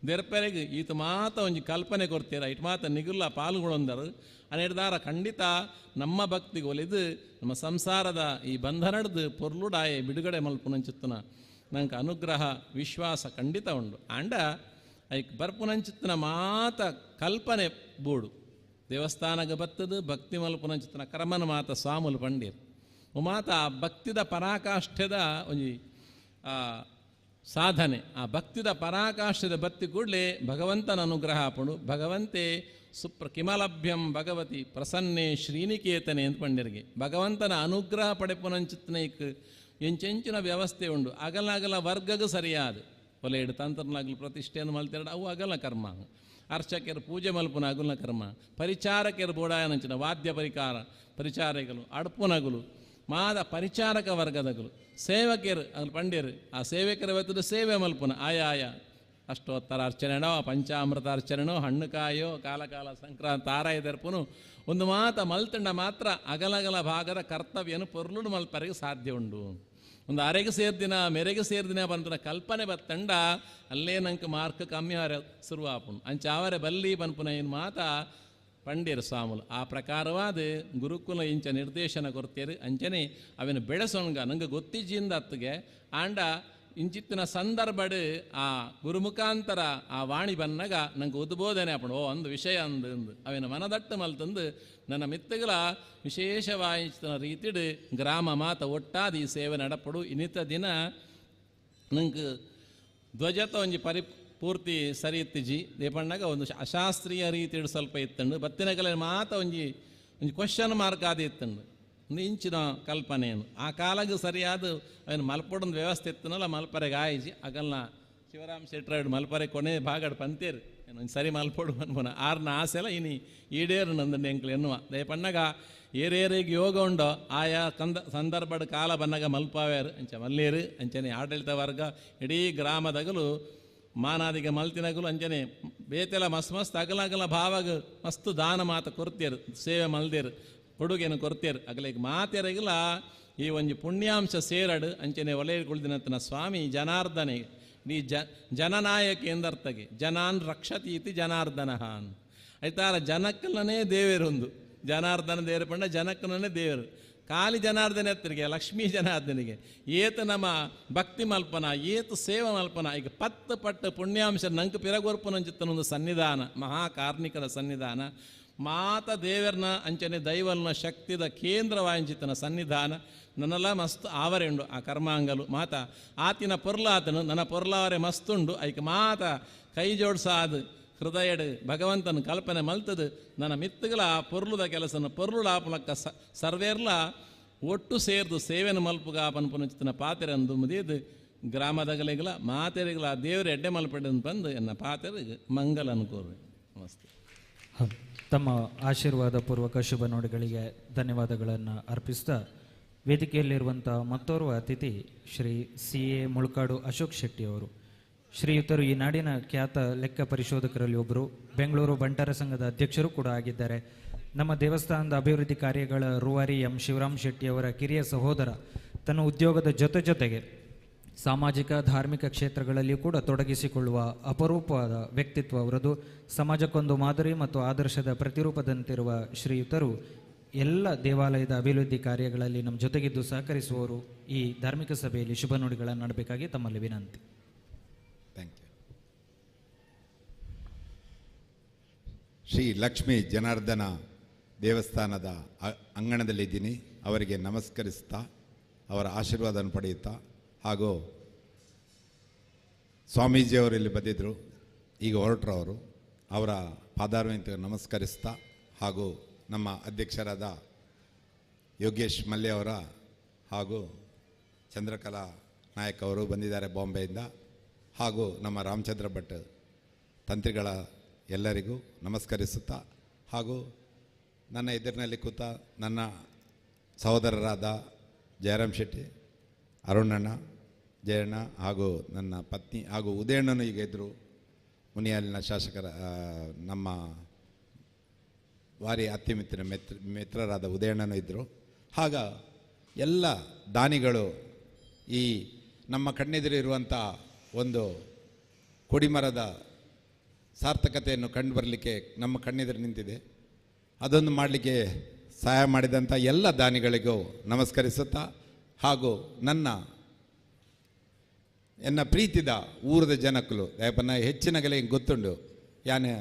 ದೆರ್ಪೆರೆಗೆ ಈತ ಮಾತ ಒಂಜಿ ಕಲ್ಪನೆ ಕೊಡ್ತೀರ ಇಟ್ ಮಾತ ನಿಗುಲ್ಲ ಪಾಲುಗಳೊಂದರು ಅನೇಡ್ದಾರ ಖಂಡಿತ ನಮ್ಮ ಭಕ್ತಿಗೆ ಒಲಿದು ನಮ್ಮ ಸಂಸಾರದ ಈ ಬಂಧನಡ್ದು ಪೊರ್ಲುಡಾಯೆ ಬಿಡುಗಡೆ ಮಲ್ಪುನಂಚಿತ್ತನ ನಂಗೆ ಅನುಗ್ರಹ ವಿಶ್ವಾಸ ಖಂಡಿತ ಉಂಡು. ಆಂಡ ಐಕ್ ಬರ್ಪುನಂಚಿತ್ತನ ಮಾತ ಕಲ್ಪನೆ ಬೂಡು ದೇವಸ್ಥಾನಕ್ಕೆ ಬತ್ತದು ಭಕ್ತಿ ಮಲ್ಪುನಂಚಿತ್ತನ ಕರ್ಮನ ಮಾತ ಸ್ವಾಮುಲು ಪಂಡೀರ್ ಮಾತ ಆ ಭಕ್ತಿದ ಪರಾಕಾಷ್ಠದ ಒಂಜಿ ಸಾಧನೆ. ಆ ಭಕ್ತಿದ ಪರಾಕಾಷ್ಠದ ಭಕ್ತಿ ಕೂಡಲೇ ಭಗವಂತನ ಅನುಗ್ರಹ ಆಪುಂಡು. ಭಗವಂತೆ ಸುಪ್ರ ಕಿಮಲಭ್ಯಂ ಭಗವತಿ ಪ್ರಸನ್ನೆ ಶ್ರೀನಿಕೇತನೆ ಅಂತ ಪಂಡಿರಿಗೆ ಭಗವಂತನ ಅನುಗ್ರಹ ಪಡೆಪುನಂಚಿತ್ತನೈಕ್ ಎಂಚೆಂಚಿನ ವ್ಯವಸ್ಥೆ ಉಂಡು. ಅಗಲ ಅಗಲ ವರ್ಗಗೂ ಸರಿಯಾದ ಒಲೆಯಡು ತಂತ್ರನಾಗಲು ಪ್ರತಿಷ್ಠೆಯನ್ನು ಮಲ್ತೆರಡು ಅವು ಅಗಲ ಕರ್ಮ, ಅರ್ಚಕರು ಪೂಜೆ ಮಲ್ಪುನ ಅಗುಲ ಕರ್ಮ, ಪರಿಚಾರಕರು ಬೋಡಾಯನಂಚಿನ ವಾದ್ಯ ಪರಿಕಾರ ಪರಿಚಾರಕರು ಅಡ್ಪುನಗುಲು ಮಾದ ಪರಿಚಾರಕ ವರ್ಗದಗಲು ಸೇವಕರು ಅಲ್ಲಿ ಪಂಡ್ಯರು ಆ ಸೇವಕರ ಹೊತ್ತದ ಸೇವೆ ಮಲ್ಪುನ ಆಯಾ ಆಯಾ ಅಷ್ಟೋತ್ತರ ಅರ್ಚನೆನೋ ಪಂಚಾಮೃತ ಅರ್ಚನೆನೋ ಹಣ್ಣುಕಾಯೋ ಕಾಲಕಾಲ ಸಂಕ್ರಾಂತಿ ತಾರಾಯ ದರ್ಪುನು ಒಂದು ಮಾತ ಮಲ್ತಂಡ ಮಾತ್ರ ಅಗಲಗಲ ಭಾಗದ ಕರ್ತವ್ಯನು ಪೊರ್ಲುಡು ಮಲ್ಪರಿಗೆ ಸಾಧ್ಯ ಉಂಡು. ಒಂದು ಅರೆಗೆ ಸೇರ್ದಿನ ಮೆರೆಗೆ ಸೇರ್ದಿನ ಬಂತನ ಕಲ್ಪನೆ ಬತ್ತಂಡ ಅಲ್ಲೇ ನಂಗೆ ಮಾರ್ಕ್ ಕಮ್ಮಿ ಆರೆ ಶುರುವಾಪುನು ಅಂಚ ಅವರೆ ಬಲ್ಲಿ ಬನ್ಪುನ ಏನು ಮಾತ ಪಂಡ್ಯರು ಸ್ವಾಮುಲು. ಆ ಪ್ರಕಾರವಾದ ಗುರುಕುಲ ಇಂಚ ನಿರ್ದೇಶನ ಕೊಡ್ತೀರಿ ಅಂಚನೆ ಅವನ ಬೆಳೆಸೋಣ್ಗ ನಂಗೆ ಗೊತ್ತಿಜ್ಜಿಂದ ಅತ್ತಿಗೆ ಆಂಡ ಇಂಚಿತ್ತಿನ ಸಂದರ್ಭಡು ಆ ಗುರುಮುಖಾಂತರ ಆ ವಾಣಿ ಬನ್ನಾಗ ನಂಗೆ ಉದ್ಬೋಧನೆ ಅಪ್ಪಣ ಓ ಒಂದು ವಿಷಯ ಅಂದು ಅಂದು ಅವನ ಮನದಟ್ಟು ಮಲ್ತಂದು ನನ್ನ ಮಿತ್ತುಗಳ ವಿಶೇಷವಾಯಿನ ರೀತಿಡು ಗ್ರಾಮ ಮಾತ ಒಟ್ಟಾದ ಈ ಸೇವೆ ನಡಪಡು. ಇನ್ನಿತ ದಿನ ನಂಗೆ ಧ್ವಜತ ಒಂಜಿ ಪೂರ್ತಿ ಸರಿ ಇತ್ತಿಜಿ ದೇಪಣ್ಣಾಗ ಒಂದು ಅಶಾಸ್ತ್ರೀಯ ರೀತಿಡು ಸ್ವಲ್ಪ ಇತ್ತಂಡು ಬತ್ತಿನಗಲ ಮಾತ ಒಂಜಿ ಒಂಜಿ ಕ್ವಶನ್ ಮಾರ್ಕ್ ಆದ ಇತ್ತಂಡು ಒಂದು ಇಂಚಿನ ಕಲ್ಪನೆಯನ್ನು ಆ ಕಾಲಕ್ಕೆ ಸರಿಯಾದ ಅವನು ಮಲ್ಪಡೊಂದು ವ್ಯವಸ್ಥೆ ಇತ್ತನಲ್ಲ ಮಲ್ಪರೆಗೆ ಆಯ್ಜಿ ಅಗಲ್ನ ಶಿವರಾಮ್ ಶೆಟ್ರಾಯ್ಡು ಮಲ್ಪರೆ ಕೊನೆ ಭಾಗಡ್ ಪಂತೇರು ಒಂದು ಸರಿ ಮಲ್ಪಡು ಅನ್ಬೋನ ಆರ್ನ ಆಸೆಲ್ಲ ಇನಿ ಈಡೇರು ನಂದು ಎಂಕ್ಲು ಎನ್ನುವ ದಯಪಣ್ಣಗ ಏರೇರಿಗೆ ಯೋಗ ಉಂಡೋ ಆಯಾ ಕಂದ ಸಂದರ್ಭದ ಕಾಲ ಬನ್ನಾಗ ಮಲ್ಪಾವ್ಯಾರು ಅಂಚೆ ಮಲ್ಲೇರು ಅಂಚನೆ ಆಡಳಿತ ವರ್ಗ ಇಡೀ ಗ್ರಾಮದಗಲು ಮಾನಾದಿಗೆ ಮಲ್ತಿನಗಲು ಅಂಚನೆ ಬೇತೆಲ ಮಸ್ತ್ ಮಸ್ತ್ ಅಗಲಗಲ ಭಾವಾಗ ಮಸ್ತ್ ದಾನ ಮಾತ ಕೊರ್ತಿಯರು ಸೇವೆ ಮಲ್ದೇರು ಕೊಡುಗೆಯನ್ನು ಕೊರ್ತಿಯರು ಅಗಲಿಗೆ ಮಾತೆರಗಿಲ್ಲ ಈ ಒಂಜಿ ಪುಣ್ಯಾಂಶ ಸೇರಡು ಅಂಚನೆ ಒಲೆಯ ಸ್ವಾಮಿ ಜನಾರ್ದನೆ ನೀ ಜನನಾಯಕ ಎಂದರ್ಥಗೆ ಜನಾನ್ ರಕ್ಷತಿ ಜನಾರ್ದನಃ ಆಯ್ತಾರ ಜನಕ್ಕಲ್ಲನೇ ದೇವರೊಂದು ಜನಾರ್ದನ ದೇವರು ಪಂಡ ಜನಕ್ಕನೇ ದೇವರು ಖಾಲಿ ಜನಾರ್ದನೆ ಹತ್ತಿರಿಗೆ ಲಕ್ಷ್ಮೀ ಜನಾರ್ದನಿಗೆ ಏತ ನಮ್ಮ ಭಕ್ತಿ ಮಲ್ಪನ ಏತು ಸೇವೆ ಮಲ್ಪನ ಈಗ ಪತ್ತು ಪಟ್ಟು ಪುಣ್ಯಾಂಶ ನಂಗೆ ಪಿರಗೊರ್ಪುನಂಚಿತ್ತನೊಂದು ಸನ್ನಿಧಾನ ಮಹಾಕಾರ್ಣಿಕದ ಸನ್ನಿಧಾನ ಮಾತ ದೇವರನ ಅಂಚನೆ ದೈವಲ್ನ ಶಕ್ತಿದ ಕೇಂದ್ರವಾಂಚಿತನ ಸನ್ನಿಧಾನ ನನ್ನೆಲ್ಲ ಮಸ್ತ್ ಆವರೆಂಡು ಆ ಕರ್ಮಾಂಗಲು ಮಾತ ಆತಿನ ಪೊರ್ಲಾತನು ನನ್ನ ಪೊರ್ಲಾವರೆ ಮಸ್ತುಂಡು ಐಕ ಮಾತ ಕೈ ಜೋಡ್ಸಾದು ಹೃದಯಡು ಭಗವಂತನ ಕಲ್ಪನೆ ಮಲ್ತದು ನನ್ನ ಮಿತ್ತುಗಳ ಆ ಪೊರ್ಲುದ ಕೆಲಸನ ಪೊರ್ಲುಡಾಪುಲಕ್ಕ ಸರ್ವೇರ್ಲ ಒಟ್ಟು ಸೇರ್ದು ಸೇವೆನ ಮಲ್ಪುಗ ಪನ್ಪುನಚಿತನ ಪಾತೆರಂದು ಮುದಿಯದು ಗ್ರಾಮದಗಲಿಗಳ ಮಾತೆರಿಗಳ ದೇವರ ಎಡ್ಡೆ ಮಲ್ಪೆಡನ್ ಬಂದು ಎನ್ನ ಪಾತೆರಿಗೆ ಮಂಗಲ ಅನ್ಕೋರು. ನಮಸ್ತೆ. ತಮ್ಮ ಆಶೀರ್ವಾದ ಪೂರ್ವಕ ಶುಭ ನುಡಿಗಳಿಗೆ ಧನ್ಯವಾದಗಳನ್ನು ಅರ್ಪಿಸ್ತಾ ವೇದಿಕೆಯಲ್ಲಿರುವಂಥ ಮತ್ತೋರ್ವ ಅತಿಥಿ ಶ್ರೀ ಸಿ.ಎ. ಮುಳ್ಕಾಡು ಅಶೋಕ್ ಶೆಟ್ಟಿ ಅವರು. ಶ್ರೀಯುತರು ಈ ನಾಡಿನ ಖ್ಯಾತ ಲೆಕ್ಕ ಪರಿಶೋಧಕರಲ್ಲಿ ಒಬ್ಬರು, ಬೆಂಗಳೂರು ಬಂಟರ ಸಂಘದ ಅಧ್ಯಕ್ಷರು ಕೂಡ ಆಗಿದ್ದಾರೆ. ನಮ್ಮ ದೇವಸ್ಥಾನದ ಅಭಿವೃದ್ಧಿ ಕಾರ್ಯಗಳ ರೂವಾರಿ ಎಂ ಶಿವರಾಮ್ ಶೆಟ್ಟಿ ಅವರ ಕಿರಿಯ ಸಹೋದರ. ತನ್ನ ಉದ್ಯೋಗದ ಜೊತೆ ಜೊತೆಗೆ ಸಾಮಾಜಿಕ ಧಾರ್ಮಿಕ ಕ್ಷೇತ್ರಗಳಲ್ಲಿಯೂ ಕೂಡ ತೊಡಗಿಸಿಕೊಳ್ಳುವ ಅಪರೂಪವಾದ ವ್ಯಕ್ತಿತ್ವ ಅವರದು. ಸಮಾಜಕ್ಕೊಂದು ಮಾದರಿ ಮತ್ತು ಆದರ್ಶದ ಪ್ರತಿರೂಪದಂತಿರುವ ಶ್ರೀಯುತರು ಎಲ್ಲ ದೇವಾಲಯದ ಅಭಿವೃದ್ಧಿ ಕಾರ್ಯಗಳಲ್ಲಿ ನಮ್ಮ ಜೊತೆಗಿದ್ದು ಸಹಕರಿಸುವವರು. ಈ ಧಾರ್ಮಿಕ ಸಭೆಯಲ್ಲಿ ಶುಭ ನುಡಿಗಳನ್ನು ಆಡಬೇಕಾಗಿ ತಮ್ಮಲ್ಲಿ ವಿನಂತಿ. Thank you. Shri Lakshmi Janardhana ದೇವಸ್ಥಾನದ ಅಂಗಣದಲ್ಲಿದ್ದೀನಿ. ಅವರಿಗೆ ನಮಸ್ಕರಿಸ್ತಾ ಅವರ ಆಶೀರ್ವಾದವನ್ನು ಪಡೆಯುತ್ತಾ ಹಾಗೂ ಸ್ವಾಮೀಜಿಯವರು ಇಲ್ಲಿ ಬಂದಿದ್ದರು, ಈಗ ಹೊರಟರು ಅವರು. ಅವರ ಪಾದಾರವಿಂದಕ್ಕೆ ನಮಸ್ಕರಿಸ್ತಾ ಹಾಗೂ ನಮ್ಮ ಅಧ್ಯಕ್ಷರಾದ ಯೋಗೇಶ್ ಮಲ್ಯ ಅವರ ಹಾಗೂ ಚಂದ್ರಕಲಾ ನಾಯಕ್ ಅವರು ಬಂದಿದ್ದಾರೆ ಬಾಂಬೆಯಿಂದ, ಹಾಗೂ ನಮ್ಮ ರಾಮಚಂದ್ರ ಭಟ್ ತಂತ್ರಿಗಳ ಎಲ್ಲರಿಗೂ ನಮಸ್ಕರಿಸುತ್ತಾ ಹಾಗೂ ನನ್ನ ಎದುರಿನಲ್ಲಿ ಕೂತ ನನ್ನ ಸಹೋದರರಾದ ಜಯರಾಮ್ ಶೆಟ್ಟಿ, ಅರುಣಣ್ಣ, ಜಯಣ್ಣ ಹಾಗೂ ನನ್ನ ಪತ್ನಿ ಹಾಗೂ ಉದಯಣ್ಣನು ಈಗ ಇದ್ದರು. ಮುನಿಯಾಲಿನ ಶಾಸಕರ ನಮ್ಮ ವಾರಿ ಅತ್ಯಮಿತ್ರ ಮಿತ್ರರಾದ ಉದಯಣ್ಣನೂ ಇದ್ದರು. ಆಗ ಎಲ್ಲ ದಾನಿಗಳು ಈ ನಮ್ಮ ಕಣ್ಣೆದುರಿರುವಂಥ ಒಂದು ಕೊಡಿಮರದ ಸಾರ್ಥಕತೆಯನ್ನು ಕಂಡು ಬರಲಿಕ್ಕೆ ನಮ್ಮ ಕಣ್ಣೆದುರು ನಿಂತಿದೆ. ಅದೊಂದು ಮಾಡಲಿಕ್ಕೆ ಸಹಾಯ ಮಾಡಿದಂಥ ಎಲ್ಲ ದಾನಿಗಳಿಗೂ ನಮಸ್ಕರಿಸುತ್ತಾ ಹಾಗೂ ಎನ್ನ ಪ್ರೀತಿದ ಊರದ ಜನಕ್ಕಲು ದಯಪನ್ನ ಹೆಚ್ಚಿನಗಲೆ ಗೊತ್ತುಂಡು. ಯಾನೆ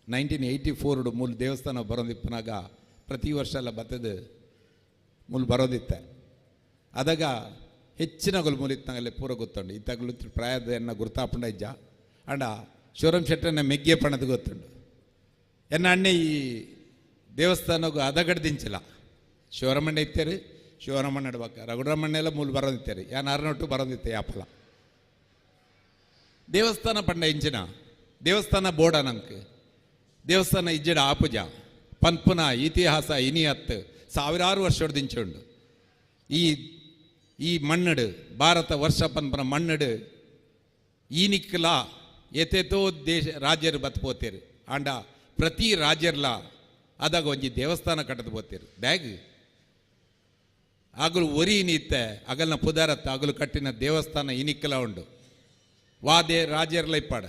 1984 ಮೂಲ ದೇವಸ್ಥಾನ ಬರೋದಿಪ್ಪನಾಗ ಪ್ರತಿ ವರ್ಷ ಎಲ್ಲ ಬತ್ತದ ಮೂಲ ಬರೋದಿತ್ತೆ. ಅದಾಗ ಹೆಚ್ಚಿನ ಮೂಲಿತ್ತನಾಗಲೇ ಪೂರ ಗೊತ್ತುಂಡು. ಇತ್ತಾಗಲೂ ಪ್ರಾಯದ ಎನ್ನ ಗುರ್ತಾಪಂಡ ಇಜ್ಜ ಅಂಡ ಶಿವರಾಮ್ ಶೆಟ್ಟರನ್ನ ಮೆಗ್ಗೆ ಪಣದ ಗೊತ್ತುಂಡು. ಎನ್ನ ಅಣ್ಣೆ ಈ ದೇವಸ್ಥಾನಗೂ ಅದಗಡ್ದಿಂಚಿಲ್ಲ. ಶಿವರಾಮಣ್ಣ ಇತ್ತೇರಿ, ಶಿವರಾಮಣ್ಣ ನಡ್ಬೇಕ, ರಘುರಾಮಣ್ಣೆಲ್ಲ ಮೂಲ ಬರೋದಿತ್ತೇರಿ, ಯಾನ್ ಅರನೊಟ್ಟು ಬರೋದಿತ್ತೆ. ಯಾಪಲ ದೇವಸ್ಥಾನ ಪಂಡ ಇಂಚಿನ ದೇವಸ್ಥಾನ ಬೋಡ ನಂಗೆ ದೇವಸ್ಥಾನ ಇಜ್ಜಡ ಆಪುಜ ಪನ್ಪುನ ಇತಿಹಾಸ ಇನಿಯತ್ತು ಸಾವಿರಾರು ವರ್ಷದಿಂಚುಂಡು. ಈ ಈ ಮಣ್ಣಡು ಭಾರತ ವರ್ಷ ಪನ್ಪುನ ಮಣ್ಣಡು ಈನಿಕ್ಲ ಏತೇತೋ ದೇಶ ರಾಜ್ಯರು ಬತ್ಪೋತೇರು. ಆಂಡ ಪ್ರತಿ ರಾಜ್ಯರ್ಲ ಅದಾಗ ಒಂಜಿ ದೇವಸ್ಥಾನ ಕಟ್ಟದು ಪೋತೇರು. ಬ್ಯಾಗ್ ಆಗಲು ಒರಿ ಇನಿತ್ತೆ ಅಗಲ್ನ ಪುದಾರತ್ತ ಅಗಲು ಕಟ್ಟಿನ ದೇವಸ್ಥಾನ ಇನಿಕ್ಕಲ ಉಂಡು. ವಾದೆ ರಾಜ್ಯರ್ಲ ಇಪ್ಪಾಡ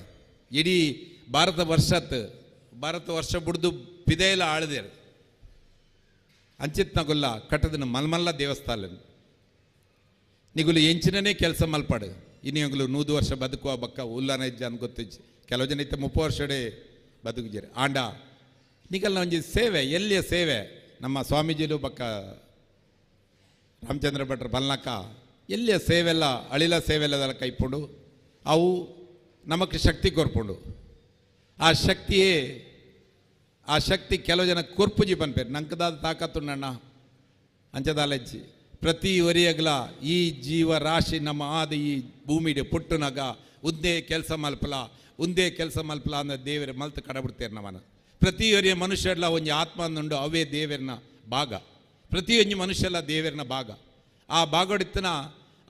ಇಡೀ ಭಾರತ ವರ್ಷತ್ ಭಾರತ ವರ್ಷ ಬುಡ್ದು ಪಿದೆಯಲ್ಲ ಆಳ್ದೇರು. ಅಂಚಿತ್ನಗುಲ್ಲ ಕಟ್ಟದನ ಮಲ್ಮಲ್ಲ ದೇವಸ್ಥಾನ ನಿಗುಲು ಎಂಚಿನೇ ಕೆಲಸ ಮಲ್ಪಾಡು. ಇನ್ನಿಗಳು 100 ವರ್ಷ ಬದುಕುವ ಬಕ್ಕ ಉಲ್ಲನ ಇಜ್ಜ ಅಂತ ಗೊತ್ತಿಜ್ಜಿ. ಕೆಲವು ಜನ ಇತ್ತ 30 ವರ್ಷಡೆ ಬದುಕಿಜಿರಿ. ಆಂಡ ನಿಗಲ್ನ ಒಂಜಿ ಸೇವೆ ಎಲ್ಲಿಯ ಸೇವೆ ನಮ್ಮ ಸ್ವಾಮೀಜಿಲು ಬಕ್ಕ ರಾಮಚಂದ್ರ ಭಟ್ರ ಬಲ್ನಕ ಎಲ್ಲಿಯ ಸೇವೆಲ್ಲ ಅಳಿಲ ಸೇವೆಲ್ಲದೆಲ್ಲ ಕೈಪುಂಡು ಅವು ನಮಕ್ ಶಕ್ತಿ ಕೊರ್ಪುಂಡು. ಆ ಶಕ್ತಿಯೇ ಆ ಶಕ್ತಿ ಕೆಲವು ಜನ ಕೊರ್ಪುಜಿ ಪನ್ಪೇರು. ನಂಕದಾದ ತಾಕತ್ತುಂಡಣ್ಣ ಅಂಚದಾಲಜ್ಜಿ ಪ್ರತಿ ಒರಿಯಗ್ಲ ಈ ಜೀವರಾಶಿ ನಮ್ಮ ಆದ ಈ ಭೂಮಿಡೆ ಪುಟ್ಟುನಗ ಉಂದೇ ಕೆಲಸ ಮಲ್ಪಲ ಉಂದೇ ಕೆಲಸ ಮಲ್ಪಲ ಅಂದ್ರೆ ದೇವರ ಮಲ್ತು ಕಡಬಿಡ್ತೇವೆ ನಮ್ಮನ್ನು. ಪ್ರತಿ ಒರಿಯ ಮನುಷ್ಯರ್ಲ ಒಂಜಿ ಆತ್ಮ ಅಂದುಂಡು ಅವೇ ದೇವರನ ಭಾಗ. ಪ್ರತಿಯೊಂಜಿ ಮನುಷ್ಯಲ್ಲ ದೇವರನ ಭಾಗ. ಆ ಭಾಗಡಿತ್ತನ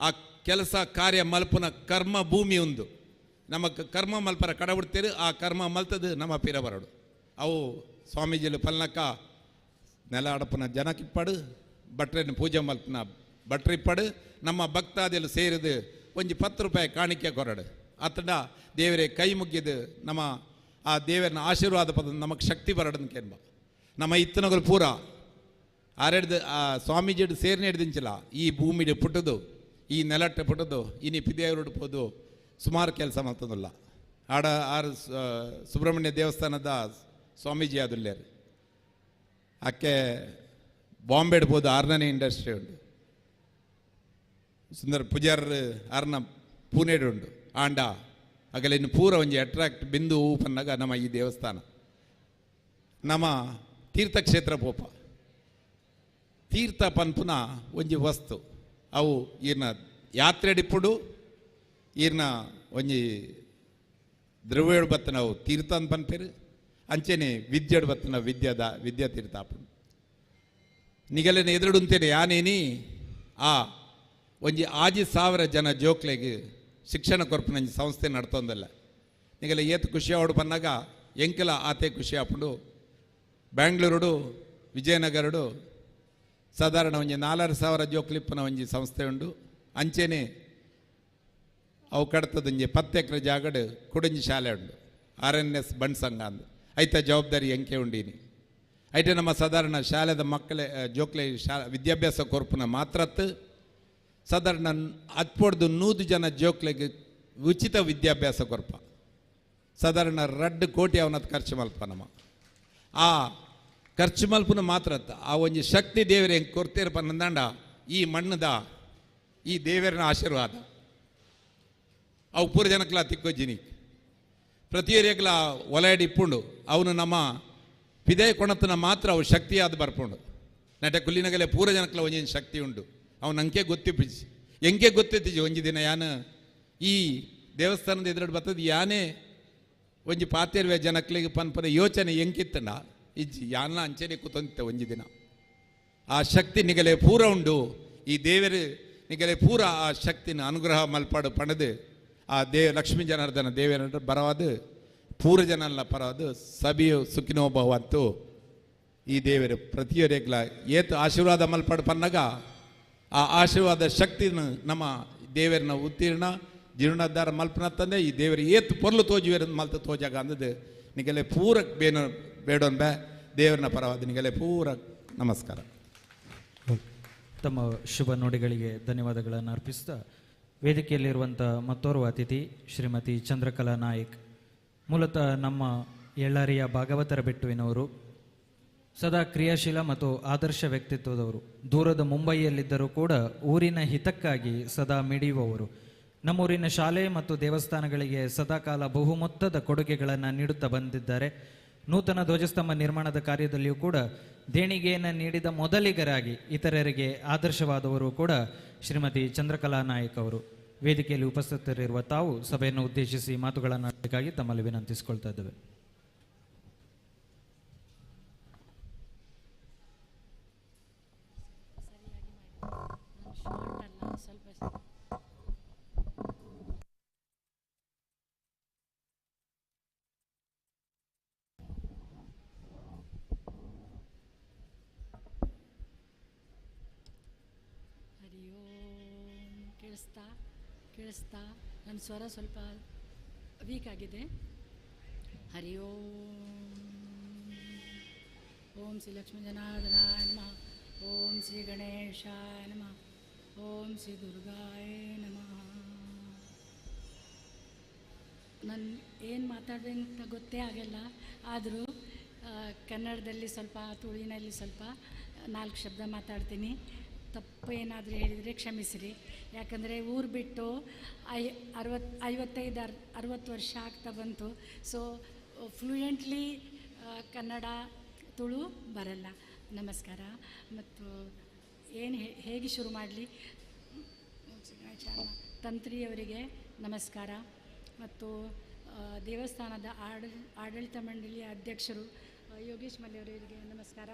ಆ ಕೆಲಸ ಕಾರ್ಯ ಮಲ್ಪುನ ಕರ್ಮ ಭೂಮಿ ಒಂದು ನಮ್ಮ ಕರ್ಮ ಮಲ್ಪರ ಕಡಬಿಡ್ತೇರು. ಆ ಕರ್ಮ ಮಲ್ತದು ನಮ್ಮ ಪಿರ ಬರಡು. ಅವು ಸ್ವಾಮೀಜಿಲು ಪಲ್ನಕ ನೆಲ ಅಡಪನ ಜನಕ್ಕಿಪ್ಪಾಡು ಭಟ್ರನ್ನು ಪೂಜೆ ಮಲ್ಪನ ಭಟ್ರಿಪ್ಪಾಡು ನಮ್ಮ ಭಕ್ತಾದಿಲು ಸೇರಿದು ಒಂಜಿ 10 ರೂಪಾಯಿ ಕಾಣಿಕೆ ಕೊರಡು. ಅತಡ ದೇವರೇ ಕೈ ಮುಗ್ಗಿದು ನಮ್ಮ ಆ ದೇವರನ್ನ ಆಶೀರ್ವಾದ ಪದ ನಮಗೆ ಶಕ್ತಿ ಬರಡನ್ ಕೇನ್ಬ. ನಮ್ಮ ಇತ್ತನಗಳು ಪೂರ ಆರೆಡ್ದು ಆ ಸ್ವಾಮೀಜಿಡು ಸೇರ್ನೆ ಹಿಡ್ದಿಂಚಿಲ್ಲ ಈ ಭೂಮಿಡು ಪುಟ್ಟದು ಈ ನೆಲಟ್ಟೆ ಪುಟ್ಟದು ಇನಿ ಪಿದೇವರುಡು ಪೋದು ಸುಮಾರು ಕೆಲಸ ಮಾಡ್ತದಲ್ಲ. ಆಡ ಆರು ಸುಬ್ರಹ್ಮಣ್ಯ ದೇವಸ್ಥಾನದ ಸ್ವಾಮೀಜಿ ಆದುಲ್ಲೇರು. ಆಕೆ ಬಾಂಬೆಡ್ ಪೋದು 6ನೇ ಇಂಡಸ್ಟ್ರಿ ಉಂಡು. ಸುಂದರ ಪೂಜಾರ್ ಆರ್ನ ಪೂನೆಡ್ ಉಂಡು. ಆಂಡ ಅಗಲ ಇನ್ನು ಪೂರ ಒಂಜಿ ಅಟ್ರಾಕ್ಟ್ ಬಿಂದು ಪನ್ನಾಗ ನಮ್ಮ ಈ ದೇವಸ್ಥಾನ ನಮ್ಮ ತೀರ್ಥಕ್ಷೇತ್ರ ಪೋಪ ತೀರ್ಥ ಪನ್ಪುನ ಒಂಜಿ ವಸ್ತು ಅವು ಈರ್ನ ಯಾತ್ರೆಡಿಪ್ಪುಡು ಈರ್ನ ಒಂಜಿ ದ್ರವ್ಯಡು ಬತ್ತನ ಅವು ತೀರ್ಥ ಅಂತ ಪನ್ಪೇರು. ಅಂಚೆನೆ ವಿದ್ಯೆಡು ಬತ್ತನ ವಿದ್ಯಾದ ವಿದ್ಯಾ ತೀರ್ಥ ಆಪುಂಡು. ನಿಗಲನೆ ಎದುರುಡುಂತೇನೆ ಯಾನೇನಿ ಆ ಒಂಜಿ 5,000 ಜನ ಜೋಕ್ಲೆಗ್ ಶಿಕ್ಷಣ ಕೊರ್ಪುನ ಒಂಜಿ ಸಂಸ್ಥೆ ನಡ್ತೊಂದಲ್ಲ. ನಿಗಲ ಏತ್ ಖುಷಿ ಆವಡು ಪನ್ನಾಗ ಎಂಕಲ ಆತೆ ಖುಷಿ ಆಪುಂಡು. ಬ್ಯಾಂಗ್ಳೂರುಡು ವಿಜಯನಗರಡು ಸಾಧಾರಣ ಒಂಜಿ 4,500 ಜೋಕ್ಲಿಪ್ಪನ ಒಂಜಿ ಸಂಸ್ಥೆ ಉಂಡು. ಅಂಚೆನೆ ಅವು ಕಡ್ತದೊಂಜಿ 10 ಎಕರೆ ಜಾಗಡು ಕುಡಂಜಿ ಶಾಲೆ ಉಂಡು RNS ಬಂಡ್ ಸಂಘ ಅಂದು. ಐತ ಜವಾಬ್ದಾರಿ ಎಂಕೆ ಉಂಡೀನಿ. ಐಟೆ ನಮ್ಮ ಸಾಧಾರಣ ಶಾಲೆದ ಮಕ್ಕಳೇ ಜೋಕ್ಲೆ ವಿದ್ಯಾಭ್ಯಾಸ ಕೊರ್ಪುನ ಮಾತ್ರತ್ ಸಾಧಾರಣ ಅತ್ಪೊಡ್ದು 100 ಜನ ಜೋಕ್ಲೆಗೆ ಉಚಿತ ವಿದ್ಯಾಭ್ಯಾಸ ಕೊರ್ಪ. ಸಾಧಾರಣ 2 ಕೋಟಿ ಅವನತ್ ಖರ್ಚು ಮಲ್ಪ ನಮ್ಮ ಆ ಖರ್ಚು ಮಲ್ಪುನ ಮಾತ್ರ ಆ ಒಂಜಿ ಶಕ್ತಿ ದೇವರ ಹೆಂಗೆ ಕೊರ್ತಿರಪ್ಪ ನಂದಾಂಡ ಈ ಮಣ್ಣದ ಈ ದೇವರನ ಆಶೀರ್ವಾದ. ಅವು ಪೂರ ಜನಕ್ಲ ತಿಕ್ಕೊಜ್ಜಿನಿ ಪ್ರತಿಯೊರಿಯಗ್ಲ ಒಲಯಡಿ ಇಪ್ಪುಂಡು ಅವನು ನಮ್ಮ ಪಿದಯ ಕೊಣತನ ಮಾತ್ರ ಅವು ಶಕ್ತಿಯಾದ ಬರ್ಪುಂಡು ನಟ ಕುಲ್ಲಿನಗಲೆ ಪೂರ ಜನಕ್ಲ ಒಂಜೊಂಜಿ ಶಕ್ತಿ ಉಂಡು ಅವನು ಅಂಕೆ ಗೊತ್ತಿಪ್ಪಿಜಿ ಎಂಕೆ ಗೊತ್ತಿತ್ತಿಜಿ ಒಂಜಿ ದಿನ ಯಾನ ಈ ದೇವಸ್ಥಾನದ ಎದುರು ಬರ್ತದೆ ಯಾನೇ ಒಂಜಿ ಪಾತೆರ್ವೆ ಜನಕ್ಲಿಗೆ ಪನ್ಪದ ಯೋಚನೆ ಎಂಕಿತ್ತಂಡ ಇಜ್ಜಿ ಯಾನ ಅಂಚನೆ ಕೂತಂತೆ ಒಂಜಿ ದಿನ ಆ ಶಕ್ತಿ ನಿಗಲೆ ಪೂರ ಉಂಡು ಈ ದೇವರು ನಿಗಲೆ ಪೂರ ಆ ಶಕ್ತಿನ ಅನುಗ್ರಹ ಮಲ್ಪಾಡು ಪಣದು ಆ ಲಕ್ಷ್ಮೀ ಜನಾರ್ದನ ದೇವರ ಬರವಾದ ಪೂರ ಜನಲ್ಲ ಪರವಾದ ಸಭಿಯು ಸುಖಿನೋ ಭವಂತು ಈ ದೇವರು ಪ್ರತಿಯೊರೆಗ್ಲ ಏತು ಆಶೀರ್ವಾದ ಮಲ್ಪಾಡು ಪನ್ನಗ ಆ ಆಶೀರ್ವಾದ ಶಕ್ತಿನ ನಮ್ಮ ದೇವರನ್ನ ಉತ್ತೀರ್ಣ ಜೀರ್ಣೋದ್ಧಾರ ಮಲ್ಪನ ತಂದೆ ಈ ದೇವರು ಏತು ಪೊರ್ಲು ತೋಜುವೇರ ಮಲ್ತ ತೋಜಾಗ ಅಂದದ್ದು ನಿಗಲೆ ಪೂರ ಬೇನು ಬೇಡೊನ್ ಬೇ ದೇವರನ್ನ ಪರವಾದ ನಿಗಲೆ ಪೂರ ನಮಸ್ಕಾರ. ತಮ್ಮ ಶುಭ ನುಡಿಗಳಿಗೆ ಧನ್ಯವಾದಗಳನ್ನು ಅರ್ಪಿಸ್ತಾ ವೇದಿಕೆಯಲ್ಲಿರುವಂಥ ಮತ್ತೋರ್ವ ಅತಿಥಿ ಶ್ರೀಮತಿ ಚಂದ್ರಕಲಾ ನಾಯಕ್, ಮೂಲತಃ ನಮ್ಮ ಎಳ್ಳಾರಿಯ ಭಾಗವತರ ಬೆಟ್ಟುವಿನವರು, ಸದಾ ಕ್ರಿಯಾಶೀಲ ಮತ್ತು ಆದರ್ಶ ವ್ಯಕ್ತಿತ್ವದವರು. ದೂರದ ಮುಂಬೈಯಲ್ಲಿದ್ದರೂ ಕೂಡ ಊರಿನ ಹಿತಕ್ಕಾಗಿ ಸದಾ ಮಿಡಿಯುವವರು. ನಮ್ಮೂರಿನ ಶಾಲೆ ಮತ್ತು ದೇವಸ್ಥಾನಗಳಿಗೆ ಸದಾಕಾಲ ಬಹುಮೊತ್ತದ ಕೊಡುಗೆಗಳನ್ನು ನೀಡುತ್ತಾ ಬಂದಿದ್ದಾರೆ. ನೂತನ ಧ್ವಜಸ್ತಂಭ ನಿರ್ಮಾಣದ ಕಾರ್ಯದಲ್ಲಿಯೂ ಕೂಡ ದೇಣಿಗೆಯನ್ನು ನೀಡಿದ ಮೊದಲಿಗರಾಗಿ ಇತರರಿಗೆ ಆದರ್ಶವಾದವರು ಕೂಡ ಶ್ರೀಮತಿ ಚಂದ್ರಕಲಾ ನಾಯಕ್ ಅವರು. ವೇದಿಕೆಯಲ್ಲಿ ಉಪಸ್ಥಿತರಿರುವ ತಾವು ಸಭೆಯನ್ನು ಉದ್ದೇಶಿಸಿ ಮಾತುಗಳನ್ನು ಆಡಬೇಕಾಗಿ ತಮ್ಮಲ್ಲಿ ವಿನಂತಿಸಿಕೊಳ್ತಾ ಇದ್ದೇವೆ. ಕೇಳಿಸ್ತಾ ನನ್ನ ಸ್ವರ ಸ್ವಲ್ಪ ವೀಕ್ ಆಗಿದೆ. ಹರಿ ಓಂ. ಓಂ ಶ್ರೀ ಲಕ್ಷ್ಮೀ ಜನಾರ್ದನಾಯ ನಮಃ. ಓಂ ಶ್ರೀ ಗಣೇಶಾಯ ನಮಃ. ಓಂ ಶ್ರೀ ದುರ್ಗಾಯ ನಮಃ. ನಾನು ಏನು ಮಾತಾಡಬೇಕಂತ ಗೊತ್ತೇ ಆಗಲ್ಲ, ಆದರೂ ಕನ್ನಡದಲ್ಲಿ ಸ್ವಲ್ಪ ತುಳುವಿನಲ್ಲಿ ಸ್ವಲ್ಪ 4 ಶಬ್ದ ಮಾತಾಡ್ತೀನಿ. ತಪ್ಪು ಏನಾದರೂ ಹೇಳಿದರೆ ಕ್ಷಮಿಸಿರಿ, ಯಾಕಂದರೆ ಊರು ಬಿಟ್ಟು 55 60 ವರ್ಷ ಆಗ್ತಾ ಬಂತು. ಸೊ ಫ್ಲೂಯೆಂಟ್ಲಿ ಕನ್ನಡ ತುಳು ಬರಲ್ಲ. ನಮಸ್ಕಾರ. ಮತ್ತು ಏನು ಹೇಗೆ ಶುರು ಮಾಡಲಿ? ತಂತ್ರಿಯವರಿಗೆ ನಮಸ್ಕಾರ. ಮತ್ತು ದೇವಸ್ಥಾನದ ಆಡಳಿತ ಮಂಡಳಿಯ ಅಧ್ಯಕ್ಷರು ಯೋಗೇಶ್ ಮಲ್ಯವರಿಗೆ ನಮಸ್ಕಾರ.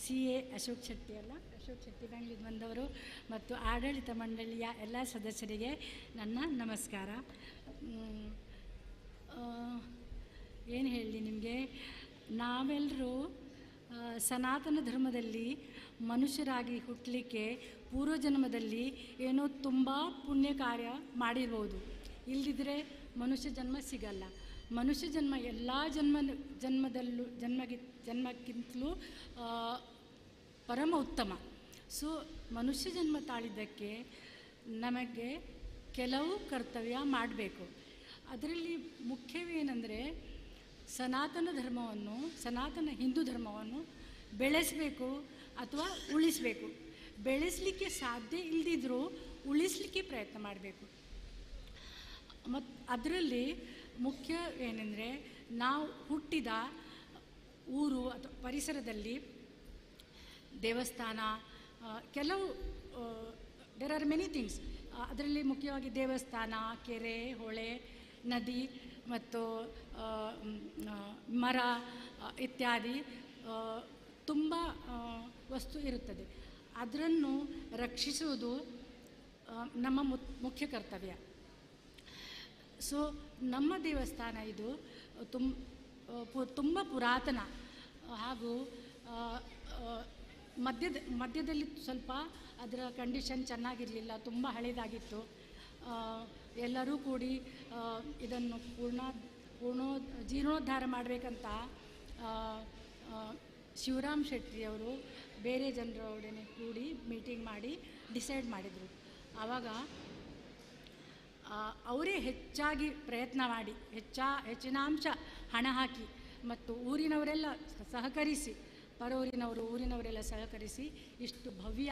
CA Ashok Shetty ಅಲ್ಲ, ಅಶೋಕ್ ಶೆಟ್ಟಿ ಬ್ಯಾಂಗ್ಳೂರಿಗೆ ಬಂದವರು ಮತ್ತು ಆಡಳಿತ ಮಂಡಳಿಯ ಎಲ್ಲ ಸದಸ್ಯರಿಗೆ ನನ್ನ ನಮಸ್ಕಾರ. ಏನು ಹೇಳಲಿ ನಿಮಗೆ, ನಾವೆಲ್ಲರೂ ಸನಾತನ ಧರ್ಮದಲ್ಲಿ ಮನುಷ್ಯರಾಗಿ ಹುಟ್ಟಲಿಕ್ಕೆ ಪೂರ್ವಜನ್ಮದಲ್ಲಿ ಏನೋ ತುಂಬ ಪುಣ್ಯ ಕಾರ್ಯ ಮಾಡಿರ್ಬೋದು, ಇಲ್ಲದಿದ್ದರೆ ಮನುಷ್ಯ ಜನ್ಮ ಸಿಗಲ್ಲ. ಮನುಷ್ಯ ಜನ್ಮ ಎಲ್ಲ ಜನ್ಮದಲ್ಲೂ ಜನ್ಮಕ್ಕಿಂತಲೂ ಪರಮ ಉತ್ತಮ. ಸೊ ಮನುಷ್ಯ ಜನ್ಮ ತಾಳಿದ್ದಕ್ಕೆ ನಮಗೆ ಕೆಲವು ಕರ್ತವ್ಯ ಮಾಡಬೇಕು. ಅದರಲ್ಲಿ ಮುಖ್ಯವೇನೆಂದರೆ ಸನಾತನ ಧರ್ಮವನ್ನು, ಸನಾತನ ಹಿಂದೂ ಧರ್ಮವನ್ನು ಬೆಳೆಸಬೇಕು ಅಥವಾ ಉಳಿಸಬೇಕು. ಬೆಳೆಸಲಿಕ್ಕೆ ಸಾಧ್ಯ ಇಲ್ಲದಿದ್ದರೂ ಉಳಿಸಲಿಕ್ಕೆ ಪ್ರಯತ್ನ ಮಾಡಬೇಕು. ಮತ್ತು ಅದರಲ್ಲಿ ಮುಖ್ಯ ಏನೆಂದರೆ ನಾವು ಹುಟ್ಟಿದ ಊರು ಅಥವಾ ಪರಿಸರದಲ್ಲಿ ದೇವಸ್ಥಾನ, ಕೆಲವು there are many things. ಅದರಲ್ಲಿ ಮುಖ್ಯವಾಗಿ ದೇವಸ್ಥಾನ, ಕೆರೆ, ಹೊಳೆ, ನದಿ ಮತ್ತು ಮರ ಇತ್ಯಾದಿ ತುಂಬ ವಸ್ತು ಇರುತ್ತದೆ. ಅದನ್ನು ರಕ್ಷಿಸುವುದು ನಮ್ಮ ಮುಖ್ಯ ಕರ್ತವ್ಯ. ಸೊ ನಮ್ಮ ದೇವಸ್ಥಾನ ಇದು ತುಂಬ ಪುರಾತನ ಹಾಗೂ ಮಧ್ಯದಲ್ಲಿ ಸ್ವಲ್ಪ ಅದರ ಕಂಡೀಷನ್ ಚೆನ್ನಾಗಿರಲಿಲ್ಲ, ತುಂಬ ಹಳೆಯದಾಗಿತ್ತು. ಎಲ್ಲರೂ ಕೂಡಿ ಇದನ್ನು ಜೀರ್ಣೋದ್ಧಾರ ಮಾಡಬೇಕಂತ ಶಿವರಾಮ್ ಶೆಟ್ಟಿಯವರು ಬೇರೆ ಜನರೊಡನೆ ಕೂಡಿ ಮೀಟಿಂಗ್ ಮಾಡಿ ಡಿಸೈಡ್ ಮಾಡಿದರು. ಆವಾಗ ಅವರೇ ಹೆಚ್ಚಾಗಿ ಪ್ರಯತ್ನ ಮಾಡಿ ಹೆಚ್ಚಿನಾಂಶ ಹಣ ಹಾಕಿ ಮತ್ತು ಊರಿನವರೆಲ್ಲ ಸಹಕರಿಸಿ, ಪರೂರಿನವರು ಊರಿನವರೆಲ್ಲ ಸಹಕರಿಸಿ ಇಷ್ಟು ಭವ್ಯ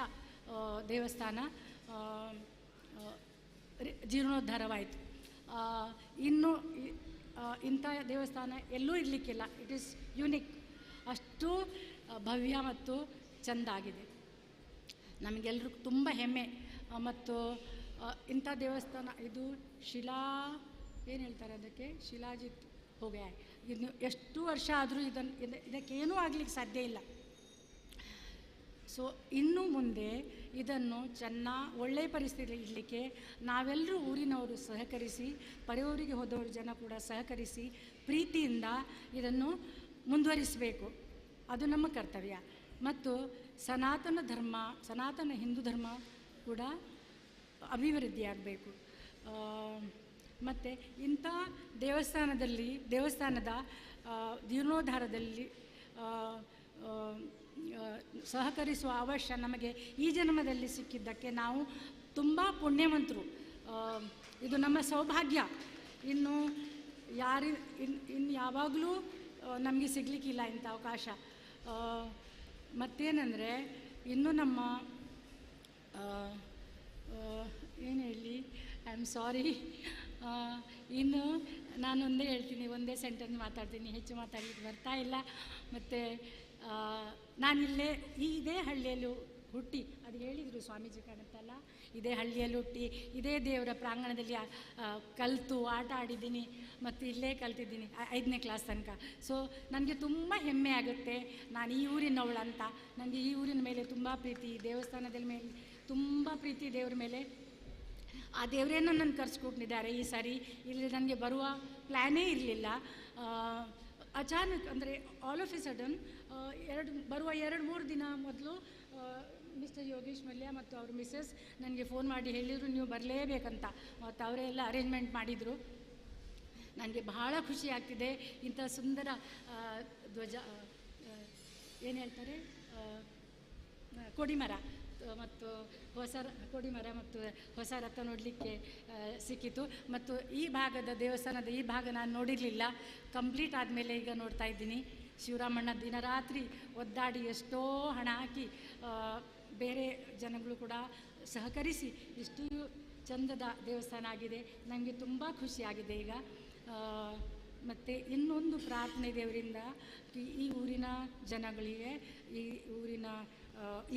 ದೇವಸ್ಥಾನ ಜೀರ್ಣೋದ್ಧಾರವಾಯಿತು. ಇನ್ನು ಇಂಥ ದೇವಸ್ಥಾನ ಎಲ್ಲೂ ಇರಲಿಕ್ಕಿಲ್ಲ. It is unique, ಅಷ್ಟು ಭವ್ಯ ಮತ್ತು ಚೆಂದ ಆಗಿದೆ. ನಮಗೆಲ್ಲರಿಗೂ ತುಂಬ ಹೆಮ್ಮೆ. ಮತ್ತು ಇಂಥ ದೇವಸ್ಥಾನ ಇದು ಶಿಲಾ ಏನು ಹೇಳ್ತಾರೆ ಅದಕ್ಕೆ, ಶಿಲಾಜಿತ್ ಹೋಗ್ಯಾ. ಇನ್ನು ಎಷ್ಟು ವರ್ಷ ಆದರೂ ಇದಕ್ಕೇನೂ ಆಗಲಿಕ್ಕೆ ಸಾಧ್ಯ ಇಲ್ಲ. ಸೊ ಇನ್ನು ಮುಂದೆ ಇದನ್ನು ಒಳ್ಳೆಯ ಪರಿಸ್ಥಿತಿ ಇಡಲಿಕ್ಕೆ ನಾವೆಲ್ಲರೂ ಊರಿನವರು ಸಹಕರಿಸಿ, ಪರೆಯವರಿಗೆ ಹೋದವರು ಜನ ಕೂಡ ಸಹಕರಿಸಿ ಪ್ರೀತಿಯಿಂದ ಇದನ್ನು ಮುಂದುವರಿಸಬೇಕು. ಅದು ನಮ್ಮ ಕರ್ತವ್ಯ. ಮತ್ತು ಸನಾತನ ಧರ್ಮ, ಸನಾತನ ಹಿಂದೂ ಧರ್ಮ ಕೂಡ ಅಭಿವೃದ್ಧಿಯಾಗಬೇಕು. ಮತ್ತು ಇಂಥ ದೇವಸ್ಥಾನದ ಜೀರ್ಣೋದ್ಧಾರದಲ್ಲಿ ಸಹಕರಿಸುವ ಅವಶ್ಯ ನಮಗೆ ಈ ಜನ್ಮದಲ್ಲಿ ಸಿಕ್ಕಿದ್ದಕ್ಕೆ ನಾವು ತುಂಬ ಪುಣ್ಯವಂತರು. ಇದು ನಮ್ಮ ಸೌಭಾಗ್ಯ. ಇನ್ನು ಇನ್ನು ಯಾವಾಗಲೂ ನಮಗೆ ಸಿಗಲಿಕ್ಕಿಲ್ಲ ಇಂಥ ಅವಕಾಶ. ಮತ್ತೇನೆಂದರೆ ಇನ್ನು ನಮ್ಮ ಏನು ಹೇಳಿ, I am sorry. ಇನ್ನು ನಾನೊಂದೇ ಹೇಳ್ತೀನಿ, ಒಂದೇ ಸೆಂಟೆನ್ಸ್ ಮಾತಾಡ್ತೀನಿ, ಹೆಚ್ಚು ಮಾತಾಡಲಿಕ್ಕೆ ಬರ್ತಾ ಇಲ್ಲ. ಮತ್ತು ನಾನಿಲ್ಲೇ ಇದೇ ಹಳ್ಳಿಯಲ್ಲಿ ಹುಟ್ಟಿ, ಅದು ಹೇಳಿದರು ಸ್ವಾಮೀಜಿ ಕಾಣುತ್ತಲ್ಲ, ಇದೇ ಹಳ್ಳಿಯಲ್ಲಿ ಹುಟ್ಟಿ ಇದೇ ದೇವರ ಪ್ರಾಂಗಣದಲ್ಲಿ ಕಲಿತು ಆಟ ಆಡಿದ್ದೀನಿ ಮತ್ತು ಇಲ್ಲೇ ಕಲ್ತಿದ್ದೀನಿ 5ನೇ ಕ್ಲಾಸ್ ತನಕ. ಸೊ ನನಗೆ ತುಂಬ ಹೆಮ್ಮೆ ಆಗುತ್ತೆ ನಾನು ಈ ಊರಿನವಳಂತ. ನನಗೆ ಈ ಊರಿನ ಮೇಲೆ ತುಂಬ ಪ್ರೀತಿ, ದೇವಸ್ಥಾನದ ಮೇಲೆ ತುಂಬ ಪ್ರೀತಿ, ದೇವ್ರ ಮೇಲೆ. ಆ ದೇವರೇ ನನ್ನನ್ನು ಕರೆಸ್ಕೊಂಡಿದ್ದಾರೆ ಈ ಸಾರಿ. ಇಲ್ಲಿ ನನಗೆ ಬರುವ ಪ್ಲ್ಯಾನೇ ಇರಲಿಲ್ಲ. ಅಚಾನಕ್ ಅಂದರೆ ಆಲ್ ಆಫ್ ಎ ಸಡನ್ ಬರುವ 2-3 ದಿನ ಮೊದಲು ಮಿಸ್ಟರ್ ಯೋಗೇಶ್ ಮಲ್ಯ ಮತ್ತು ಅವ್ರ ಮಿಸ್ಸಸ್ ನನಗೆ ಫೋನ್ ಮಾಡಿ ಹೇಳಿದರು ನೀವು ಬರಲೇಬೇಕಂತ. ಮತ್ತು ಅವರೇ ಎಲ್ಲ ಅರೇಂಜ್ಮೆಂಟ್ ಮಾಡಿದರು. ನನಗೆ ಬಹಳ ಖುಷಿ ಆಗ್ತಿದೆ ಇಂಥ ಸುಂದರ ಧ್ವಜ ಏನು ಹೇಳ್ತಾರೆ, ಕೊಡಿಮರ ಮತ್ತು ಹೊಸ ಕೊಡಿಮರ ಮತ್ತು ಹೊಸ ರಥ ನೋಡಲಿಕ್ಕೆ ಸಿಕ್ಕಿತು. ಮತ್ತು ಈ ಭಾಗದ ದೇವಸ್ಥಾನದ ಈ ಭಾಗ ನಾನು ನೋಡಿರಲಿಲ್ಲ, ಕಂಪ್ಲೀಟ್ ಆದಮೇಲೆ ಈಗ ನೋಡ್ತಾ ಇದ್ದೀನಿ. ಶಿವರಾಮಣ್ಣ ದಿನರಾತ್ರಿ ಒದ್ದಾಡಿ ಎಷ್ಟೋ ಹಣ ಹಾಕಿ ಬೇರೆ ಜನಗಳು ಕೂಡ ಸಹಕರಿಸಿ ಇಷ್ಟು ಚಂದದ ದೇವಸ್ಥಾನ ಆಗಿದೆ. ನನಗೆ ತುಂಬ ಖುಷಿಯಾಗಿದೆ ಈಗ. ಮತ್ತು ಇನ್ನೊಂದು ಪ್ರಾರ್ಥನೆ ದೇವರಿಂದ, ಈ ಊರಿನ ಜನಗಳಿಗೆ,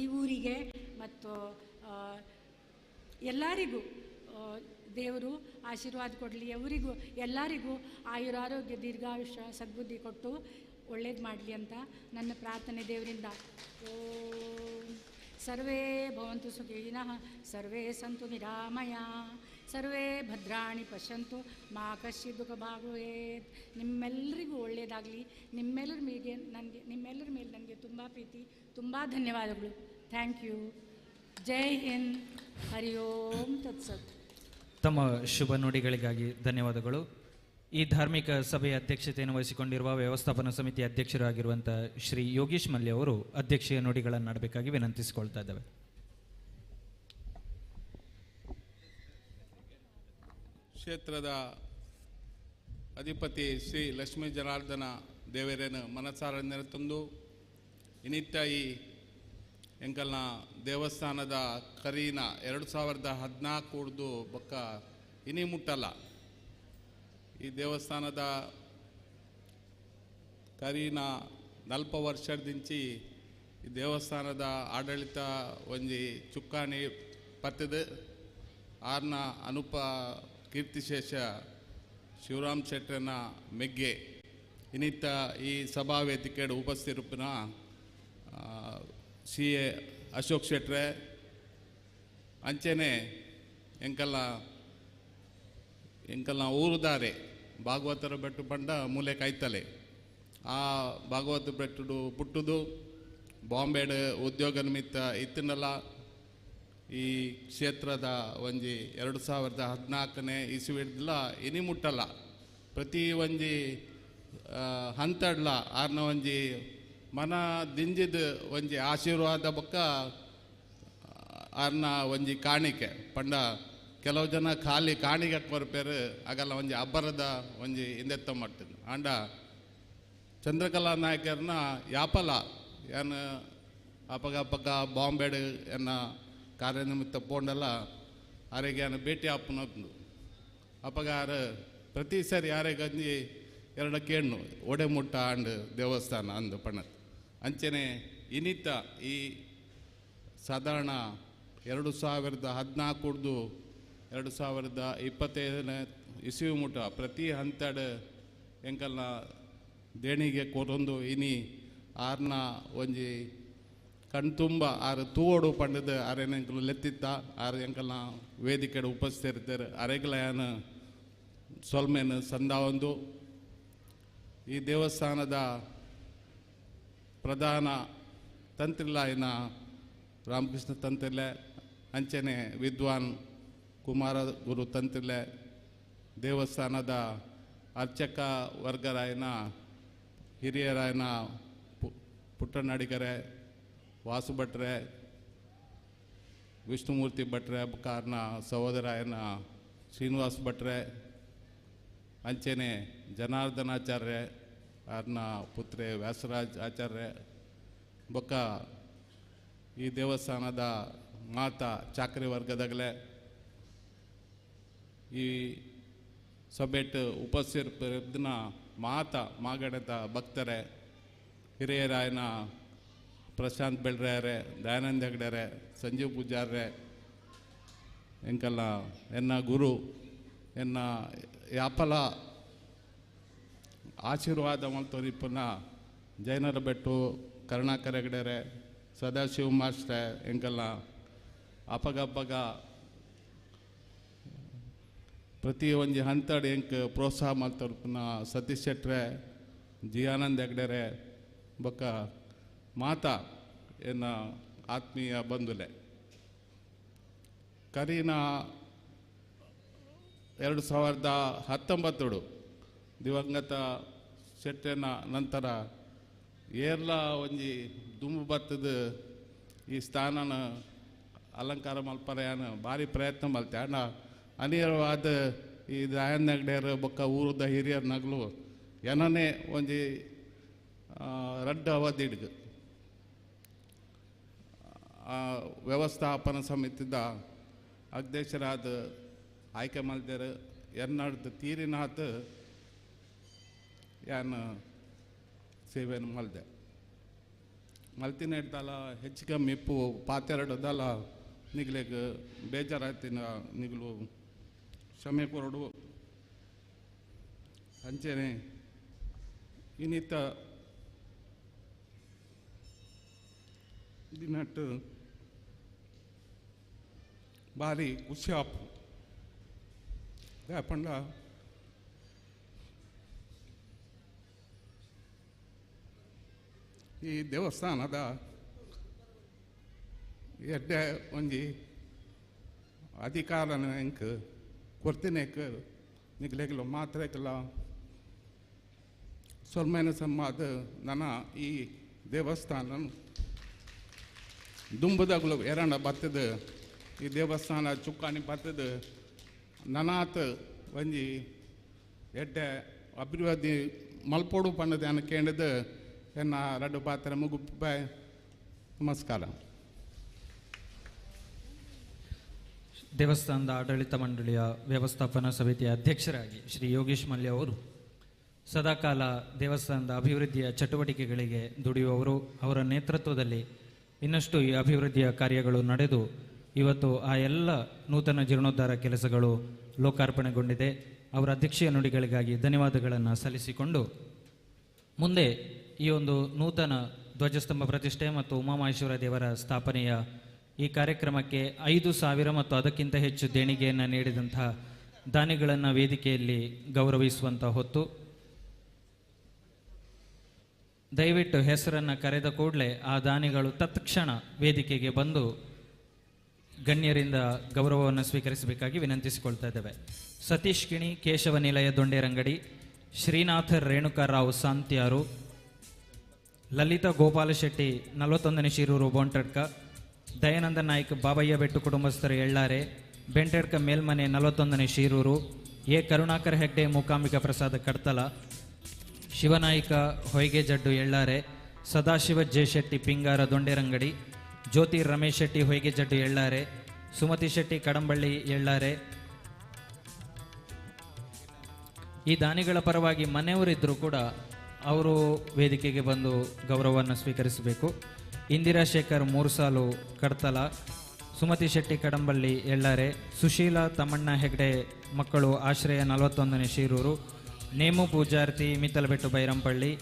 ಈ ಊರಿಗೆ ಮತ್ತು ಎಲ್ಲರಿಗೂ ದೇವರು ಆಶೀರ್ವಾದ ಕೊಡಲಿ. ಅವರಿಗೂ ಎಲ್ಲರಿಗೂ ಆಯುರಾರೋಗ್ಯ, ದೀರ್ಘಾಯುಷ್ಯ, ಸದ್ಬುದ್ಧಿ ಕೊಟ್ಟು ಒಳ್ಳೇದು ಮಾಡಲಿ ಅಂತ ನನ್ನ ಪ್ರಾರ್ಥನೆ ದೇವರಿಂದ. ಓಂ ಸರ್ವೇ ಭವಂತು ಸುಖಿನಃ, ಸರ್ವೇ ಸಂತು ನಿರಾಮಯ, ಸರ್ವೇ ಭದ್ರಾಣಿ ಪಶ್ಯಂತು ಮಾ ಕಶ್ಚಿತ್ ದುಃಖ ಭಾಗ್ಭವೇತ್. ನಿಮ್ಮೆಲ್ಲರಿಗೂ ಒಳ್ಳೆಯದಾಗಲಿ. ನಿಮ್ಮೆಲ್ಲರ ಮೇಲೆ ನನಗೆ ತುಂಬ ಪ್ರೀತಿ. ತುಂಬ ಧನ್ಯವಾದಗಳು. Thank you. Jai Hind. ಹರಿ ಓಂ ತತ್ಸತ್. ತಮ್ಮ ಶುಭ ನುಡಿಗಳಿಗಾಗಿ ಧನ್ಯವಾದಗಳು. ಈ ಧಾರ್ಮಿಕ ಸಭೆಯ ಅಧ್ಯಕ್ಷತೆಯನ್ನು ವಹಿಸಿಕೊಂಡಿರುವ ವ್ಯವಸ್ಥಾಪನಾ ಸಮಿತಿ ಅಧ್ಯಕ್ಷರಾಗಿರುವಂಥ ಶ್ರೀ ಯೋಗೀಶ್ ಮಲ್ಯ ಅವರು ಅಧ್ಯಕ್ಷೀಯ ನುಡಿಗಳನ್ನಾಡಬೇಕಾಗಿ ವಿನಂತಿಸಿಕೊಳ್ತಾ ಇದ್ದೇವೆ. ಕ್ಷೇತ್ರದ ಅಧಿಪತಿ ಶ್ರೀ ಲಕ್ಷ್ಮೀ ಜನಾರ್ದನ ದೇವರೇನು ಮನಸಾರ ನೆರೆತಂದು ಇನ್ನಿತ್ತ ಈ ಎಂಕಲ್ನ ದೇವಸ್ಥಾನದ ಕರೀನ 2014 ಬೊಕ್ಕ ಇನಿ ಮುಟ್ಟಲ್ಲ ಈ ದೇವಸ್ಥಾನದ ಕರೀನ 40 ವರ್ಷದಿಂಚಿ ಈ ದೇವಸ್ಥಾನದ ಆಡಳಿತ ಒಂಜಿ ಚುಕ್ಕಾಣಿ ಪತ್ತದ ಆರ್ನ ಅನುಪ ಕೀರ್ತಿಶೇಷ ಶಿವರಾಮ್ ಶೆಟ್ಟರನ ಮೆಗ್ಗೆ ಇನ್ನಿತ್ತ ಈ ಸಭಾ ವೇದಿಕೆ ಉಪಸ್ಥಿರೂಪಿನ ಸಿ ಎ ಅಶೋಕ್ ಶೆಟ್ರೆ ಅಂಚೆನೆ ಎಂಕಲ್ಲ ಎಂಕಲ್ನ ಊರುದಾರೆ ಭಾಗವತರ ಬೆಟ್ಟು ಪಂಡ ಮೂಲೆ ಕಾಯ್ತಲೆ ಆ ಭಾಗವತ ಬೆಟ್ಟುಡು ಪುಟ್ಟುದು ಬಾಂಬೆಡ್ ಉದ್ಯೋಗ ನಿಮಿತ್ತ ಇತ್ತಿನಲ್ಲ ಈ ಕ್ಷೇತ್ರದ ಒಂಜಿ 2014ನೇ ಇಸುವಿಡ್ಲ ಇನಿ ಮುಟ್ಟಲ್ಲ ಪ್ರತಿ ಒಂಜಿ ಹಂತಡ್ಲ ಆರ್ನ ಒಂಜಿ ಮನ ದಿಂಜಿದ ಒಂಜಿ ಆಶೀರ್ವಾದ ಬೊಕ್ಕ ಆರ್ನ ಒಂಜಿ ಕಾಣಿಕೆ ಪಂಡ ಕೆಲವು ಜನ ಖಾಲಿ ಕಾಣಿಕೆ ಕೊರ್ಪೇರು ಆಗಲ್ಲ ಒಂಜಿ ಅಬ್ಬರದ ಒಂಜಿ ಹಿಂದೆತ್ತ ಮಾಡ್ತದೆ ಆಂಡ ಚಂದ್ರಕಲಾ ನಾಯಕರನ್ನ ಯಾಪಲ ಏನು ಅಪಗ ಅಪಗ ಬಾಂಬೆಡ್ ಎನ್ನ ಕಾರ್ಯನಿಮಿತ್ತ ಪೋಂಡಲ್ಲ ಆರೆಗೆ ಭೇಟಿ ಆಪುನಂದು ಅಪಗಾರ ಪ್ರತಿ ಸರಿ ಆರೆಗಂಜಿ ಎರಡು ಕೇಣ್ಣು ಒಡೆ ಮುಟ್ಟ ಆಂಡ್ ದೇವಸ್ಥಾನ ಅಂದು ಪಣತ್ ಅಂಚನೆ ಇನ್ನಿತ ಈ ಸಾಧಾರಣ 2014 2025ನೇ ಇಸಿವು ಮುಟ್ಟ ಪ್ರತಿ ಹಂತಡ್ ಎಂಕಲ್ನ ದೇಣಿಗೆ ಕೊರೊಂದು ಇನಿ ಆರ್ನ ಒಂಜಿ ಕಣ್ತುಂಬ ಆರು ತೂವೋಡು ಪಂಡದ ಆರೇನ ಎಂಕಲು ಲೆತ್ತಿತ್ತ ಆರು ಎಂಕಲ್ನ ವೇದಿಕೆಡ್ ಉಪಸ್ಥಿತಿರ್ತಾರೆ ಅರೆಗ್ಲಯನ ಸೊಲ್ಮೆನ ಸಂದಾವೊಂದು ಈ ದೇವಸ್ಥಾನದ ಪ್ರಧಾನ ತಂತ್ರಿಲಾಯಿನ ರಾಮಕೃಷ್ಣ ತಂತ್ರಿಲೆ ಅಂಚನೆ ವಿದ್ವಾನ್ ಕುಮಾರ ಗುರು ತಂತ್ರಿಲೆ ದೇವಸ್ಥಾನದ ಅರ್ಚಕ ವರ್ಗರಾಯನ ಹಿರಿಯರಾಯನ ಪುಟ್ಟನಡಿಗರೆ ವಾಸು ಭಟ್ರೆ ವಿಷ್ಣುಮೂರ್ತಿ ಭಟ್ರೆ ಕಾರ್ನ ಸಹೋದರಾಯನ ಶ್ರೀನಿವಾಸ್ ಭಟ್ರೆ ಅಂಚನೆ ಜನಾರ್ದನಾಚಾರ್ಯ ಆರ್ನ ಪುತ್ರೆ ವ್ಯಾಸರಾಜ್ ಆಚಾರ್ಯ ಬೊಕ್ಕ ಈ ದೇವಸ್ಥಾನದ ಮಾತಾ ಚಾಕ್ರಿ ವರ್ಗದಾಗಲೇ ಈ ಸಭೆಟ್ ಉಪಸ್ಥಿತಿನ ಮಾತಾ ಮಾಗಣದ ಭಕ್ತರೆ ಹಿರಿಯರಾಯನ ಪ್ರಶಾಂತ್ ಬೆಳ್ರ್ಯಾರೆ ದಯಾನಂದ ಹೆಗ್ಡೆರೆ ಸಂಜೀವ್ ಪೂಜಾರ್ರೆ ಎಂಕಲ್ಲ ಎನ್ನ ಗುರು ಎನ್ನ ಯಾಪಲ ಆಶೀರ್ವಾದ ಮಲ್ತೊರಿಪುನ ಜೈನರ ಬೆಟ್ಟು ಕರುಣಾಕರ ಹೆಗ್ಡೆರೆ ಸದಾಶಿವ ಮಾಸ್ಟ್ರೆ ಎಂಕಲ್ಲ ಅಪಗಪ್ಪಗ ಪ್ರತಿ ಒಂಜಿ ಹಂತಡ್ ಎಂಕ್ ಪ್ರೋತ್ಸಾಹ ಮಲ್ತೊರ್ಪುನ ಸತೀಶ್ ಶೆಟ್ರೆ ಜಿಯಾನಂದ ಹೆಗ್ಡೆರೆ ಬೊಕ್ಕ ಮಾತಾ ಎನ್ನ ಆತ್ಮೀಯ ಬಂಧುಲೆ ಕರೀನ 2019 ದಿವಂಗತ ಶೆಟ್ಟೆನ ನಂತರ ಏರ್ಲ ಒಂಜಿ ದುಂಬು ಬತ್ತದ ಈ ಸ್ಥಾನನ ಅಲಂಕಾರ ಮಲ್ಪರೆಯಾನ ಭಾರಿ ಪ್ರಯತ್ನ ಮಲ್ತೆ ಅಣ್ಣ ಅನಿವಾರ್ಯವಾದ ಈ ದಯಾನಂದ ಹೆಗ್ಡೆಯರು ಬೊಕ್ಕ ಊರದ ಹಿರಿಯರ್ ನಗಲು ಏನನೇ ಒಂಜಿ ರಡ್ಡ ಅವಧಿಡ್ಗ್ ವ್ಯವಸ್ಥಾಪನಾ ಸಮಿತಿದ ಅಧ್ಯಕ್ಷರಾದ ಆಯ್ಕೆ ಮಲ್ದೇರು ಎನ್ನಡ್ದು ತೀರಿನಾಥ್ ಯಾನ್ ಸೇವೆಯನ್ನು ಮಲ್ದೆ ಮಲ್ತಿನ ಹಿಡ್ದಲ್ಲ ಹೆಚ್ಚು ಕಮ್ಮಿ ಇಪ್ಪು ಪಾತೆರಡದಲ್ಲ ನಿಗ್ಲೆಗ್ ಬೇಜಾರಾಯ್ತಿನ ನಿಗ್ಲು ಕ್ಷಮೆ ಕೊರಡು ಅಂಚೆನೆ ಇನ್ನಿತ ದಿನಟ್ಟು ಭಾರಿ ಖುಷಿ ಆಪು ಪಂಡ ಈ ದೇವಸ್ಥಾನದ ಎಡ್ಡೆ ಒಂಜಿ ಅಧಿಕಾರನ ಎಂಕ್ ಕೊರ್ತಿನೇಕ್ ನಿಗ್ಲೆಗ್ಲು ಮಾತ್ರೆಕ್ಲ ಸೊಲ್ಮೇನ ಸಮ್ಮಾದ ನನ್ನ ಈ ದೇವಸ್ಥಾನ ದುಂಬುದಗ್ಲು ಎರಣ ಬತ್ತದ ಈ ದೇವಸ್ಥಾನ ಚುಕ್ಕಾಣಿ ಬತ್ತದ ನನಾತ್ ಒಂಜಿ ಎಡ್ಡೆ ಅಭಿವೃದ್ಧಿ ಮಲ್ಪೋಡು ಪಂಡದ ಕೇಂದ್ರದ ಎನ್ನ ರಡ್ಡು ಪಾತ್ರ ಮುಗುಪ್ಪ ನಮಸ್ಕಾರ. ದೇವಸ್ಥಾನದ ಆಡಳಿತ ಮಂಡಳಿಯ ವ್ಯವಸ್ಥಾಪನಾ ಸಮಿತಿಯ ಅಧ್ಯಕ್ಷರಾಗಿ ಶ್ರೀ ಯೋಗೇಶ್ ಮಲ್ಯ ಅವರು ಸದಾಕಾಲ ದೇವಸ್ಥಾನದ ಅಭಿವೃದ್ಧಿಯ ಚಟುವಟಿಕೆಗಳಿಗೆ ದುಡಿಯುವವರು. ಅವರ ನೇತೃತ್ವದಲ್ಲಿ ಇನ್ನಷ್ಟು ಈ ಅಭಿವೃದ್ಧಿಯ ಕಾರ್ಯಗಳು ನಡೆದು ಇವತ್ತು ಆ ಎಲ್ಲ ನೂತನ ಜೀರ್ಣೋದ್ಧಾರ ಕೆಲಸಗಳು ಲೋಕಾರ್ಪಣೆಗೊಂಡಿದೆ. ಅವರ ಅಧ್ಯಕ್ಷೀಯ ನುಡಿಗಳಿಗಾಗಿ ಧನ್ಯವಾದಗಳನ್ನು ಸಲ್ಲಿಸಿಕೊಂಡು ಮುಂದೆ ಈ ಒಂದು ನೂತನ ಧ್ವಜಸ್ತಂಭ ಪ್ರತಿಷ್ಠೆ ಮತ್ತು ಉಮಾಮಹೇಶ್ವರ ದೇವರ ಸ್ಥಾಪನೆಯ ಈ ಕಾರ್ಯಕ್ರಮಕ್ಕೆ 5,000 ಮತ್ತು ಅದಕ್ಕಿಂತ ಹೆಚ್ಚು ದೇಣಿಗೆಯನ್ನು ನೀಡಿದಂಥ ದಾನಿಗಳನ್ನು ವೇದಿಕೆಯಲ್ಲಿ ಗೌರವಿಸುವಂಥ ಹೊತ್ತು. ದಯವಿಟ್ಟು ಹೆಸರನ್ನು ಕರೆದ ಕೂಡಲೇ ಆ ದಾನಿಗಳು ತತ್ಕ್ಷಣ ವೇದಿಕೆಗೆ ಬಂದು ಗಣ್ಯರಿಂದ ಗೌರವವನ್ನು ಸ್ವೀಕರಿಸಬೇಕಾಗಿ ವಿನಂತಿಸಿಕೊಳ್ತಾ ಇದ್ದೇವೆ. ಸತೀಶ್ ಕಿಣಿ, ಕೇಶವ ನಿಲಯ ದೊಂಡೇರಂಗಡಿ, ಶ್ರೀನಾಥ ರೇಣುಕಾರಾವ್ ಸಾಂತ್ಯಾರು, ಲಲಿತಾ ಗೋಪಾಲ ಶೆಟ್ಟಿ 41ನೇ ಶಿರೂರು ಬೋಂಟಡ್ಕ, ದಯಾನಂದ ನಾಯ್ಕ ಬಾಬಯ್ಯ ಬೆಟ್ಟು ಕುಟುಂಬಸ್ಥರು ಎಳ್ಳಾರೆ, ಬೆಂಟಡ್ಕ ಮೇಲ್ಮನೆ 41ನೇ ಶಿರೂರು, ಎ ಕರುಣಾಕರ್ ಹೆಗ್ಡೆ ಮೂಕಾಂಬಿಕಾ ಪ್ರಸಾದ ಕಡ್ತಲ, ಶಿವನಾಯ್ಕ ಹೊಯ್ಗೆಜಡ್ಡು ಎಳ್ಳಾರೆ, ಸದಾಶಿವ ಜೆ ಶೆಟ್ಟಿ ಪಿಂಗಾರ ದೊಂಡೇರಂಗಡಿ, ಜ್ಯೋತಿ ರಮೇಶ್ ಶೆಟ್ಟಿ ಹೊಯ್ಗೆಜಡ್ಡು ಎಳ್ಳಾರೆ, ಸುಮತಿ ಶೆಟ್ಟಿ ಕಡಂಬಳ್ಳಿ ಎಳ್ಳಾರೆ. ಈ ದಾನಿಗಳ ಪರವಾಗಿ ಮನೆಯವರಿದ್ದರೂ ಕೂಡ ಅವರು ವೇದಿಕೆಗೆ ಬಂದು ಗೌರವವನ್ನು ಸ್ವೀಕರಿಸಬೇಕು. ಇಂದಿರಾ ಶೇಖರ್ ಮೂರ್ಸಾಲು ಕಡ್ತಲ, ಸುಮತಿ ಶೆಟ್ಟಿ ಕಡಂಬಳ್ಳಿ ಎಳ್ಳಾರೆ, ಸುಶೀಲಾ ತಮ್ಮಣ್ಣ ಹೆಗ್ಡೆ ಮಕ್ಕಳು ಆಶ್ರಯ 41ನೇ ಶಿರೂರು, ನೇಮು ಪೂಜಾರ್ತಿ ಮಿತ್ತಲಬೆಟ್ಟು ಬೈರಂಪಳ್ಳಿ,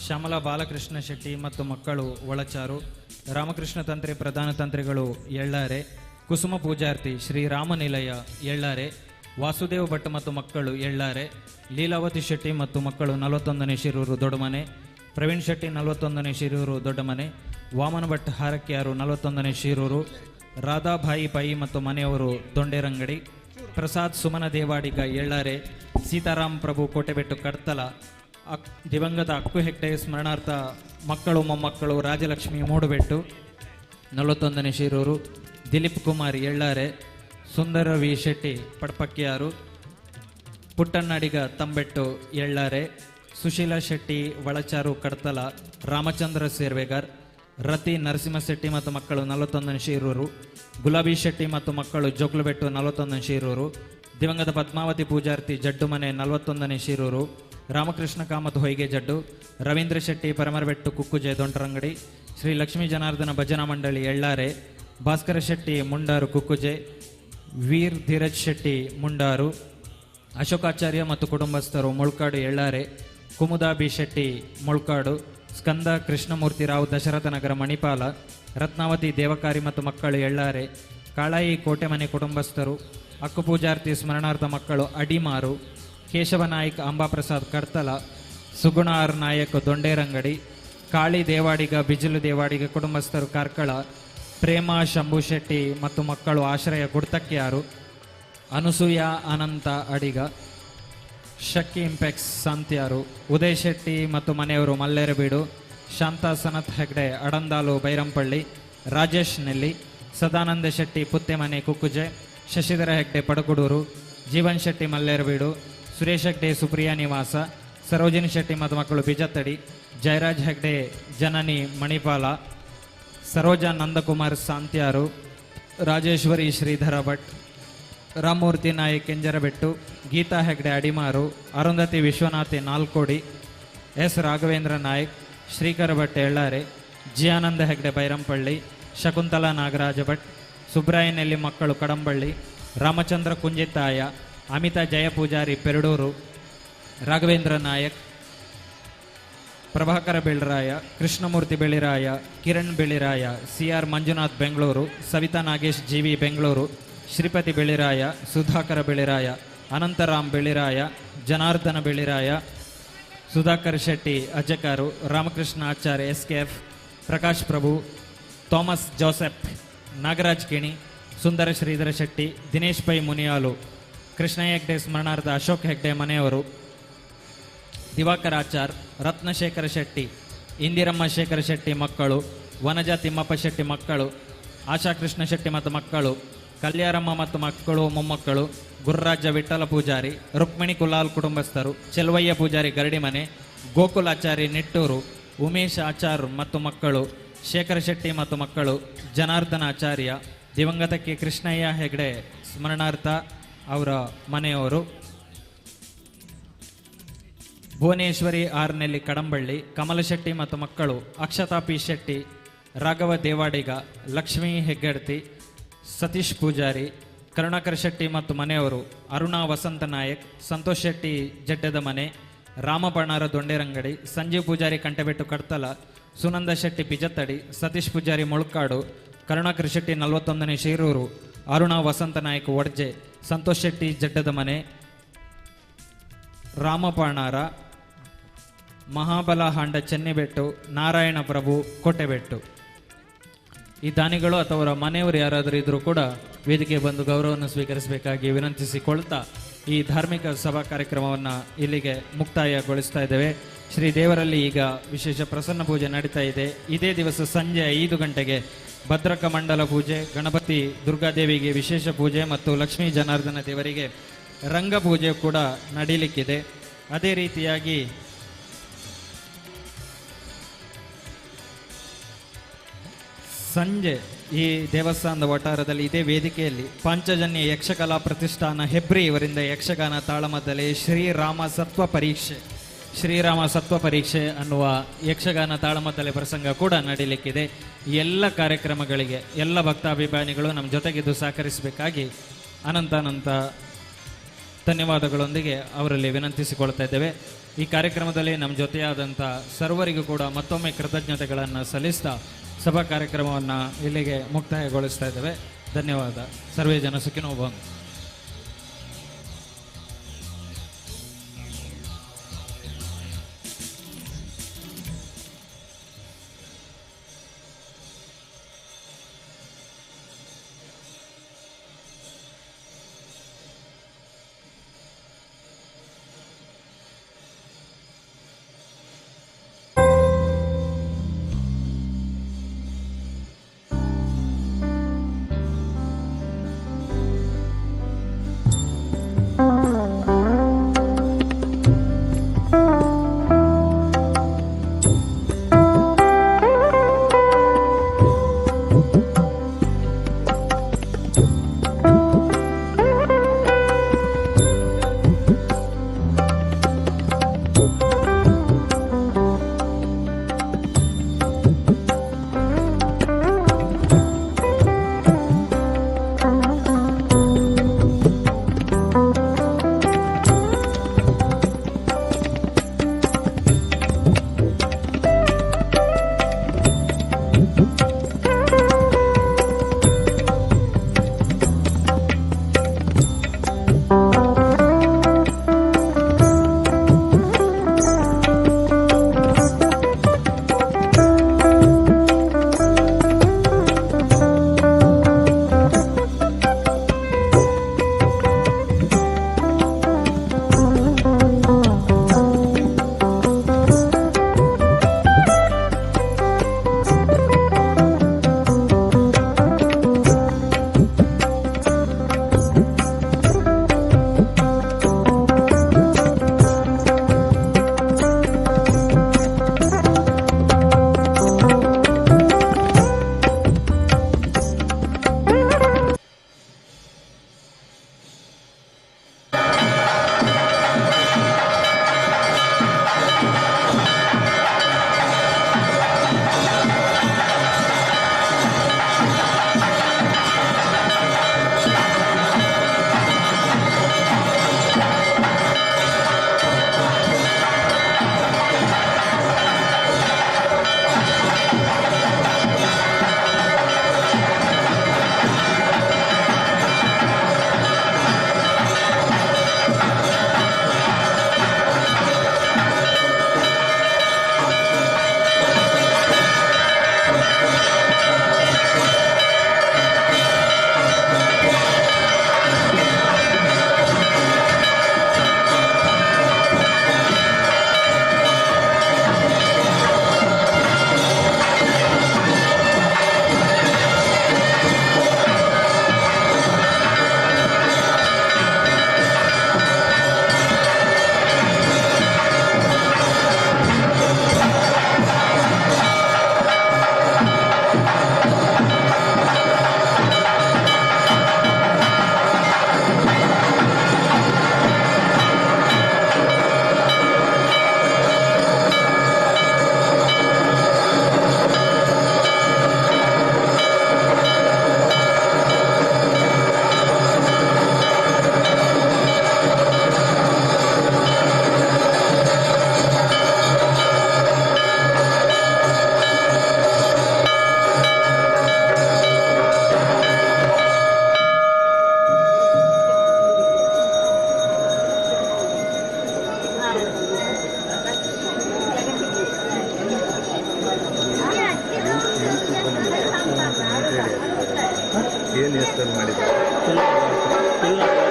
ಶ್ಯಾಮಲಾ ಬಾಲಕೃಷ್ಣ ಶೆಟ್ಟಿ ಮತ್ತು ಮಕ್ಕಳು ಒಳಚಾರು, ರಾಮಕೃಷ್ಣ ತಂತ್ರಿ ಪ್ರಧಾನ ತಂತ್ರಿಗಳು ಎಳ್ಳಾರೆ, ಕುಸುಮ ಪೂಜಾರ್ತಿ ಶ್ರೀರಾಮನಿಲಯ ಎಳ್ಳಾರೆ, ವಾಸುದೇವ ಭಟ್ ಮತ್ತು ಮಕ್ಕಳು ಎಳ್ಳಾರೆ, ಲೀಲಾವತಿ ಶೆಟ್ಟಿ ಮತ್ತು ಮಕ್ಕಳು 41ನೇ ಶಿರೂರು ದೊಡ್ಡಮನೆ, ಪ್ರವೀಣ್ ಶೆಟ್ಟಿ 41ನೇ ಶಿರೂರು ದೊಡ್ಡಮನೆ, ವಾಮನ ಭಟ್ ಹಾರಕ್ಯಾರು 41ನೇ ಶಿರೂರು, ರಾಧಾಭಾಯಿ ಪೈ ಮತ್ತು ಮನೆಯವರು ದೊಂಡೇರಂಗಡಿ, ಪ್ರಸಾದ್ ಸುಮನ ದೇವಾಡಿಗ ಎಳ್ಳಾರೆ, ಸೀತಾರಾಮ್ ಪ್ರಭು ಕೋಟೆಬೆಟ್ಟು ಕಡ್ತಲ, ದಿವಂಗತ ಅಕ್ಕು ಹೆಗ್ಡೆ ಸ್ಮರಣಾರ್ಥ ಮಕ್ಕಳು ಮೊಮ್ಮಕ್ಕಳು ರಾಜಲಕ್ಷ್ಮಿ ಮೂಡುಬೆಟ್ಟು 41ನೇ ಶಿರೂರು, ದಿಲೀಪ್ ಕುಮಾರ್ ಎಳ್ಳಾರೆ, ಸುಂದರ ವಿ ಶೆಟ್ಟಿ ಪಡ್ಪಕ್ಕಿಯಾರು, ಪುಟ್ಟಣ್ಣಡಿಗ ತಂಬೆಟ್ಟು ಎಳ್ಳಾರೆ, ಸುಶೀಲಾ ಶೆಟ್ಟಿ ವಳಚಾರು ಕಡ್ತಲ, ರಾಮಚಂದ್ರ ಸೇರ್ವೆಗಾರ್, ರತಿ ನರಸಿಂಹಶೆಟ್ಟಿ ಮತ್ತು ಮಕ್ಕಳು 41ನೇ ಶಿರೂರು, ಗುಲಾಬಿ ಶೆಟ್ಟಿ ಮತ್ತು ಮಕ್ಕಳು ಜೋಕ್ಲುಬೆಟ್ಟು 41ನೇ ಶಿರೂರು, ದಿವಂಗತ ಪದ್ಮಾವತಿ ಪೂಜಾರ್ತಿ ಜಡ್ಡುಮನೆ 41ನೇ ಶಿರೂರು, ರಾಮಕೃಷ್ಣ ಕಾಮತ್ ಹೊಯ್ಗೆ ಜಡ್ಡು, ರವೀಂದ್ರ ಶೆಟ್ಟಿ ಪರಮರಬೆಟ್ಟು ಕುಕ್ಕುಜೆ ದೊಂಟರಂಗಡಿ, ಶ್ರೀ ಲಕ್ಷ್ಮೀ ಜನಾರ್ದನ ಭಜನಾ ಮಂಡಳಿ ಎಳ್ಳಾರೆ, ಭಾಸ್ಕರ ಶೆಟ್ಟಿ ಮುಂಡಾರು ಕುಕ್ಕುಜೆ, ವೀರ್ ಧೀರಜ್ ಶೆಟ್ಟಿ ಮುಂಡಾರು, ಅಶೋಕಾಚಾರ್ಯ ಮತ್ತು ಕುಟುಂಬಸ್ಥರು ಮುಳ್ಕಾಡು ಎಳ್ಳಾರೆ, ಕುಮುದಾ ಬಿ ಶೆಟ್ಟಿ ಮುಳ್ಕಾಡು, ಸ್ಕಂದ ಕೃಷ್ಣಮೂರ್ತಿ ರಾವ್ ದಶರಥನಗರ ಮಣಿಪಾಲ, ರತ್ನಾವತಿ ದೇವಕಾರಿ ಮತ್ತು ಮಕ್ಕಳು ಎಳ್ಳಾರೆ, ಕಾಳಾಯಿ ಕೋಟೆಮನೆ ಕುಟುಂಬಸ್ಥರು, ಅಕ್ಕು ಪೂಜಾರ್ತಿ ಸ್ಮರಣಾರ್ಥ ಮಕ್ಕಳು ಅಡಿಮಾರು, ಕೇಶವ ನಾಯ್ಕ್ ಅಂಬಾಪ್ರಸಾದ್ ಕಡ್ತಲ, ಸುಗುಣ ಆರ್ ನಾಯಕ್ ದೊಂಡೇರಂಗಡಿ, ಕಾಳಿ ದೇವಾಡಿಗ ಬಿಜಿಲು ದೇವಾಡಿಗ ಕುಟುಂಬಸ್ಥರು ಕಾರ್ಕಳ, ಪ್ರೇಮ ಶಂಭು ಶೆಟ್ಟಿ ಮತ್ತು ಮಕ್ಕಳು ಆಶ್ರಯ ಗುಡ್ತಕ್ಕಿಯಾರು, ಅನುಸೂಯ ಅನಂತ ಅಡಿಗ, ಶಕ್ಕಿ ಇಂಪೆಕ್ಸ್ ಸಾಂತ್ಯಾರು, ಉದಯ್ ಶೆಟ್ಟಿ ಮತ್ತು ಮನೆಯವರು ಮಲ್ಲೇರಬೀಡು, ಶಾಂತಾ ಸನತ್ ಹೆಗ್ಡೆ ಅಡಂದಾಲು ಬೈರಂಪಳ್ಳಿ, ರಾಜೇಶ್ ನೆಲ್ಲಿ, ಸದಾನಂದ ಶೆಟ್ಟಿ ಪುತ್ತೆಮನೆ ಕುಕ್ಕುಜೆ, ಶಶಿಧರ ಹೆಗ್ಡೆ ಪಡಕುಡೂರು, ಜೀವನ್ ಶೆಟ್ಟಿ ಮಲ್ಲೇರಬೀಡು, ಸುರೇಶ್ ಹೆಗ್ಡೆ ಸುಪ್ರಿಯಾ ನಿವಾಸ, ಸರೋಜಿನಿ ಶೆಟ್ಟಿ ಮತ್ತು ಮಕ್ಕಳು ಬಿಜತ್ತಡಿ, ಜಯರಾಜ್ ಹೆಗ್ಡೆ ಜನನಿ ಮಣಿಪಾಲ, ಸರೋಜಾ ನಂದಕುಮಾರ್ ಸಾಂತ್ಯಾರು, ರಾಜೇಶ್ವರಿ ಶ್ರೀಧರ ಭಟ್, ರಾಮಮೂರ್ತಿ ನಾಯಕ್ ಕೆಂಜರಬೆಟ್ಟು, ಗೀತಾ ಹೆಗ್ಡೆ ಅಡಿಮಾರು, ಅರುಂಧತಿ ವಿಶ್ವನಾಥಿ ನಾಲ್ಕೋಡಿ, ಎಸ್ ರಾಘವೇಂದ್ರ ನಾಯಕ್, ಶ್ರೀಕರ ಭಟ್ ಎಳ್ಳಾರೆ, ಜಿಯಾನಂದ ಹೆಗ್ಡೆ ಬೈರಂಪಳ್ಳಿ, ಶಕುಂತಲಾ ನಾಗರಾಜ ಭಟ್, ಸುಬ್ರಾಯನೆಲ್ಲಿ ಮಕ್ಕಳು ಕಡಂಬಳ್ಳಿ, ರಾಮಚಂದ್ರ ಕುಂಜಿತ್ತಾಯ, ಅಮಿತಾ ಜಯಪೂಜಾರಿ ಪೆರಡೂರು, ರಾಘವೇಂದ್ರ ನಾಯಕ್, ಪ್ರಭಾಕರ ಬೆಳ್ರಾಯ, ಕೃಷ್ಣಮೂರ್ತಿ ಬೆಳಿರಾಯ, ಕಿರಣ್ ಬೆಳಿರಾಯ, ಸಿ ಆರ್ Manjunath Bengaluru, Savita Nagesh G V Bengaluru, Sripathi ಬೆಳಿರಾಯ, Sudhakar ಬೆಳಿರಾಯ, Anantharam ಬೆಳಿರಾಯ, Janardhana ಬೆಳಿರಾಯ, Sudhakar Shetty Ajjakaru, Ramakrishna Acharya S K F, Prakash Prabhu, Thomas Joseph, Nagaraj Kini, Sundara Shridhara Shetty, Dinesh pi Muniyalu, Krishna Hegde ಸ್ಮರಣಾರ್ಥ ಅಶೋಕ್ ಹೆಗ್ಡೆ ಮನೆಯವರು, ದಿವಾಕರ್ ಆಚಾರ್, ರತ್ನಶೇಖರ ಶೆಟ್ಟಿ, ಇಂದಿರಮ್ಮ ಶೇಖರ ಶೆಟ್ಟಿ ಮಕ್ಕಳು, ವನಜಾ ತಿಮ್ಮಪ್ಪ ಶೆಟ್ಟಿ ಮಕ್ಕಳು, ಆಶಾ ಕೃಷ್ಣ ಶೆಟ್ಟಿ ಮತ್ತು ಮಕ್ಕಳು, ಕಲ್ಯಾರಮ್ಮ ಮತ್ತು ಮಕ್ಕಳು ಮೊಮ್ಮಕ್ಕಳು, ಗುರುರಾಜ ವಿಠಲ ಪೂಜಾರಿ, ರುಕ್ಮಿಣಿ ಕುಲಾಲ್ ಕುಟುಂಬಸ್ಥರು, ಚೆಲುವಯ್ಯ ಪೂಜಾರಿ ಗರಡಿಮನೆ, ಗೋಕುಲ್ ಆಚಾರಿ ನಿಟ್ಟೂರು, ಉಮೇಶ್ ಆಚಾರ್ ಮತ್ತು ಮಕ್ಕಳು, ಶೇಖರ ಶೆಟ್ಟಿ ಮತ್ತು ಮಕ್ಕಳು, ಜನಾರ್ದನ ಆಚಾರ್ಯ, ದಿವಂಗತ ಕೆ ಕೃಷ್ಣಯ್ಯ ಹೆಗ್ಡೆ ಸ್ಮರಣಾರ್ಥ ಅವರ ಮನೆಯವರು, ಭುವನೇಶ್ವರಿ ಆರ್ನೆಲ್ಲಿ ಕಡಂಬಳ್ಳಿ, ಕಮಲಶೆಟ್ಟಿ ಮತ್ತು ಮಕ್ಕಳು, ಅಕ್ಷತಾ ಪಿ ಶೆಟ್ಟಿ, ರಾಘವ ದೇವಾಡಿಗ, ಲಕ್ಷ್ಮೀ ಹೆಗ್ಗಡ್ತಿ, ಸತೀಶ್ ಪೂಜಾರಿ, ಕರುಣಾಕರ್ ಶೆಟ್ಟಿ ಮತ್ತು ಮನೆಯವರು, ಅರುಣಾ ವಸಂತ ನಾಯಕ್, ಸಂತೋಷ್ ಶೆಟ್ಟಿ ಜಡ್ಡದ ಮನೆ, ರಾಮಬಣ್ಣಾರ ದೊಂಡೇರಂಗಡಿ, ಸಂಜೀವ್ ಪೂಜಾರಿ ಕಂಟೆಬೆಟ್ಟು ಕಡ್ತಲ, ಸುನಂದ ಶೆಟ್ಟಿ ಬಿಜತ್ತಡಿ, ಸತೀಶ್ ಪೂಜಾರಿ ಮೊಳ್ಕಾಡು, ಕರುಣಾಕರ್ ಶೆಟ್ಟಿ 41ನೇ ಶಿರೂರು, ಅರುಣಾ ವಸಂತ ನಾಯಕ್ ವಡ್ಜೆ, ಸಂತೋಷ್ ಶೆಟ್ಟಿ ಜಡ್ಡದ ಮನೆ, ರಾಮಪಾಣಾರ, ಮಹಾಬಲ ಹಾಂಡ ಚೆನ್ನಿಬೆಟ್ಟು, ನಾರಾಯಣ ಪ್ರಭು ಕೋಟೆಬೆಟ್ಟು. ಈ ದಾನಿಗಳು ಅಥವಾ ಅವರ ಮನೆಯವರು ಯಾರಾದರೂ ಇದ್ದರೂ ಕೂಡ ವೇದಿಕೆ ಬಂದು ಗೌರವವನ್ನು ಸ್ವೀಕರಿಸಬೇಕಾಗಿ ವಿನಂತಿಸಿಕೊಳ್ತಾ ಈ ಧಾರ್ಮಿಕ ಸಭಾ ಕಾರ್ಯಕ್ರಮವನ್ನು ಇಲ್ಲಿಗೆ ಮುಕ್ತಾಯಗೊಳಿಸ್ತಾ ಇದ್ದೇವೆ. ಶ್ರೀ ದೇವರಲ್ಲಿ ಈಗ ವಿಶೇಷ ಪ್ರಸನ್ನ ಪೂಜೆ ನಡೀತಾ ಇದೆ. ಇದೇ ದಿವಸ ಸಂಜೆ 5 ಗಂಟೆಗೆ ಭದ್ರಕ ಮಂಡಲ ಪೂಜೆ, ಗಣಪತಿ ದುರ್ಗಾದೇವಿಗೆ ವಿಶೇಷ ಪೂಜೆ ಮತ್ತು ಲಕ್ಷ್ಮೀ ಜನಾರ್ದನ ದೇವರಿಗೆ ರಂಗಪೂಜೆ ಕೂಡ ನಡೀಲಿಕ್ಕಿದೆ. ಅದೇ ರೀತಿಯಾಗಿ ಸಂಜೆ ಈ ದೇವಸ್ಥಾನದ ವಠಾರದಲ್ಲಿ ಇದೇ ವೇದಿಕೆಯಲ್ಲಿ ಪಾಂಚಜನ್ಯ ಯಕ್ಷಕಲಾ ಪ್ರತಿಷ್ಠಾನ ಹೆಬ್ರಿ ಇವರಿಂದ ಯಕ್ಷಗಾನ ತಾಳಮದ್ದಲೆ ಶ್ರೀರಾಮ ಸತ್ವ ಪರೀಕ್ಷೆ, ಶ್ರೀರಾಮ ಸತ್ವ ಪರೀಕ್ಷೆ ಅನ್ನುವ ಯಕ್ಷಗಾನ ತಾಳಮದ್ದಲೆ ಪ್ರಸಂಗ ಕೂಡ ನಡೀಲಿಕ್ಕಿದೆ. ಎಲ್ಲ ಕಾರ್ಯಕ್ರಮಗಳಿಗೆ ಎಲ್ಲ ಭಕ್ತಾಭಿಮಾನಿಗಳು ನಮ್ಮ ಜೊತೆಗಿದ್ದು ಸಹಕರಿಸಬೇಕಾಗಿ ಅನಂತಾನಂತ ಧನ್ಯವಾದಗಳೊಂದಿಗೆ ಅವರಲ್ಲಿ ವಿನಂತಿಸಿಕೊಳ್ತಾ ಇದ್ದೇವೆ. ಈ ಕಾರ್ಯಕ್ರಮದಲ್ಲಿ ನಮ್ಮ ಜೊತೆಯಾದಂಥ ಸರ್ವರಿಗೂ ಕೂಡ ಮತ್ತೊಮ್ಮೆ ಕೃತಜ್ಞತೆಗಳನ್ನು ಸಲ್ಲಿಸ್ತಾ ಸಭಾ ಕಾರ್ಯಕ್ರಮವನ್ನು ಇಲ್ಲಿಗೆ ಮುಕ್ತಾಯಗೊಳಿಸ್ತಾ ಇದ್ದೇವೆ. ಧನ್ಯವಾದ. ಸರ್ವೇ ಜನ ಸುಖಿನೋ ಭವಂತು. ಏನು ಹೆಸರು ಮಾಡಿದ್ದಾರೆ?